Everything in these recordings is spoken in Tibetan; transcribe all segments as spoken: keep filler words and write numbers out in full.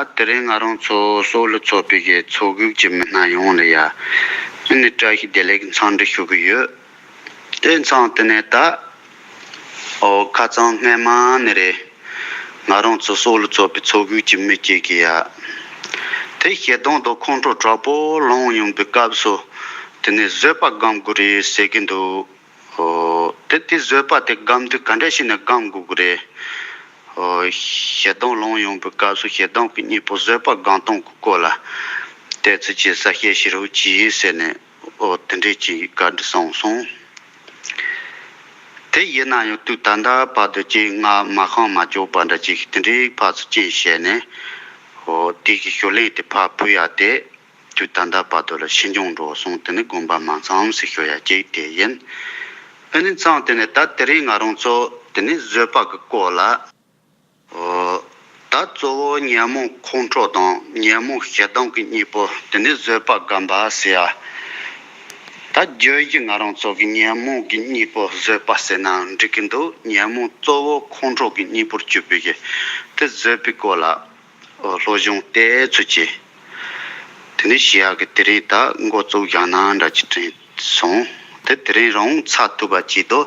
ད་དེ་རིང་ང་རང་ཚོ་སོག་ལུ་ཚོགས་པའི་གི་ཚོགས་སྒུག་གི་མི་སྣ་ཡོངས་ལ་ཡ། ཨ་ནི་བཀྲ་ཤིས་བདེ་ལེགས་འཚམས་འདྲི་ཞུ་གི་ཡོད། དེ་མཚམས་དེ་ནས་ད། ཨོ་ཁ་སང་སྔས་མ་ནས་རེད། ང་རང་ཚོ་སོག་ལུ་ཚོགས་པའི་ཚོགས་སྒུག་གི་མི་གཅིག་གིས་ཡ། དེ་ཞེ་སྡང་དང་ཁོང་ཁྲོ་དྲག་པོ་ལངས་ཡོང་པའི་སྐབས་སུ། དེ་ནས་བཟོད་པ་སྒོམ་དགོས་རེད་ཟེར་གི་འདུག་ཨོ། དེ་དེ་བཟོད་པ་དེ་སྒོམ་དུས་ག་འདྲ་ཞིག་ནས་སྒོམ་དགོས་ཀྱི་རེད། ཨོ། ཞེ་སྡང་ལངས་ཡོང་པའི་སྐབས་སུ་ཞེ་སྡང་གི་གཉེན་པོ་བཟོད་པ་སྒོམ་སྟངས་ཀྱི་སྐོར་ལ། དེ་ཚོ་ཅིག་གསལ་བཤད་ཞུ་རོགས་གྱིས་ཟེར་ནས། ཨོ། དེ་འདྲས་ཅིག་བཀའ་འདྲི་གསུངས་སོང་། དེ་ཡིན་ན་ཡང་དུས་ད་ལྟ་བར་དུ་ཅིག་ང་མ་ཤེས་མ་འཇོག་པ་འདྲ་ཅིག་དེ་འདྲས་ཕར་ཚུར་ཅིག་བཤད་ནས། ཨོ། དེ་གི་ཞུ་ལན་དེ་ཕར་ཕུལ་ཡ་དེ། དུས་ད་ལྟ་བར་དུ་ལ་ཕྱིས་འབྱུང་འགྲོ་སོང་། དེ་ནི་དགོངས་པ་མ་ཚོམས་ཟེར་ཞུ་ཡ་གཅིག་དེ་ཡིན། ཨ་ནི་མཚམས་དེ་ནས་ད་དེ་རིང་ང་རང་ཚོ་དེ་ནི་བཟོད་པ་གི་སྐོར་ལ། ཨོ། ད་གཙོ་བོ་ཉོན་མོངས་ཁོང་ཁྲོ་དང་ཉོན་མོངས་ཞེ་སྡང་གི་གཉེན་པོ་དེ་ནི་བཟོད་པ་སྒོམ་པ་ཟེར་ཡ། ད་བརྗོད་གཞི་ང་རང་ཚོ་གི་ཉོན་མོངས་ཀྱི་གཉེན་པོ་བཟོད་པ་ཟེར་ན་འགྲིག་གི་འདུག་ཉོན་མོངས་གཙོ་བོ་ཁོང་ཁྲོ་གི་གཉེན་པོར་གྱུར་པའི་གི་དེ་བཟོད་པའི་སྐོར་ལ། ཨོ། སློབ་སྦྱོང་དེ་ཚོ་བྱས། དེ་ནས་ཞུ་ཡག་གི་དེ་རིང་ད་འགོ་བཙུགས་བཞག་ན་འདྲ་ཅིག་དྲན་སོང་། དེ་དེ་རིང་རང་ཚར་ཐུབ་པ་ཅིག་ཏུ་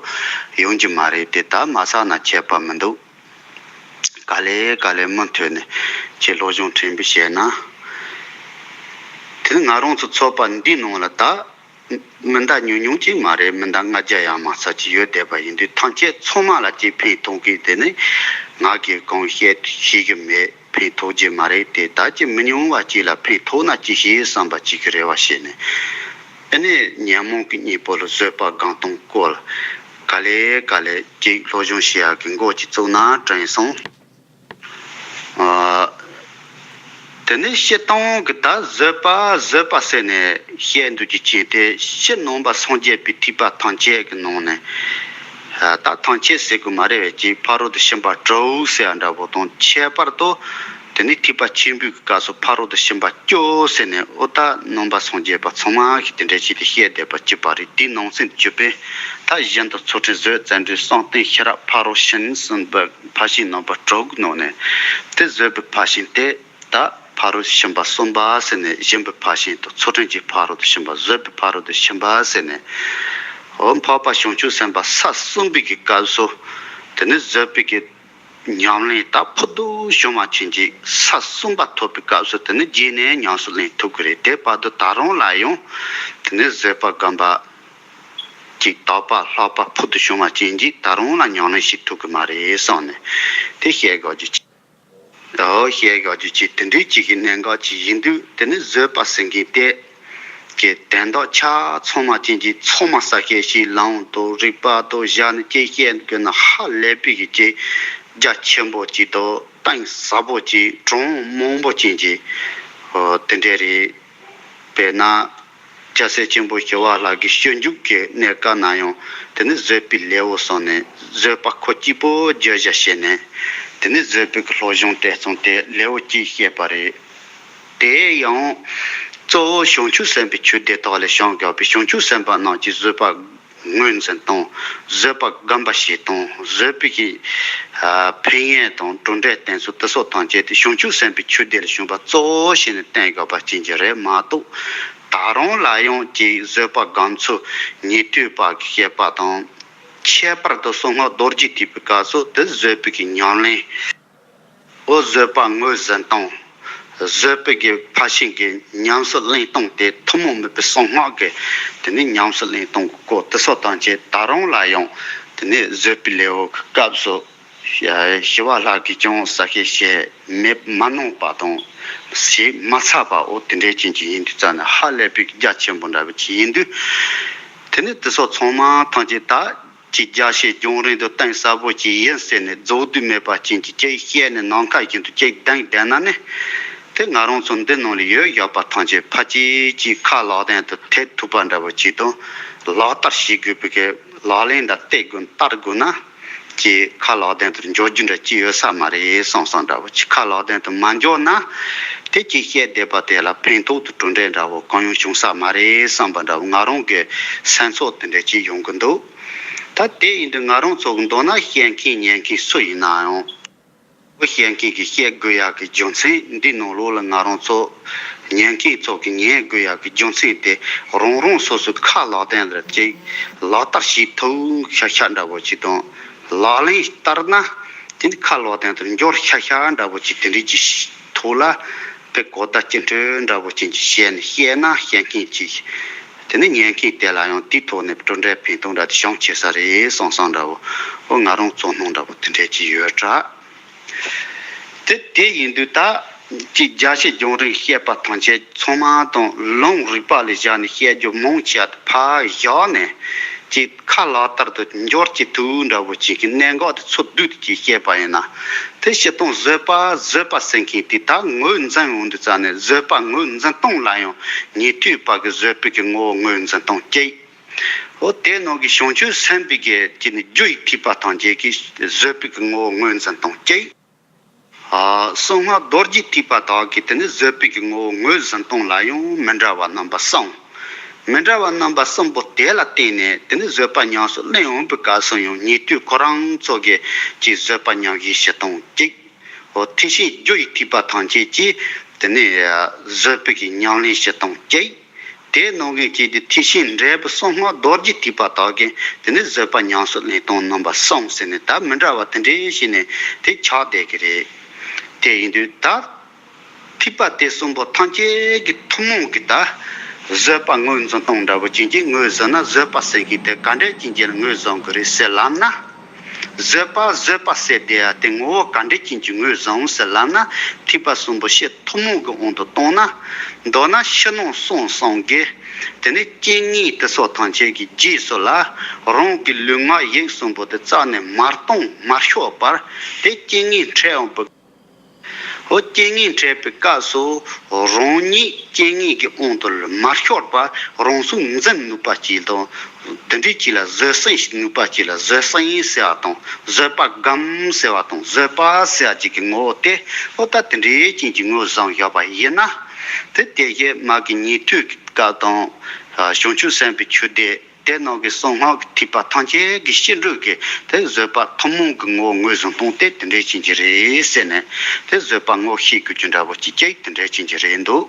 ཡོང་གི་མ་རེད་དེ། ད་མ་ཚར་ན་ཁྱད་པར་མི་འདུག་ག་ལེ་ག་ལེ་མུ་མཐུད་ནས་ཁྱེད་སློབ་སྦྱོང་ཕྲན་བུ་བྱས་ན། དེ་ནི་ང་རང་ཚོ་ཚོགས་པ་འདི་ནང་ལ་ད། མི་ཟླ་ཉུང་ཉུང་ཅིག་མ་རེད། མི་ཟླ་ལྔ་བརྒྱ་ཡང་མ་ཚར་ཅིག་ཡོད་བསྡད་པ་ཡིན་དུས། ཐམས་ཅད་ཚང་མ་ལ་ཅིག་ཕན་ཐོགས་གི། དེ་ནི་ང་གིས་གང་བཤད་ཤེས་ཀྱི་མེད། ཕན་ཐོགས་ཀྱི་མ་རེད་དེ། ད་ཅིག་མི་ཉུང་བ་ཅིག་ལ་ཕན་ཐོགས་ན་ཅིག་ཞེས་བསམ་པ་ཅིག་གི་རེ་བ་བྱས་ནས། ཨ་ནི་ཉོན་མོངས་ཀྱི་གཉེན་པོ་ལ་བཟོད་པ་སྒོམ་སྟངས་སྐོར་ལ་ག་ལེ་ག་ལེ་ཅིག་སློབ་སྦྱོང་བྱེད་ཡག་གི་འགོ་ཅིག་བཙུགས་ན་དྲན་སོང་། ཨ། དེ་ནས་སྤྱིར་བཏང་གི་ད་བཟོད་པ་བཟོད་པ་ཟེར་ནས་བཤད་འདུག་གི་ཅིག་དེ་སྤྱིར་ནང་པ་སངས་རྒྱས་པའི་ཐེག་པ་ཐམས་ཅད་ཀྱི་ནང་ནས། ཨ། ད་ཐམས་ཅད་ཟེར་དགོས་མ་རེད་པས་ཅིག་ཕ་རོལ་ཏུ་ཕྱིན་པ་དྲུག་ཟེར་ཡ་འདྲ་པོ་དང་། ཁྱད་པར་དུ་དེ་ནས་ཐེག་པ་ཆེན་པོའི་སྐབས་སུ་ཕ་རོལ་ཏུ་ཕྱིན་པ་བཅུ་ཟེར་ནས། ཨོ། ད་ནང་པ་སངས་རྒྱས་པ་ཚང་མ་གིས་དེ་འདྲ་ཅིག་དེ་བཤད་བསྡད་པ་གཅིག་པ་རེད། དེའི་ནང་ཚན་གྱུར་པའི་ད་གཞན་དོན་ཚུལ་ཁྲིམས་བཟོད་བརྩོན་འགྲུས་བསམ་གཏན་ཤེས་རབ་ཕ་རོལ་ཕྱིན་གསུམ་པའི་ཕར་ཕྱིན་རྣམ་པ་དྲུག་གི་ནང་ནས། དེ་བཟོད་པའི་ཕར་ཕྱིན་དེ་ད་ཕ་རོལ་ཏུ་ཕྱིན་པ་གསུམ་པ་ཟེར་ནས། སྦྱིན་པའི་ཕར་ཕྱིན་དང་ཚུལ་ཁྲིམས་ཀྱི་ཕ་རོལ་ཏུ་ཕྱིན་པ། བཟོད་པའི་ཕ་རོལ་ཏུ་ཕྱིན་པ་ཟེར་ནས། འོ། འཕགས་པ་བྱང་ཆུབ་སེམས་དཔའ་ས་གསུམ་པའི་གི་སྐབས་སུ་དེ་ནི་བཟོད་པའི་གི་ཉམས་ལེན་ད་ཕུལ་དུ་བྱུང་བ་ཅན་གྱི་ས་གསུམ་པ་ཐོབ་པའི་སྐབས་སུ་དེ་ནི་རྗེས་ནས་ཉམས་སུ་ལེན་ཐུབ་ཀྱི་རེད། དེ་བར་དུ་ད་རུང་ལ་ཡང་དེ་ནི་བཟོད་པ་སྒོམ་པ་ཅིག་དག་པ་ལྷག་པ་ཕུལ་དུ་བྱུང་བ་ཅན་གྱིས་ད་རུང་ལ་ཉམས་ལེན་བྱེད་ཐུབ་ཀྱི་མ་རེད་བསམ་ནས་དེ་བཤད་དགོས་རྒྱུ་ཅིག་ཨོ། བཤད་དགོས་རྒྱུ་ཅིག་དེ་འདྲའི་ཅིག་གི་གནད་འགག་ཅིག་ཡིན་དུས། དེ་ནི་བཟོད་པ་ཟེར་མཁན་དེ་གི་དོན་དག་ཆ་ཚང་མ་ཅན་གྱི་ཚང་མ་གསལ་བཤད་ཞིག་ལམ་དང་རིགས་པ་དང་བཞག་ནས་ཅིག་བཤད་དགོས་ན་ཧ་ལས་པའི་གི་ཅིག་རྒྱ་ཆེན་པོ་ཅིག་དང་གཏིང་ཟབ་པོ་ཅིག་གྲངས་མང་པོ་ཅན་གྱི། ཨོ། དེ་འདྲ་རེད། དཔེར་ན། སྐྱ་སེར་ཆེན་པོ་ཞི་བ་ལྷ་གི་སྤྱོད་འཇུག་གི་གནས་སྐབས་ན་ཡང་དེ་ནི་བཟོད་པའི་ལེའུ་གསུངས་ནས། བཟོད་པ་ཁོ་གཅིག་པོ་བརྗོད་བྱ་བྱས་ནས། དེ་ནི་བཟོད་པའི་གི་སློབ་སྦྱོང་དེ་གསུངས་ཏེ་ལེའུ་གཅིག་བཤད་པ་རེད། དེ་ཡང་གཙོ་བོ་བྱང་ཆུབ་སེམས་དཔའི་ཆོས་སྡེ་དག་ལས་བྱུང་དགོས་པའི་བྱང་ཆུབ་སེམས་དཔའ་རྣམས་ཀྱིས་བཟོད་པ་ངོས་འཛིན་དང་། བཟོད་པ་སྒོམ་པ་བྱེད་སྟངས། བཟོད་པའི་གི་ཨ་ཕན་ཡོན་དང་གྲུབ་འབྲས་བསྟན་ཚུལ་དེ་སོགས་ཐམས་ཅད་དེ་བྱང་ཆུབ་སེམས་དཔའི་ཆོས་སྡེ་ལས་བྱུང་བ་གཙོ་བོ་བྱས་ནས་བསྟན་དགོས་པ་ཅན་གྱི་རེད་མ་གཏོགས། ད་རུང་ལ་ཡང་ཅིག་བཟོད་པ་སྒོམ་ཚུལ་ཉན་ཐོས་པ་གི་བཤད་པ་དང་། ཁྱད་པར་དུ་གསང་སྔགས་རྡོ་རྗེ་ཐེག་པའི་སྐབས་སུ་དེ་བཟོད་པའི་གི་ཉམས་ལེན། འོ། བཟོད་པ་ངོས་འཛིན་སྟངས། བཟོད་པའི་གི་ཕར་ཕྱིན་གི་ཉམས་སུ་ལེན་སྟངས་དེ་ཐུན་མོང་མིན་པའི་གསང་སྔགས་ཀྱི་དེ་ནི་ཉམས་སུ་ལེན་སྟངས་ཀྱི་སྐོར་དེ་སོགས་ཐམས་ཅད་ད་རུང་ལ་ཡང་དེ་ནི་བཟོད་པའི་ལེའུ་གི་སྐབས་སུ་ཞི་བ་ལྷ་གིས་ཀྱང་གསལ་བཤད་བྱས་མེད་མ་གནང་བ་དང་བྱས་མ་ཚར་བ། འོ། དེ་འདྲའི་ཅན་གྱི་ཡིན་དུས་ཙ་ན་ཧ་ལས་པའི་རྒྱ་ཆེན་པོ་འདྲ་བོ་ཅིག་ཡིན་དུས། དེ་ནི་དེ་སོགས་ཚང་མ་ཐམས་ཅད་ད་ཅིག་རྒྱ་ཆེ་རྒྱང་རིང་དུ་གཏིང་ཟབ་པོ་ཅིག་ཡིན་ཟེར་ནས་རྫོགས་དུས་མེད་པ་ཅན་གྱི་ཅིག་བཤད་ནས་ནམ་མཁའ་བཞིན་དུ་ཅིག་ལྡིང་བསྡད་ན་ནི། དེ་ང་རང་ཚོ་འདི་ནང་ལ་ཡོད་བཞག་པ་ཐམས་ཅད་ཕལ་ཆེར་ཅིག་ཁ་ལག་སྟེང་དུ་ཐེབས་ཐུབ་པ་འདྲ་བོ་ཅིག་དང་། ལག་བསྟར་བྱེད་དགོས་པའི་གི་ལག་ལེན་དང་སྟེར་དགོས་བསྟར་དགོས་ན། ཅིག་ཁ་ལག་སྟེང་དུ་འཇོག་རྒྱུ་འདྲ་ཅིག་ཡོད་ས་མ་རེད་བསམ་བསམ་འདྲ་བོ་ཅིག་ཁ་ལག་སྟེང་དུ་མ་འཇོག་ན། དེ་ཅིག་བཤད་བསྡད་པ་དེ་ལ་ཕན་ཐོགས་དང་གྲུབ་འབྲས་འདྲ་བོ་གང་ཡང་བྱུང་ས་མ་རེད་བསམ་པ་འདྲ་བོ་ང་རང་གི་སེམས་ཚོར་དེ་འདྲ་ཅིག་ཡོང་གི་འདུག་ད་དེ་ཡིན་དུས་ང་རང་ཚོ་གི་མདོར་ན་བཤད་མཁན་ཉན་མཁན་སུ་ཡིན་ན་ཡང་། བཤད་མཁན་གྱིས་བཤད་དགོས་ཡག་གི་རྒྱུ་མཚན་འདི་ནང་ལོགས་ལ་ང་རང་ཚོ་ཉན་མཁན་ཚོ་གིས་ཉན་དགོས་ཡག་གི་རྒྱུ་མཚན་དེ་རང་རང་སོ་སོའི་ཁ་ལག་སྟེང་ལ་ཅིག་ལག་བསྟར་བྱེད་ཐུབ་ཤ་ཤ་འདྲ་བོ་ཅིག་དང་། ལག་ལེན་བསྟར་ན་དེ་ནི་ཁ་ལག་སྟེང་དུ་འབྱོར་ཤ་ཤ་འདྲ་བོ་ཅིག་དེ་འདྲའི་ཅིག་ཐོག་ལ་དཔེ་གོ་བརྡ་སྐྱེལ་འཕྲོ་འདྲ་བོ་ཅིག་བཤད་ནས་བཤད་ན་བཤད་མཁན་ཅིག་དེ་ནི་ཉན་མཁན་དེ་ལ་ཡང་དེའི་ཐོག་ནས་གྲུབ་འབྲས་ཕན་ཐོགས་འདྲ་དེ་བྱུང་ཆེ་ས་རེད་བསམ་བསམ་འདྲ་བོ། ཨོ་ང་རང་ཚོར་སྣང་འདྲ་བོ་དེ་འདྲས་ཅིག་ཡོད་དྲ། དེ་དེ་ཡིན་དུས་ད་ཅིག་རྒྱལ་སྤྱི་རྒྱང་རིང་བཤད་པ་ཐམས་ཅད་ཚང་མ་དང་ལུང་རིགས་པ་ལ་བཞག་ནས་བཤད་རྒྱུ་མང་ཆེ་བ་ཕར་བཞག་ནས་ཅིག་ཁ་ལག་ལྟར་དུ་འབྱོར་གྱི་ཐུག་འདྲ་བོ་ཅིག་གི་གནད་འགག་དེ་ཚུར་བསྡུས་ཏེ་ཅིག་བཤད་པ་ཡིན་ན། དེ་སྤྱིར་བཏང་བཟོད་པ་བཟོད་པ་ཟེར་མཁན་དེ་ད་ངོས་འཛིན་འོང་དུས་ཙ་ནས་བཟོད་པ་ངོས་འཛིན་སྟངས་ལ་ཡང་ཉན་ཐོས་པ་གི་བཟོད་པའི་གི་ངོ་བོ་ངོས་འཛིན་སྟངས་གཅིག་འོ་དེ་ནང་གི་བྱང་ཆུབ་སེམས་དཔའི་གི་ཅིག་ནི་རྒྱུ་ཡི་ཐེག་པ་ཐམས་ཅད་ཀྱི་བཟོད་པའི་གི་ངོ་བོ་ངོས་འཛིན་སྟངས་གཅིག་ཨ་གསང་སྔགས་རྡོ་རྗེ་ཐེག་པ་དག་གི་དེ་ནི་བཟོད་པའི་གི་ངོ་བོ་ངོས་འཛིན་སྟངས་ལ་ཡང་མི་འདྲ་བ་རྣམ་པ་གསུམ། མི་འདྲ་བ་རྣམ་པ་གསུམ་པོ་དེ་ལ་བརྟེན་ནས་དེ་ནི་བཟོད་པ་ཉམས་སུ་ལེན་འོང་པའི་སྐབས་སུ་ཡང་ཉན་ཐོས་ཁོ་རང་ཚོ་གི་ཅིག་བཟོད་པ་ཉམས་བཞེས་བྱེད་སྟངས་གཅིག་འོ་ཐེག་ཆེན་རྒྱུ་ཡི་ཐེག་པ་ཐམས་ཅད་ཀྱིས་དེ་ནི་བཟོད་པའི་གི་ཉམས་ལེན་བྱེད་སྟངས་གཅིག་དེ་ནང་གི་ཅིག་དེ་ཐེག་ཆེན་འབྲས་བུ་གསང་སྔགས་རྡོ་རྗེ་ཐེག་པ་དག་གི་དེ་ནི་བཟོད་པ་ཉམས་སུ་ལེན་སྟངས་རྣམ་པ་གསུམ་ཟེར་ནས་ད་མི་འདྲ་བ་དེ་འདྲའི་ཞིག་ནས་དེ་ཆགས་བསྡད་ཀྱི་རེད། དེ་ཡིན་དུས་ད་ཐེག་པ་དེ་གསུམ་པོ་ཐམས་ཅད་ཀྱི་ཐུན་མོང་གི་ད་བཟོད་པ་ངོས་འཛིན་སྟངས་འདྲ་བོ་ཅན་གྱི་ངོས་ཟིན་ན་བཟོད་པ་ཟེར་མཁན་དེ་ག་འདྲ་ཅན་གྱི་ངོས་ཟིན་དགོས་རེད་ཟེར་ལབ་ན། བཟོད་པ་བཟོད་པ་ཟེར་དེ་ཡ་དེ་ངོ་བོ་ག་འདྲ་ཅན་གྱི་ངོས་བཟུང་ཟེར་ལབ་ན། ཐེག་པ་གསུམ་པོ་ཆེས་ཐུན་མོང་གི་དབང་དུ་བཏང་ན། མདོར་ན་ཕྱི་ནང་གསང་གསུམ་གྱི་དེ་ནི་རྐྱེན་ངན་དེ་ཚོ་ཐམས་ཅད་ཀྱི་རྗེས་སུ་ལ་རང་གི་ལུས་ངག་ཡིད་གསུམ་པོ་དེ་རྩ་ནས་མ་གཏོང་མ་ཤོར་བར་དེ་རྐྱེན་ངན་འཕྲད་འོང་བའི། འོ་རྐྱེན་ངན་འཕྲད་པའི་སྐབས་སུ་རང་ཉིད་རྐྱེན་ངན་གྱི་དབང་དུ་མ་ཤོར་བར་རང་སྲོག་འཛིན་ནུས་པ་ཅིག་དང་། དེ་འདྲའི་ཅིག་ལ་བཟོད་བསྲན་ནུས་པ་ཅིག་ལ་བཟོད་བསྲན་ཟེར་བ་དང་བཟོད་པ་སྒོམ་ཟེར་བ་དང་བཟོད་པ་ཟེར་བ་ཅིག་གི་ངོ་བོ་དེ་འོ་ད་དེ་འདྲའི་ཅན་གྱི་ངོས་བཟུང་ཡོད་པ་ཡིན་ན། དེ་དེ་བཞིན་མ་གི་ཉན་ཐོས་ཀྱི་སྐབས་དང་། བྱང་ཆུབ་སེམས་དཔའི་ཆོས་སྡེ་དེ་ནང་གི་གསང་སྔགས་ཀྱི་ཐེག་པ་ཐམས་ཅད་ཀྱི་སྤྱི་འགྲོས་ཀྱི་དེ་བཟོད་པ་ཐུན་མོང་གི་ངོ་བོ་ངོས་བཟུང་སྟངས་དེ་དེ་འདྲའི་ཅན་གྱི་རེད་ཟེར་ནས་དེ་བཟོད་པ་ངོ་ཤེས་དགོས་རྒྱུ་འདྲ་བོ་ཅིག་ཅིག་དེ་འདྲའི་ཅན་གྱི་རེད་འདུག་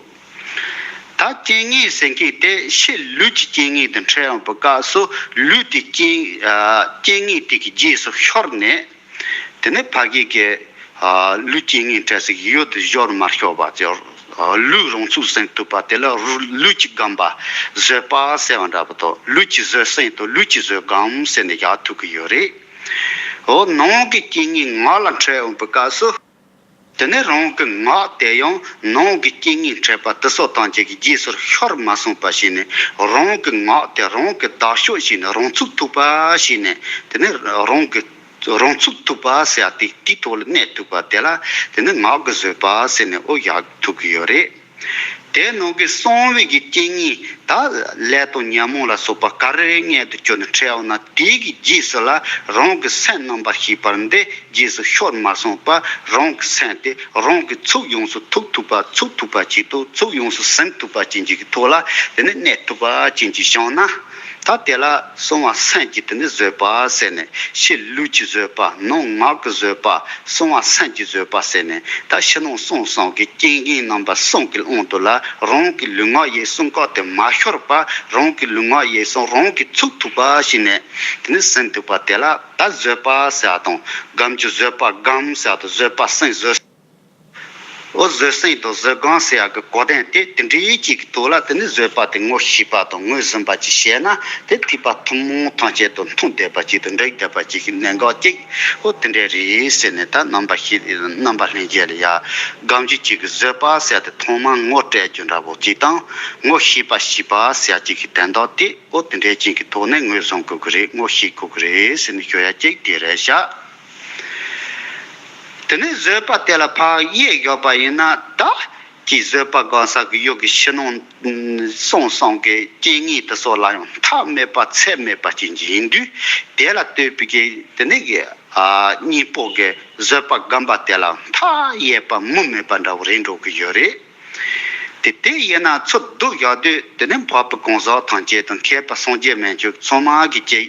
ད་རྐྱེན་ངན་ཟེར་མཁན་དེ་ཕྱི་ལུས་ཀྱི་རྐྱེན་ངན་དེ་འཕྲད་ཡོང་བའི་སྐབས་སུ་ལུས་དེ་རྐྱེན་ཨ་རྐྱེན་ངན་དེ་གི་རྗེས་སུ་ཤོར་ནས། དེ་ནས་ཕ་གི་གི་ཨ་ལུས་རྐྱེན་ངན་འཕྲད་ཟིག་ཡོད་དུ་སྦྱོར་མ་ཤོར་བ་ཅིག་ལུས་རང་ཚུགས་ཟིན་ཐུབ་པ་དེ་ལ་རུ་ལུས་ཀྱི་སྒོམ་པ་བཟོད་པ་ཟེར་བ་འདྲ་པོ་དང་ལུས་ཀྱི་བཟོད་བསྲན་དང་ལུས་ཀྱི་བཟོད་སྒོམ་ཟེར་ནས་ཡག་ཐུག་གི་ཡོད་རེད། འོ་ནང་གི་རྐྱེན་ངན་ངག་ལ་འཕྲད་ཡོང་བའི་སྐབས་སུ། དེ་ནས་རང་གི་ངག་དེ་ཡང་ནང་གི་རྐྱེན་ངན་འཕྲད་པ་དེ་ཚོ་ཐམས་ཅད་ཀྱི་རྗེས་སུ་ཤོར་མ་སོང་བ་བྱས་ནས་རང་གི་ངག་དེ་རང་གི་བདག་སྐྱོང་བྱས་ནས་རང་ཚུགས་ཐུབ་པ་བྱས་ནས་དེ་ནས་རང་གི་རང་ཚུགས་ཐུབ་པ་ཟེར་ཡ་དེ་དེའི་ཐོག་ལ་གནས་ཐུབ་པ་དེ་ལ་དེ་ནི་ངག་གི་བཟོད་པ་ཟེར་ནས་ཨོ་ཡག་ཐུག་གི་ཡོད་རེད། དེ་ནང་གི་གསང་བའི་གི་རྐྱེན་ངན་ད་ལས་དང་ཉོན་མོངས་ལ་སོགས་པ་ག་རེ་མངལ་དུ་གྱུར་ནས་འཕྲད་འོང་ན་དེའི་གི་རྗེས་སུ་ལ་རང་གི་སེམས་རྣམ་པར་ཤེས་པ་འདི་རྗེས་སུ་ཤོར་མ་སོང་བར་རང་གི་སེམས་དེ་རང་གི་ཚུགས་ཡོངས་སུ་ཐུགས་ཐུབ་པ་ཚུགས་ཐུབ་པ་ཅིག་དང་ཚུགས་ཡོངས་སུ་ཟིན་ཐུབ་པ་ཅན་གྱི་ཐོག་ལ་དེ་ནི་གནས་ཐུབ་པ་ཅན་གྱི་བྱུང་ན། ད་དེ་ལ་གསང་བ་སེམས་ཀྱི་དེ་ནི་བཟོད་པ་ཟེར་ནས་ཕྱི་ལུས་ཀྱི་བཟོད་པ་ནང་ངག་གི་བཟོད་པ་གསང་བ་སེམས་ཀྱི་བཟོད་པ་ཟེར་ནས་ད་ཕྱི་ནང་གསང་གསུམ་གྱི་རྐྱེན་ངན་རྣམ་པ་གསུམ་གྱི་དབང་དུ་ལ་རང་གི་ལུས་ངག་ཡིད་གསུམ་ཀ་དེ་མ་ཤོར་བར་རང་གི་ལུས་ངག་ཡིད་གསུམ་རང་གིས་ཚུགས་ཐུབ་པ་ཞིག་ནས་དེ་ནི་ཟིན་ཐུབ་པ་དེ་ལ་ད་བཟོད་པ་ཟེར་བ་དང་སྒོམ་རྒྱུ་བཟོད་པ་སྒོམ་ཟེར་བ་དང་བཟོད་པ་སེམས་བཟོད། འོ་བཟོད་བསྲན་དང་བཟོད་སྒོམ་ཟེར་ཡག་གི་གོ་དོན་དེ་དེ་འདྲའི་གཅིག་གི་ཐོག་ལ་དེ་ནི་བཟོད་པ་དེ་ངོ་ཤེས་པ་དང་ངོས་ཟིན་པ་ཅིག་བྱས་ན་དེ་ཐེག་པ་ཐུན་མོང་ཐམས་ཅད་དང་མཐུན་བསྡད་པ་ཅིག་དང་འགྲིག་བསྡད་པ་ཅིག་གི་གནད་འགག་ཅིག་འོ་དེ་འདྲ་རེད་ཟེར་ནས་ད་རྣམ་པ་ཤེས་རྣམ་པ་ལྷན་རྒྱས་ལ་ཡ་སྒོམ་རྒྱུ་གཅིག་གི་བཟོད་པ་ཟེར་དེ་ཐོག་མར་ངོ་སྤྲད་རྒྱུ་འདྲ་བོ་ཅིག་དང་ངོ་ཤེས་པ་ཤེས་པ་ཟེར་ཡག་གཅིག་གི་དོན་དག་དེ་འོ་དེ་འདྲ་ཅིག་གི་ཐོག་ནས་ངོས་བཟུང་དགོས་ཀྱི་རེད་ངོ་ཤེས་དགོས་ཀྱི་རེད་ཟེར་ནས་ཞུ་ཡག་ཅིག་དེ་རེད་ཤག་དེ་ནས་བཟོད་པ་དེ་ལ་ཕར་དབྱེ་བཞག་པ་ཡིན་ན་ད་ཀྱི་བཟོད་པ་སྒོམ་ས་གི་ཡུལ་གྱི་ཕྱི་ནང་གསང་གསུམ་གྱི་རྐྱེན་ངན་དེ་ཚོ་ལ་ཡང་མཐའ་མེད་པ་ཚད་མེད་པ་ཅན་གྱི་ཡིན་དུས་དེ་ལ་ལྟོས་པའི་གི་དེ་ནས་གི་ཨ་གཉེན་པོ་གི་བཟོད་པ་སྒོམ་པ་དེ་ལ་མཐའ་ཡས་པ་མུ་མེད་པ་འདྲ་བོ་རེད་འགྲོ་གི་ཡོད་རེད། དེ་དེ་ཡིན་ན་ཚུར་བསྡུ་བཞག་དུས་དེ་ནས་འཕགས་པའི་གང་ཟག་ཐམས་ཅད་དང་མཁས་པ་སངས་རྒྱས་མན་ཆོད་ཚང་མ་གིས་ཀྱི་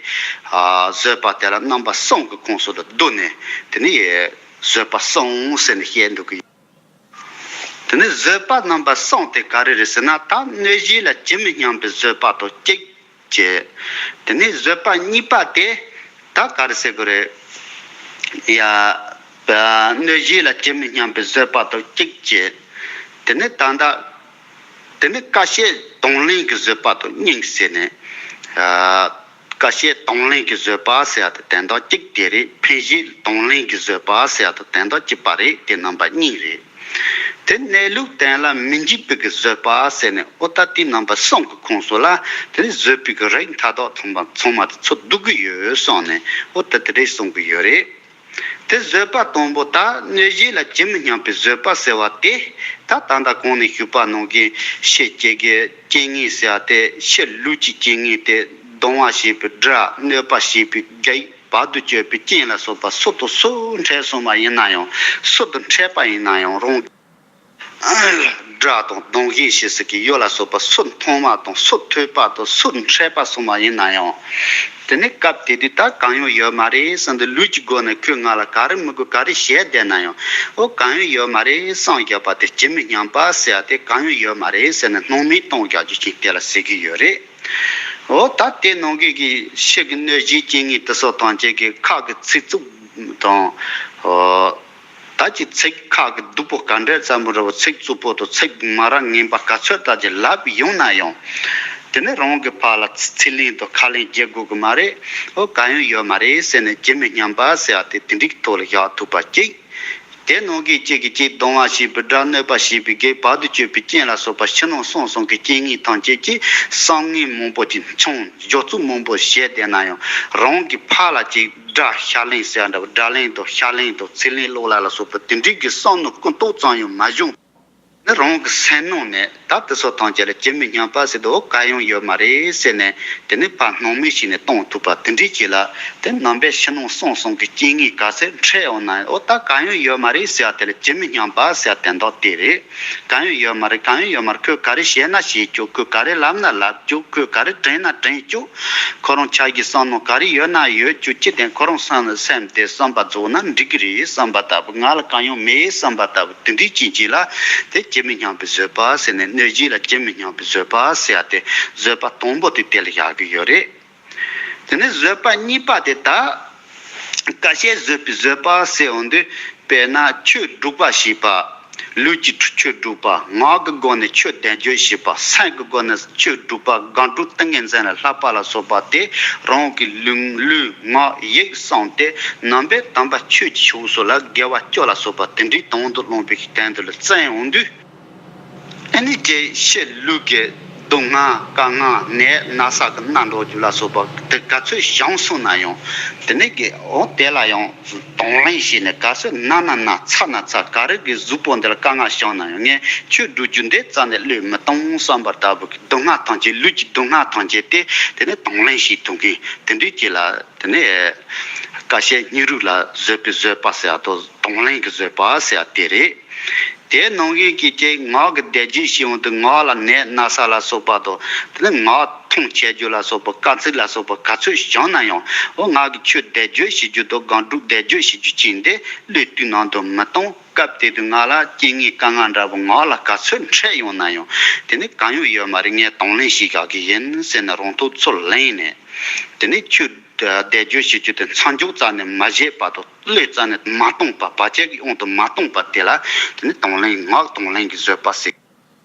ཨ་བཟོད་པ་དེ་ལ་རྣམ་པ་གསུམ་གྱི་ཁོངས་སུ་ལ་བསྡུ་ནས་དེ་ནས་ བཟོད་པ་གསུམ་ཟེར་ནས་བཤད་འདུག་གི། དེ་ནས་བཟོད་པ་རྣམ་པ་གསུམ་དེ་ག་རེ་རེད་ཟེར་ན། ད་གནོད་བྱེད་ལ་ཇི་མི་སྙམ་པའི་བཟོད་པ་དང་གཅིག་བྱས། དེ་ནས་བཟོད་པ་གཉིས་པ་དེ་ད་ག་རེ་ཟེར་དགོས་རེད། ཡ། གནོད་བྱེད་ལ་ཇི་མི་སྙམ་པའི་བཟོད་པ་དང་གཅིག་བྱས། དེ་ནས་ད་ལྟ། དེ་ནས་བཀའ་བཤད་དང་ལེན་གྱི་བཟོད་པ་དང་གཉིས་ཟེར་ནས། ཨ། བཀའ་བཤད་དང་ལེན་གྱི་བཟོད་པ་ཟེར་ཡ་དེ་དོན་དག་གཅིག་དེ་རེད། ཕན་བཞེས་དང་ལེན་གྱི་བཟོད་པ་ཟེར་ཡ་དེ་དོན་དག་གཅིག་པ་རེད། དེ་རྣམ་པ་གཉིས་རེད། དེ་གནས་ལུགས་དོན་ལ་མི་འཇིགས་པའི་གི་བཟོད་པ་ཟེར་ནས། ཨོ་ད་དེ་རྣམ་པ་གསུམ་གྱི་ཁོངས་སུ་ལ་དེ་ནས་བཟོད་པའི་གི་རིགས་མཐའ་དག་ཚང་མ་ཚང་མ་དེ་ཚོ་འདུ་གི་ཡོད་གསུངས་ནས། ཨོ་ད་དེ་རེད་གསུང་གི་ཡོད་རེད། དེ་བཟོད་པ་དང་པོ་ད་གནོད་བྱེད་ལ་ཇི་མི་སྙམ་པའི་བཟོད་པ་ཟེར་བ་དེ། ད་ད་ལྟ་གོང་ནས་ཞུས་པ་ནང་བཞིན་ཕྱི་སྐྱེ་གི་རྐྱེན་ངན་ཟེར་བ་དེ། ཕྱི་ལུས་ཀྱི་རྐྱེན་ངན་དེ། གདུང་བ་བྱེད་པའི་དགྲ། གནོད་པ་བྱེད་པའི་བགེགས། བར་དུ་གཅོད་པའི་རྐྱེན་ལ་སོགས་པ་སུ་དང་སུ་འཕྲད་སོང་བ་ཡིན་ན་ཡང་། སུ་དང་འཕྲད་པ་ཡིན་ན་ཡང་རང་དགྲ་དང་གདུང་བྱེད་བྱེད་སྲིད་ཀྱི་ཡུལ་ལ་སོགས་པ་སུ་མཐོང་བ་དང་སུ་ཐོས་པ་དང་སུ་འཕྲད་པ་སོང་བ་ཡིན་ན་ཡང་། དེ་ནི་སྐབས་དེ་དུས་ད་གང་ཡང་ཡོད་མ་རེད་བསམ་དུས། ལུས་ཀྱི་སྒོ་ནས་ཁོས་ང་ལ་ག་རེ་མི་དགོས་ག་རེ་བྱས་བསྡད་ན་ཡང་། ཨོ་གང་ཡང་ཡོད་མ་རེད་བསམ་བཞག་པ་དེ་ཇི་མི་སྙམ་པ་ཟེར་ཡ་དེ། གང་ཡང་ཡོད་མ་རེད་ཟེར་ནས་སྣང་མེད་གཏོང་བཞག་རྒྱུ་ཞིག་དེ་ལ་ཟེར་གྱི་ཡོད་རེད། ཨོ་ད་དེ་ནང་གི་གི་ཕྱི་གི་གནོད་བྱེད་རྐྱེན་ངན་དེ་ཚོ་ཐམས་ཅད་ཀྱི་ཁ་གི་ཚིག་རྩུབ་དང་། ཨོ། ད་ཅི་ཚིག་ཁ་གི་སྡུག་པོ་ག་འདྲ་ཙམ་པོ་རེད་པ། ཚིག་རྩུབ་པོ་དང་ཚིག་མ་རབས་ངན་པ་ག་ཚོད་ལྟར་གྱི་ལབ་ཡོང་ན་ཡང་། དེ་ནི་རང་གི་ཕར་ལ་ཚིག་ལན་དང་ཁ་ལན་རྒྱག་དགོས་ཀྱི་མ་རེད། ཨོ་གང་ཡང་ཡོད་མ་རེད་ཟེར་ནས་ཇི་མི་སྙམ་པ་ཟེར་ཡ་དེ་དེ་འདྲའི་ཐོག་ལ་བཞག་ཐུབ་པ་གཅིག་དེ་ནང་གི་གཅིག་གིས་གཅིག་གདུང་བ་བྱེད་པའི་དགྲ། གནོད་པ་བྱེད་པའི་བགེགས། བར་དུ་གཅོད་པའི་རྐྱེན་ལ་སོགས་པ་ཕྱི་ནང་གསང་གསུམ་གྱི་རྐྱེན་ངན་ཐམས་ཅད་ཀྱིས་བསམ་ངན་མང་པོ་ཅིག་བྱུང་། སྦྱོར་ཚུལ་མང་པོ་བྱས་བསྡད་ན་ཡང་། རང་གི་ཕར་ལ་ཅིག་དགྲ་བཤགས་ལན་ཟེར་འདྲ་བོ། དགྲ་ལན་དང་བཤགས་ལན་དང་ཚིག་ལན་ལོག་ལ་ལ་སོགས་པ་དེ་འདྲའི་གི་བསམ་མནོ་ཀུན་རྟོག་ཙམ་ཡང་མ་བྱུང་། ནི་རང་གི་སེམས་ནང་ནས་ད་དེ་ཚོ་ཐམས་ཅད་ལ་ཇི་མི་སྙམ་པ་ཟེར་དུས། ཨོ་གང་ཡང་ཡོད་མ་རེད་ཟེར་ནས། དེ་ནི་ཕར་སྣང་མེད་བྱས་ནས་གཏོང་ཐུབ་པ་དེ་འདྲའི་ཅིག་ལ། དེ་ནང་པའི་ཕྱི་ནང་གསང་གསུམ་གྱི་རྐྱེན་ངན་ག་ཚོད་འཕྲད་འོང་ན། ཨོ་ད་གང་ཡང་ཡོད་མ་རེད་ཟེར་བ་དེ་ལ་ཇི་མི་སྙམ་པ་ཟེར་བ་དོན་དག་དེ་རེད། གང་ཡང་ཡོད་མ་རེད། གང་ཡང་ཡོད་མ་རེད། ཁོས་ག་རེ་བྱས་ན་བྱས་ཆོག་ཁོས་ག་རེ་ལབ་ན་ལབ་ཆོག་ཁོས་ག་རེ་དྲན་ན་དྲན་ཆོག་ཁོ་རང་ཆ་གི་བསམ་མནོ་ག་རེ་ཡོད་ན་ཡོད་ཆོག་ཅི་དེ་ཁོ་རང་བསམ་སེམས་དེ་བསམ་པ་རྫོགས་ན་འགྲིག་གི་རེད་བསམ་པ་ལྟ་བུ། ང་ལ་གང་ཡང་མེད་བསམ་པ་ལྟ་བུ་དེ་འདྲའི་ཅིག་ཅིག་ལ། དེ་ཇི་མི་སྙམ་པའི་བཟོད་པ་ཟེར་ནས། གནོད་བྱེད་ལ་ཇི་མི་སྙམ་པའི་བཟོད་པ་ཟེར་ཡ་དེ་བཟོད་པ་དང་པོ་དེ་དེ་ལ་བཞག་གི་ཡོད་རེད། དེ་ནས་བཟོད་པ་གཉིས་པ་དེ་ད། བཀའ་བཤད་བཟོད་པའི་བཟོད་པ་ཟེར་འོང་དུས། དཔེར་ན་ཆོས་སྒྲུབ་པ་བྱེད་པ། ལུས་ཀྱི་ཆོས་སྒྲུབ་པ། ངག་གི་སྒོ་ནས་ཆོས་བཟླས་བརྗོད་བྱེད་པ། སེམས་ཀྱི་སྒོ་ནས་ཆོས་སྒྲུབ་པ། སྒོམ་སྒྲུབ་ཏིང་ངེ་འཛིན་ལ་བསླབ་པ་ལ་སོགས་པ་དེ། རང་གི་ལུས་ལུས་ངག་ཡིད་གསུམ་དེ་རྣམ་པར་དག་པ་ཆོས་ཀྱི་ཕྱོགས་སུ་ལ་དགེ་བ་སྤྱོད་ལ་སོགས་པ་དེ་འདྲའི་དོན་དུ་བླངས་པའི་གི་དོན་དུ་ལ་བརྩོན་འོང་དུས། ཨ་ནི་ཅེས་ཕྱི་ལུས་ཀྱི་སྡུག་བསྔལ་དཀའ་ངལ་ནད་ན་ཚ་གི་མནར་འགྲོ་རྒྱུ་ལ་སོགས་པ་དེ་ག་ཚོད་བྱུང་སོང་ན་ཡང་། དེ་ནས་ཀྱི་འོ་དེ་ལ་ཡང་དང་ལེན་བྱས་ནས། ག་ཚོད་ན་ན་ན་ཚ་ན་ཚ་ག་རེ་གི་གཟུགས་པོ་འདི་ལ་དཀའ་ངལ་བྱུང་ན་ཡང་། ངས་ཆོས་སྒྲུབ་རྒྱུ་འདི་རྩ་ནས་བློས་མི་གཏོང་བསམ་པ་ལྟ་བུ་གི་སྡུག་བསྔལ་ཐམས་ཅད། ལུས་ཀྱི་སྡུག་བསྔལ་ཐམས་ཅད་དེ་དེ་ནས་དང་ལེན་བྱེད་ཐུབ་མཁན་དེ་འདྲའི་ཅིག་ལ། དེ་ནས་བཀའ་བཤད་སྙིང་རུས་ལ་བཟོད་པའི་བཟོད་པ་ཟེར་བ་དང་། དང་ལེན་གྱི་བཟོད་པ་ཟེར་བ་དེ་རེད། དེ་ནང་བཞིན་གྱི་ཅིག་ངག་གི་བཟླས་བརྗོད་བྱེད་འོང་དུས། ངག་ལ་ནད་ན་ཚ་ལ་སོགས་པ་དང་། དེ་ནས་ངག་འཐུང་བྱེད་རྒྱུ་ལ་སོགས་པ། དཀའ་ཚེགས་ལ་སོགས་པ་ག་ཚོད་བྱུང་ན་ཡང་། འོ་ང་གིས་ཆོས་བཟླས་བརྗོད་བྱེད་རྒྱུ་དང་སྒོམ་སྒྲུབ་བཟླས་བརྗོད་བྱེད་རྒྱུ་ཅིག་འདི་བློས་གཏོང་ནང་དུ་མི་གཏོང་། སྐབས་དེ་དུས་ང་ལ་རྐྱེན་ངན་དཀའ་ངལ་འདྲ་པོ་ངག་ལ་ག་ཚོད་འཕྲད་ཡོང་ན་ཡང་། དེ་ནི་གང་ཡང་ཡོད་མ་རེད། ངས་དང་ལེན་བྱེད་བཞག་གི་ཡིན་ཟེར་ནས་རང་ཐོག་ཚུར་ལེན་ནས། དེ་ནས་ཆོས་བཟླས་བརྗོད་བྱེད་རྒྱུ་དེ་མཚམས་འཇོག་རྩ་ནས་མ་བྱས་པ་དང་། བློས་རྩ་ནས་མ་གཏོང་བ། བར་ཆད་ཀྱི་དབང་དུ་མ་གཏོང་བ་དེ་ལ་དེ་ནི་དང་ལེན། ངག་དང་ལེན་གྱི་བཟོད་པ་ཟེར།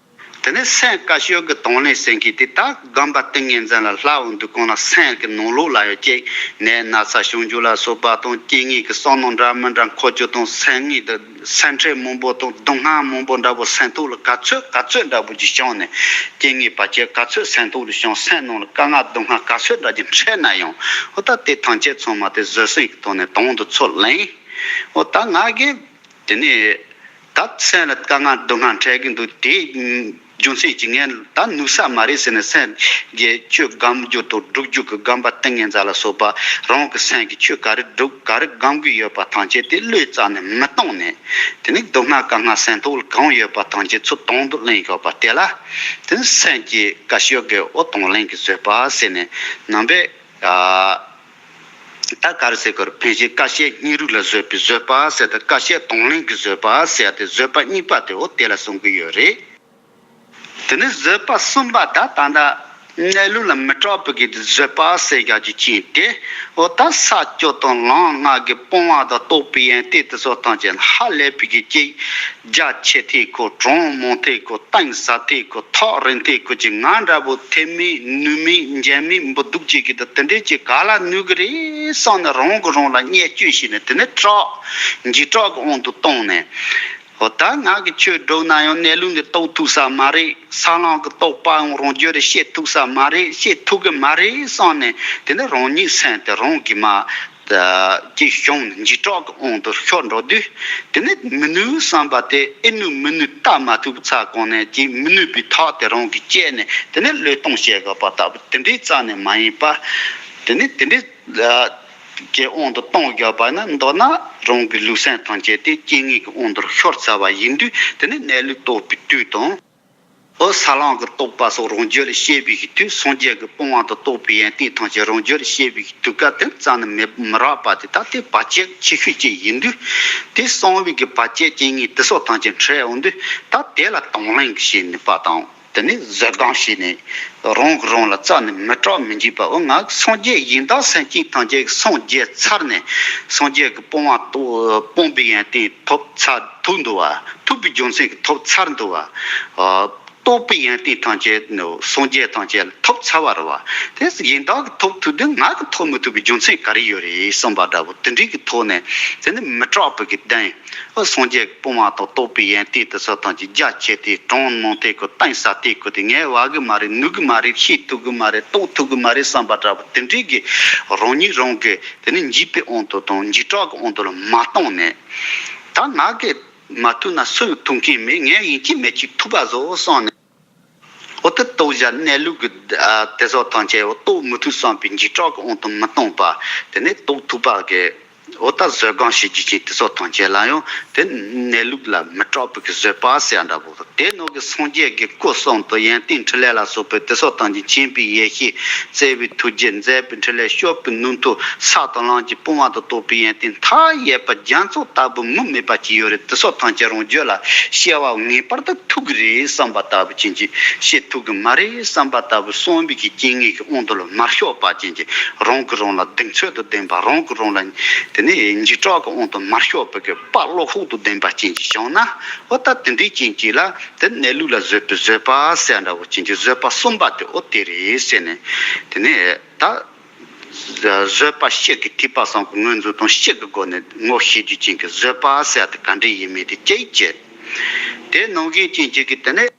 དེ་ནས་སེམས་བསྐྱེད་ཀྱི་དང་ལེན་ཟེར་མཁན་དེ། ད་སྒོམ་པ་ཏིང་ངེ་འཛིན་ལ་བསླབ་འོང་དུས་གོང་ལ་སེམས་ཀྱི་ནང་ལོགས་ལ་ཡང་ཅིག་ནད་ན་ཚ་བྱུང་རྒྱུ་ལ་སོགས་པ་དང་། རྐྱེན་ངན་གྱི་བསམ་མནོ་འདྲ་མི་འདྲ་འཁོར་རྒྱུ་དང་། སེམས་ངན་དུ་སེམས་ཁྲལ་མང་པོ་དང་སྡུག་བསྔལ་མང་པོ་འདྲ་པོ་སེམས་ཐོག་ལ་ག་ཚོད་ག་ཚོད་འདྲ་པོ་ཅིག་བྱུང་ནས། རྐྱེན་ངན་བར་ཆད་ག་ཚོད་སེམས་ཐོག་ལ་བྱུང་། སེམས་ནང་ལ་དཀའ་ངལ་སྡུག་བསྔལ་ག་ཚོད་འདྲ་ཅིག་འཕྲད་ན་ཡང་། འོ་ད་དེ་ཐམས་ཅད་ཚང་མ་དེ་བཟོད་བསྲན་གྱི་ཐོག་ནས་དང་དུ་ཚུར་ལེན། འོ་ད་ང་གིས་དེ་ནས་ད་སེམས་ལ་དཀའ་ངལ་སྡུག་བསྔལ་འཕྲད་ཀྱི་འདུག་དེའི་རྒྱུ་མཚན་གྱིས་ངས་ད་ནུས་ས་མ་རེད་ཟེར་ནས། སེམས་ཀྱི་ཆོས་སྒོམ་རྒྱུ་དང་སྒྲུབ་རྒྱུ་གི་སྒོམ་པ་ཏིང་ངེ་འཛིན་ལ་སོགས་པ། རང་གི་སེམས་ཀྱི་ཆོས་ག་རེ་སྒྲུབ་ག་རེ་སྒོམ་གྱི་ཡོད་པ་ཐམས་ཅད་དེ་བློས་རྩ་ནས་མི་གཏོང་ནས། དེ་ནས་སྡུག་བསྔལ་དཀའ་ངལ་སེམས་ཐོག་ལ་གང་ཡོད་པ་ཐམས་ཅད་ཚུར་དང་དུ་ལེན་དགོས་པ་དེ་ལ། དེ་ནས་སེམས་ཀྱི་བཀའ་ཤོད་ཀྱི་འོ་དང་ལེན་གྱི་བཟོད་པ་ཟེར་ནས་རྣམ་པས། ཨ། ད་ག་རེ་ཟེར་དགོས་རེད། ཕལ་ཆེར་ཀ་བཤད་སྙིང་རུས་ལ་བཟོད་པའི་བཟོད་པ་ཟེར་ཏེ། ཀ་བཤད་གདོང་ལེན་གྱི་བཟོད་པ་ཟེར་ཏེ། བཟོད་པ་གཉིས་པ་དེ་འོ་དེ་ལ་གསུང་གི་ཡོད་རེད། དེ་ནས་བཟོད་པ་གསུམ་པ་ད་ད་ལྟ་གནས་ལུགས་ལ་མི་སྐྲག་པའི་གི་བཟོད་པ་ཟེར་ཡག་གི་ཅན་དེ། འོ་ད་ས་བཅུ་དང་ལམ་ལྔ་གི་སྤོང་བ་དང་རྟོགས་པའི་ཡོན་ཏན་དེ་ཚོ་ཐམས་ཅད་ཧ་ལས་པའི་གི་ཅིག་རྒྱ་ཆེ་ཐེ་གོ། གྲངས་མང་ཐེ་གོ། གཏིང་ཟབ་ཐེ་གོ། ཐག་རིང་ཐེ་གོ་ཅིག་ང་འདྲ་པོ་ཐེ་མི་ནུས་མི་འཇལ་མི་འབུ་སྡུག་ཅིག་གི་དེ་དེ་འདྲས་ཅིག་ག་ལ་ནུས་གི་རེད་བསམ་ནས་རང་གིས་རང་ལ་བརྙས་བཅོས་བྱས་ནས། དེ་ནས་སྐྲག་འཇིགས་སྐྲག་གི་དབང་དུ་བཏང་ནས། འོ་ད་ང་གིས་ཆོས་སྒྲུབ་ན་ཡང་གནས་ལུགས་འདི་རྟོགས་ཐུབ་ས་མ་རེད། ས་ལམ་གྱི་རྟོགས་པའང་རང་རྒྱུད་ལ་སྐྱེ་ཐུབ་ས་མ་རེད། སྐྱེ་ཐུབ་གི་མ་རེད་བསམ་ནས། དེ་ནས་རང་ཉིད་སེམས་དེ་རང་གིས་མ་ཅིག་ཤོང་འཇིགས་སྐྲག་གི་དབང་དུ་ཤོར་འགྲོ་དུས། དེ་ནས་མི་ནུས་བསམ་པ་དེ་ཨེ་ནུས་མི་ནུས་བལྟ་མ་ཐུབ་ཚ་གང་ནས་ཅིག་མི་ནུས་པའི་ཐག་དེ་རང་གིས་བཅད་ནས། དེ་ནས་བློས་གཏོང་བྱེད་དགོས་པ་ལྟ་བུ་དེ་འདྲའི་རྩ་ནས་མ་ཡིན་པ། དེ་ནས་དེ་འདྲའི་གི་དབང་དུ་གཏོང་བརྒྱབ་པ་ན། མདོར་ན་རང་གི་ལུས་སེམས་ཐམས་ཅད་དེ་རྐྱེན་ངན་གྱི་དབང་དུ་ཤོར་ཚར་བ་ཡིན་དུས། དེ་ནས་གནས་ལུགས་རྟོགས་པའི་དུས་དང་། འོ་ས་ལམ་གྱི་རྟོགས་པ་སོགས་རང་རྒྱུད་ལ་སྐྱེས་པའི་གི་དུས། སངས་རྒྱས་ཀྱི་སྤོང་བ་དང་རྟོགས་པའི་ཡོན་ཏན་ཐམས་ཅད་རང་རྒྱུད་ལ་སྐྱེས་པའི་གི་དུས་སྐབས་དེ་རྩ་ནས་མི་མི་རག་པ་དེ་ད་དེ་བར་ཆད་ཆེ་ཤོས་ཅིག་ཡིན་དུས། དེ་གསང་བའི་གི་བར་ཆད་རྐྱེན་ངན་དེ་སོགས་ཐམས་ཅད་འཕྲད་འོང་དུས། ད་དེ་ལ་གདོང་ལེན་བྱེད་ནུས་པ་དང་། དེ་ནས་བཟོད་སྒོམ་བྱས་ནས་རང་གིས་རང་ལ་རྩ་ནས་མི་སྐྲག་མི་འཇིགས་པ། འོ་ང་སངས་རྒྱས་གཞན་དག་སེམས་ཅན་ཐམས་ཅད་ཀྱི་སངས་རྒྱས་ཚར་ནས། སངས་རྒྱས་ཀྱི་སྤོང་བ་སྤོང་བའི་ཡོན་ཏན་ཐོབ་ཚར་ཐུབ་འདུག་བ། ཐུབ་པའི་རྒྱུ་མཚན་གྱིས་ཐོབ་ཚར་འདུག་བ། རྟོགས་པའི་ཡོན་ཏན་ཐམས་ཅད་ནི་སངས་རྒྱས་ཐམས་ཅད་ལ་ཐོབ་ཚར་བ་རེད་བ། དེ་གཞན་དག་གིས་ཐོབ་ཐུབ་དུས་ང་གིས་ཐོབ་མི་ཐུབ་པའི་རྒྱུ་མཚན་ག་རེ་ཡོད་རེད་བསམ་པ་འདྲ་པོ་དེ་འདྲའི་གི་ཐོག་ནས། དེ་ནི་མི་སྐྲག་པའི་གི་གདེང་། ཨ་སངས་རྒྱས་ཀྱི་སྤོང་བ་དང་རྟོགས་པའི་ཡོན་ཏན་དེ་ཚོ་ཐམས་ཅད་རྒྱ་ཆེ་དེ་གྲངས་མང་དེ་གོ། གཏིང་ཟབ་དེ་གོ། དེ་ངས་བ་གི་མ་རེད། ནུས་གི་མ་རེད། ཤེས་ཐུབ་གི་མ་རེད། རྟོགས་ཐུབ་གི་མ་རེད་བསམ་པ་འདྲ་པོ་དེ་འདྲའི་གི་རང་ཉིད་རང་གི་དེ་ནི་འཇིགས་པའི་དབང་དུ་དང་འཇིགས་སྐྲག་གི་དབང་དུ་ལ་མ་བཏང་ནས། ད་ང་གིས་མ་ཐུབ་ན་སུ་ཡང་ཐུབ་མཁན་མེད། ངས་ཡིན་གཅིག་མིན་གཅིག་ཐུབ་པ་བཟོ་བསམ་ནས། འོ་དེ་རྟོགས་བྱ་གནས་ལུགས་ཀྱི་ཨ་དེ་ཚོ་ཐམས་ཅད་འོ་རྟོགས་མི་ཐུབ་བསམ་པའི་འཇིགས་སྐྲག་གི་དབང་དུ་མི་གཏོང་བ། དེ་ནས་རྟོགས་ཐུབ་པ་གི་འོ་ད་བཟོད་སྒོམ་བྱེད་རྒྱུ་ཅན་དེ་ཚོ་ཐམས་ཅད་ལ་ཡང་དེ་གནས་ལུགས་ལ་མི་སྐྲག་པའི་གི་བཟོད་པ་ཟེར་ཡ་འདྲ་པོ། དེ་ནང་གི་སངས་རྒྱས་ཀྱི་སྐུ་གསུང་དང་ཡོན་ཏན་ཕྲིན་ལས་ལ་སོགས་པའི་དེ་ཚོ་ཐམས་ཅད་མཁྱེན་པའི་ཡེ་ཤེས། བརྩེ་བའི་ཐུགས་རྗེ། མཛད་པའི་འཕྲིན་ལས། སྤྱོད་པའི་ནུས་མཐུ། ས་དང་ལམ་གྱི་སྤོང་བ་དང་རྟོགས་པའི་ཡོན་ཏན་མཐའ་ཡས་པ་རྒྱ་མཚོ་ལྟ་བུ་མུ་མེད་པ་ཅིག་ཡོད་རེད། དེ་ཚོ་ཐམས་ཅད་རང་རྒྱུད་ལ་སྐྱེ་བ་ངེས་པར་དུ་ཐུག་གི་རེད་བསམ་པ་ལྟ་བུ་ཅན་གྱི། སྐྱེ་ཐུབ་གི་མ་རེད་བསམ་པ་ལྟ་བུ་བསམ་པའི་གི་རྐྱེན་ངན་གྱི་དབང་དུ་ལ་མ་ཤོར་བ་ཅན་གྱི། རང་གིས་རང་ལ་གདེང་ཚོད་དང་ལྡན་པ། རང་གིས་རང་ལ་དེ་ནས་འཇིགས་སྐྲག་གི་དབང་དུ་མ་ཤོར་བའི་གི་དཔའ་བློ་ཁོག་དང་ལྡན་པ་ཅན་གྱི་བྱུང་ན། འོ་ད་དེ་འདྲའི་རྐྱེན་གྱིས་ལ་དེ་གནས་ལུགས་ལ་བཟོད་པའི་བཟོད་པ་ཟེར་འདྲ་བོ་ཅན་གྱི་བཟོད་པ་གསུམ་པ་དེ་འོ་དེ་རེད་ཟེར་ནས། དེ་ནས་ད་བཟོད་པ་སྤྱི་གི་ཐེག་པ་གསུམ་གྱི་ངོས་འཛིན་དང་སྤྱི་གི་སྒོ་ནས་ངོ་ཤེས་རྒྱུ་ཅན་གྱི་བཟོད་པ་ཟེར་དེ་ག་འདྲ་ཡིན་མིན་དེ་གཅིག་བྱས། དེ་ནང་བཞིན་ཅན་གཅིག་གི་དེ་ནས་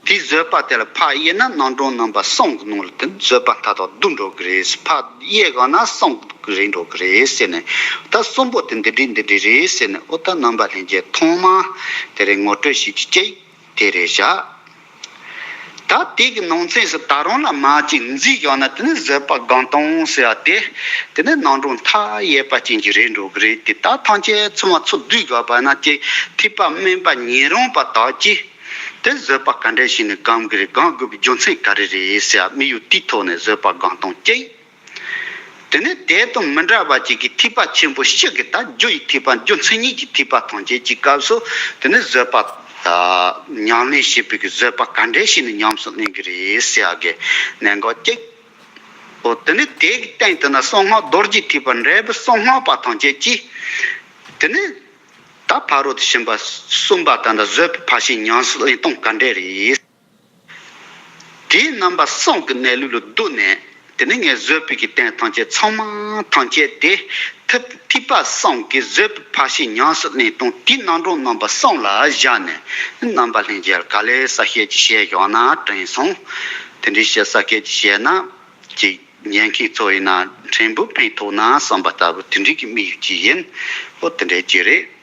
དེའི་བཟོད་པ་དེ་ལ་ཕར་དབྱེ་ན་རྣམ་གྲངས་རྣམ་པ་གསུམ་གྱི་ནང་ལ་དེ་བཟོད་པ་མཐའ་དག་བསྡུ་འགྲོ་གི་རེད། ཕར་དབྱེ་ག་ན་གསུམ་གྱི་རེད་འགྲོ་གི་རེད་ཟེར་ནས། ད་གསུམ་པོ་དེ་འདི་འདྲ་འདི་འདྲ་རེད་ཟེར་ནས། འོ་ད་རྣམ་པ་ལྷན་རྒྱས་ཐོག་མ་དེ་རེད། ངོ་སྤྲོད་བྱེད་རྒྱུ་གཅིག་དེ་རེད་བཞག་ད་དེ་གི་ནང་ཚན་སུ་ད་རུང་ལ་མར་ཅིག་འཛུལ་བཞག་ན། དེ་ནི་བཟོད་པ་སྒོམ་སྟངས་ཟེར་བ་དེ། དེ་ནི་རྣམ་གྲངས་མཐའ་ཡས་པ་ཅན་གྱི་རེད་འགྲོ་གི་རེད་དེ། ད་ཐམས་ཅད་ཚང་མ་ཚུར་བསྡུས་དགོས་པ་ན། ཅིག་ཐེག་པ་དམན་པ་ཉན་རུང་བ་དག་གིས་དེ་བཟོད་པ་ག་འདྲ་བྱས་ནས་སྒོམ་གི་རེད། སྒོམ་དགོས་པའི་རྒྱུ་མཚན་ག་རེ་རེད་ཟེར་བ། དམིགས་ཡུལ་དེའི་ཐོག་ནས་བཟོད་པ་སྒོམ་སྟངས་གཅིག་དེ་ནས་དེ་དང་མི་འདྲ་བ་ཅིག་གི་ཐེག་པ་ཆེན་པོ་སྤྱི་གི་ད་རྒྱུ་ཡི་ཐེག་པ། རྒྱུ་མཚན་ཉིད་ཀྱི་ཐེག་པ་ཐམས་ཅད་ཀྱི་སྐབས་སུ། དེ་ནས་བཟོད་པ་ཨ་ཉམས་ལེན་བྱེད་པའི་གི་བཟོད་པ་ག་འདྲ་བྱས་ནས་ཉམས་སུ་ལེན་གི་རེད་ཟེར་ཡག་གི་གནད་འགག་གཅིག་འོ་དེ་ནས་དེ་གི་སྟེང་དུ་ན་གསང་སྔགས་རྡོ་རྗེ་ཐེག་པ་འབྲས་བུ་གསང་སྔགས་པ་ཐམས་ཅད་ཀྱིས། དེ་ནས་ད་ཕ་རོལ་ཏུ་ཕྱིན་པ་གསུམ་པ་དང་ད་བཟོད་པའི་ཕར་ཕྱིན་ཉམས་སུ་ལེན་སྟངས་ག་འདྲ་རེད། དེའི་རྣམ་པ་གསུམ་གྱི་གནས་ལུགས་ལ་བསྡུས་ནས། དེ་ནས་ངས་བཟོད་པའི་གི་སྟེང་ཐམས་ཅད་ཚང་མ་ཐམས་ཅད་དེ། ཐེག་ཐེག་པ་གསུམ་གྱི་བཟོད་པའི་ཕར་ཕྱིན་ཉམས་སུ་ལེན་སྟངས་དེའི་རྣམ་གྲངས་རྣམ་པ་གསུམ་ལ་བཞག་ནས། རྣམ་པ་ལྷན་རྒྱས་ལ་ག་ལེར་གསལ་བཤད་ཅིག་བྱས་བཞག་ན་དྲན་སོང་། དེ་འདྲའི་བཤད་གསལ་བཤད་ཅིག་བྱས་ན། ཅིག་ཉན་མཁན་ཚོ་ཡིན་ན་ཕྲན་བུ་ཕན་ཐོགས་ན་བསམ་པ་ལྟ་བུ་དེ་འདྲའི་གི་དམིགས་ཡུལ་ཅིག་ཡིན། འོ་དེ་འདྲའི་ཅིག་རེད།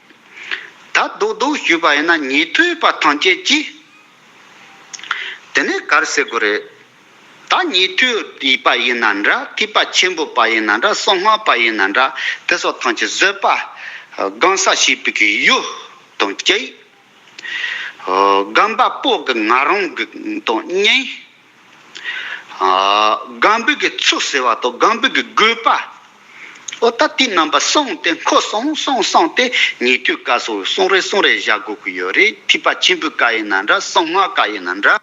ད་རྡོག་རྡོག་ཞུས་པ་ཡིན་ན་ཉན་ཐོས་པ་ཐམས་ཅད་ཀྱིས། དེ་ནས་ག་རེ་ཟེར་དགོས་རེད། ད་ཉན་ཐོས་པ་ཡིན་ན་འདྲ། ཐེག་པ་ཆེན་པོ་པ་ཡིན་ན་འདྲ། གསང་སྔགས་པ་ཡིན་ན་འདྲ། དེ་ཚོ་ཐམས་ཅད་བཟོད་པ་སྒོམ་ས་བྱེད་པའི་གི་ཡུལ་དང་གཅིག་སྒོམ་པ་པོ་གི་ང་རང་གི་དང་གཉིས། སྒོམ་པའི་གི་ཚུལ་ཟེར་བ་དང་སྒོམ་པའི་གི་དགོས་པ། ཨོ་ད་དེ་རྣམ་པ་གསུམ་དེ་ཁོ་གསུམ་གསུམ་གསུམ་དེ་ཉན་ཐོས་སྐབས་སུ་གསུམ་རེ་གསུམ་རེ་བཞག་དགོས་ཀྱི་ཡོད་རེད། ཐེག་པ་ཆེན་པོའི་སྐབས་ཡིན་ན་འདྲ། གསང་སྔགས་སྐབས་ཡིན་ན་འདྲ།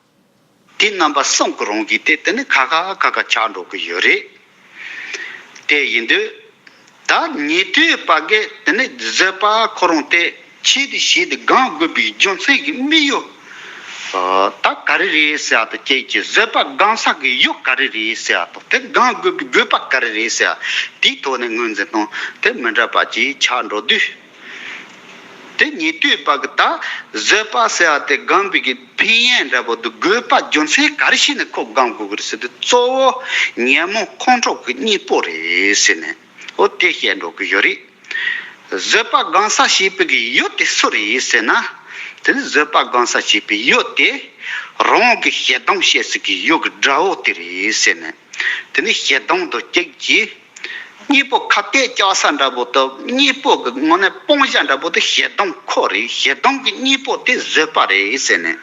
དེ་རྣམ་པ་གསུམ་གྱི་རང་གི་དེ་དེ་ནི་ཁ་ཁ་ཁ་ཁ་ཆགས་འགྲོ་གི་ཡོད་རེད། དེ་ཡིན་དུས། ད་ཉན་ཐོས་པ་གི་དེ་ནི་བཟོད་པ་ཁོ་རང་དེ་ཆེད་དུ་བྱས་ཏེ་སྒོམ་དགོས་པའི་རྒྱུ་མཚན་གྱི་དམིགས་ཡུལ། ད་ག་རེ་རེད་ཟེར་བ་དང་། ཁྱེད་ཀྱི་བཟོད་པ་སྒོམ་ས་གི་ཡུལ་ག་རེ་རེད་ཟེར་བ་དང་། དེ་སྒོམ་དགོས་པའི་དགོས་པ་ག་རེ་རེད་ཟེར་བ་དེའི་ཐོག་ནས་ངོས་འཛིན་དང་དེ་མི་འདྲ་བ་ཅིག་ཆགས་འགྲོ་དུས། དེ་ཉན་ཐོས་པ་གི་ད་བཟོད་པ་ཟེར་བ་དེ་སྒོམ་པའི་གི་ཕན་ཡོན་འདྲ་པོ་དང་དགོས་པ་རྒྱུ་མཚན་ག་རེ་བྱས་ནས་ཁོ་སྒོམ་དགོས་ཀྱི་རེད་ཟེར་དུས། གཙོ་བོ་ཉོན་མོངས་ཁོང་ཁྲོ་གི་གཉེན་པོ་རེད་ཟེར་ནས་ཨོ་དེ་བཤད་འགྲོ་གི་ཡོད་རེད། བཟོད་པ་སྒོམ་ས་བྱེད་པའི་གི་ཡུལ་དེ་སུ་རེད་ཟེར་ན། དེ་ནི་བཟོད་པ་སྒོམ་ས་བྱེད་པའི་ཡུལ་དེ་རང་གི་ཞེ་སྡང་བྱེད་སའི་གི་ཡུལ་གྱི་དགྲ་བོ་དེ་རེད་ཟེར་ནས། དེ་ནི་ཞེ་སྡང་དང་གཅིག་གི་གཉེན་པོ་ཁ་གཏད་བཅག་ས་འདྲ་པོ་དང་། གཉེན་པོ་གི་ངོ་ནས་སྤང་བྱ་འདྲ་པོ་དེ་ཞེ་སྡང་ཁོ་རེད། ཞེ་སྡང་གི་གཉེན་པོ་དེ་བཟོད་པ་རེད་ཟེར་ནས།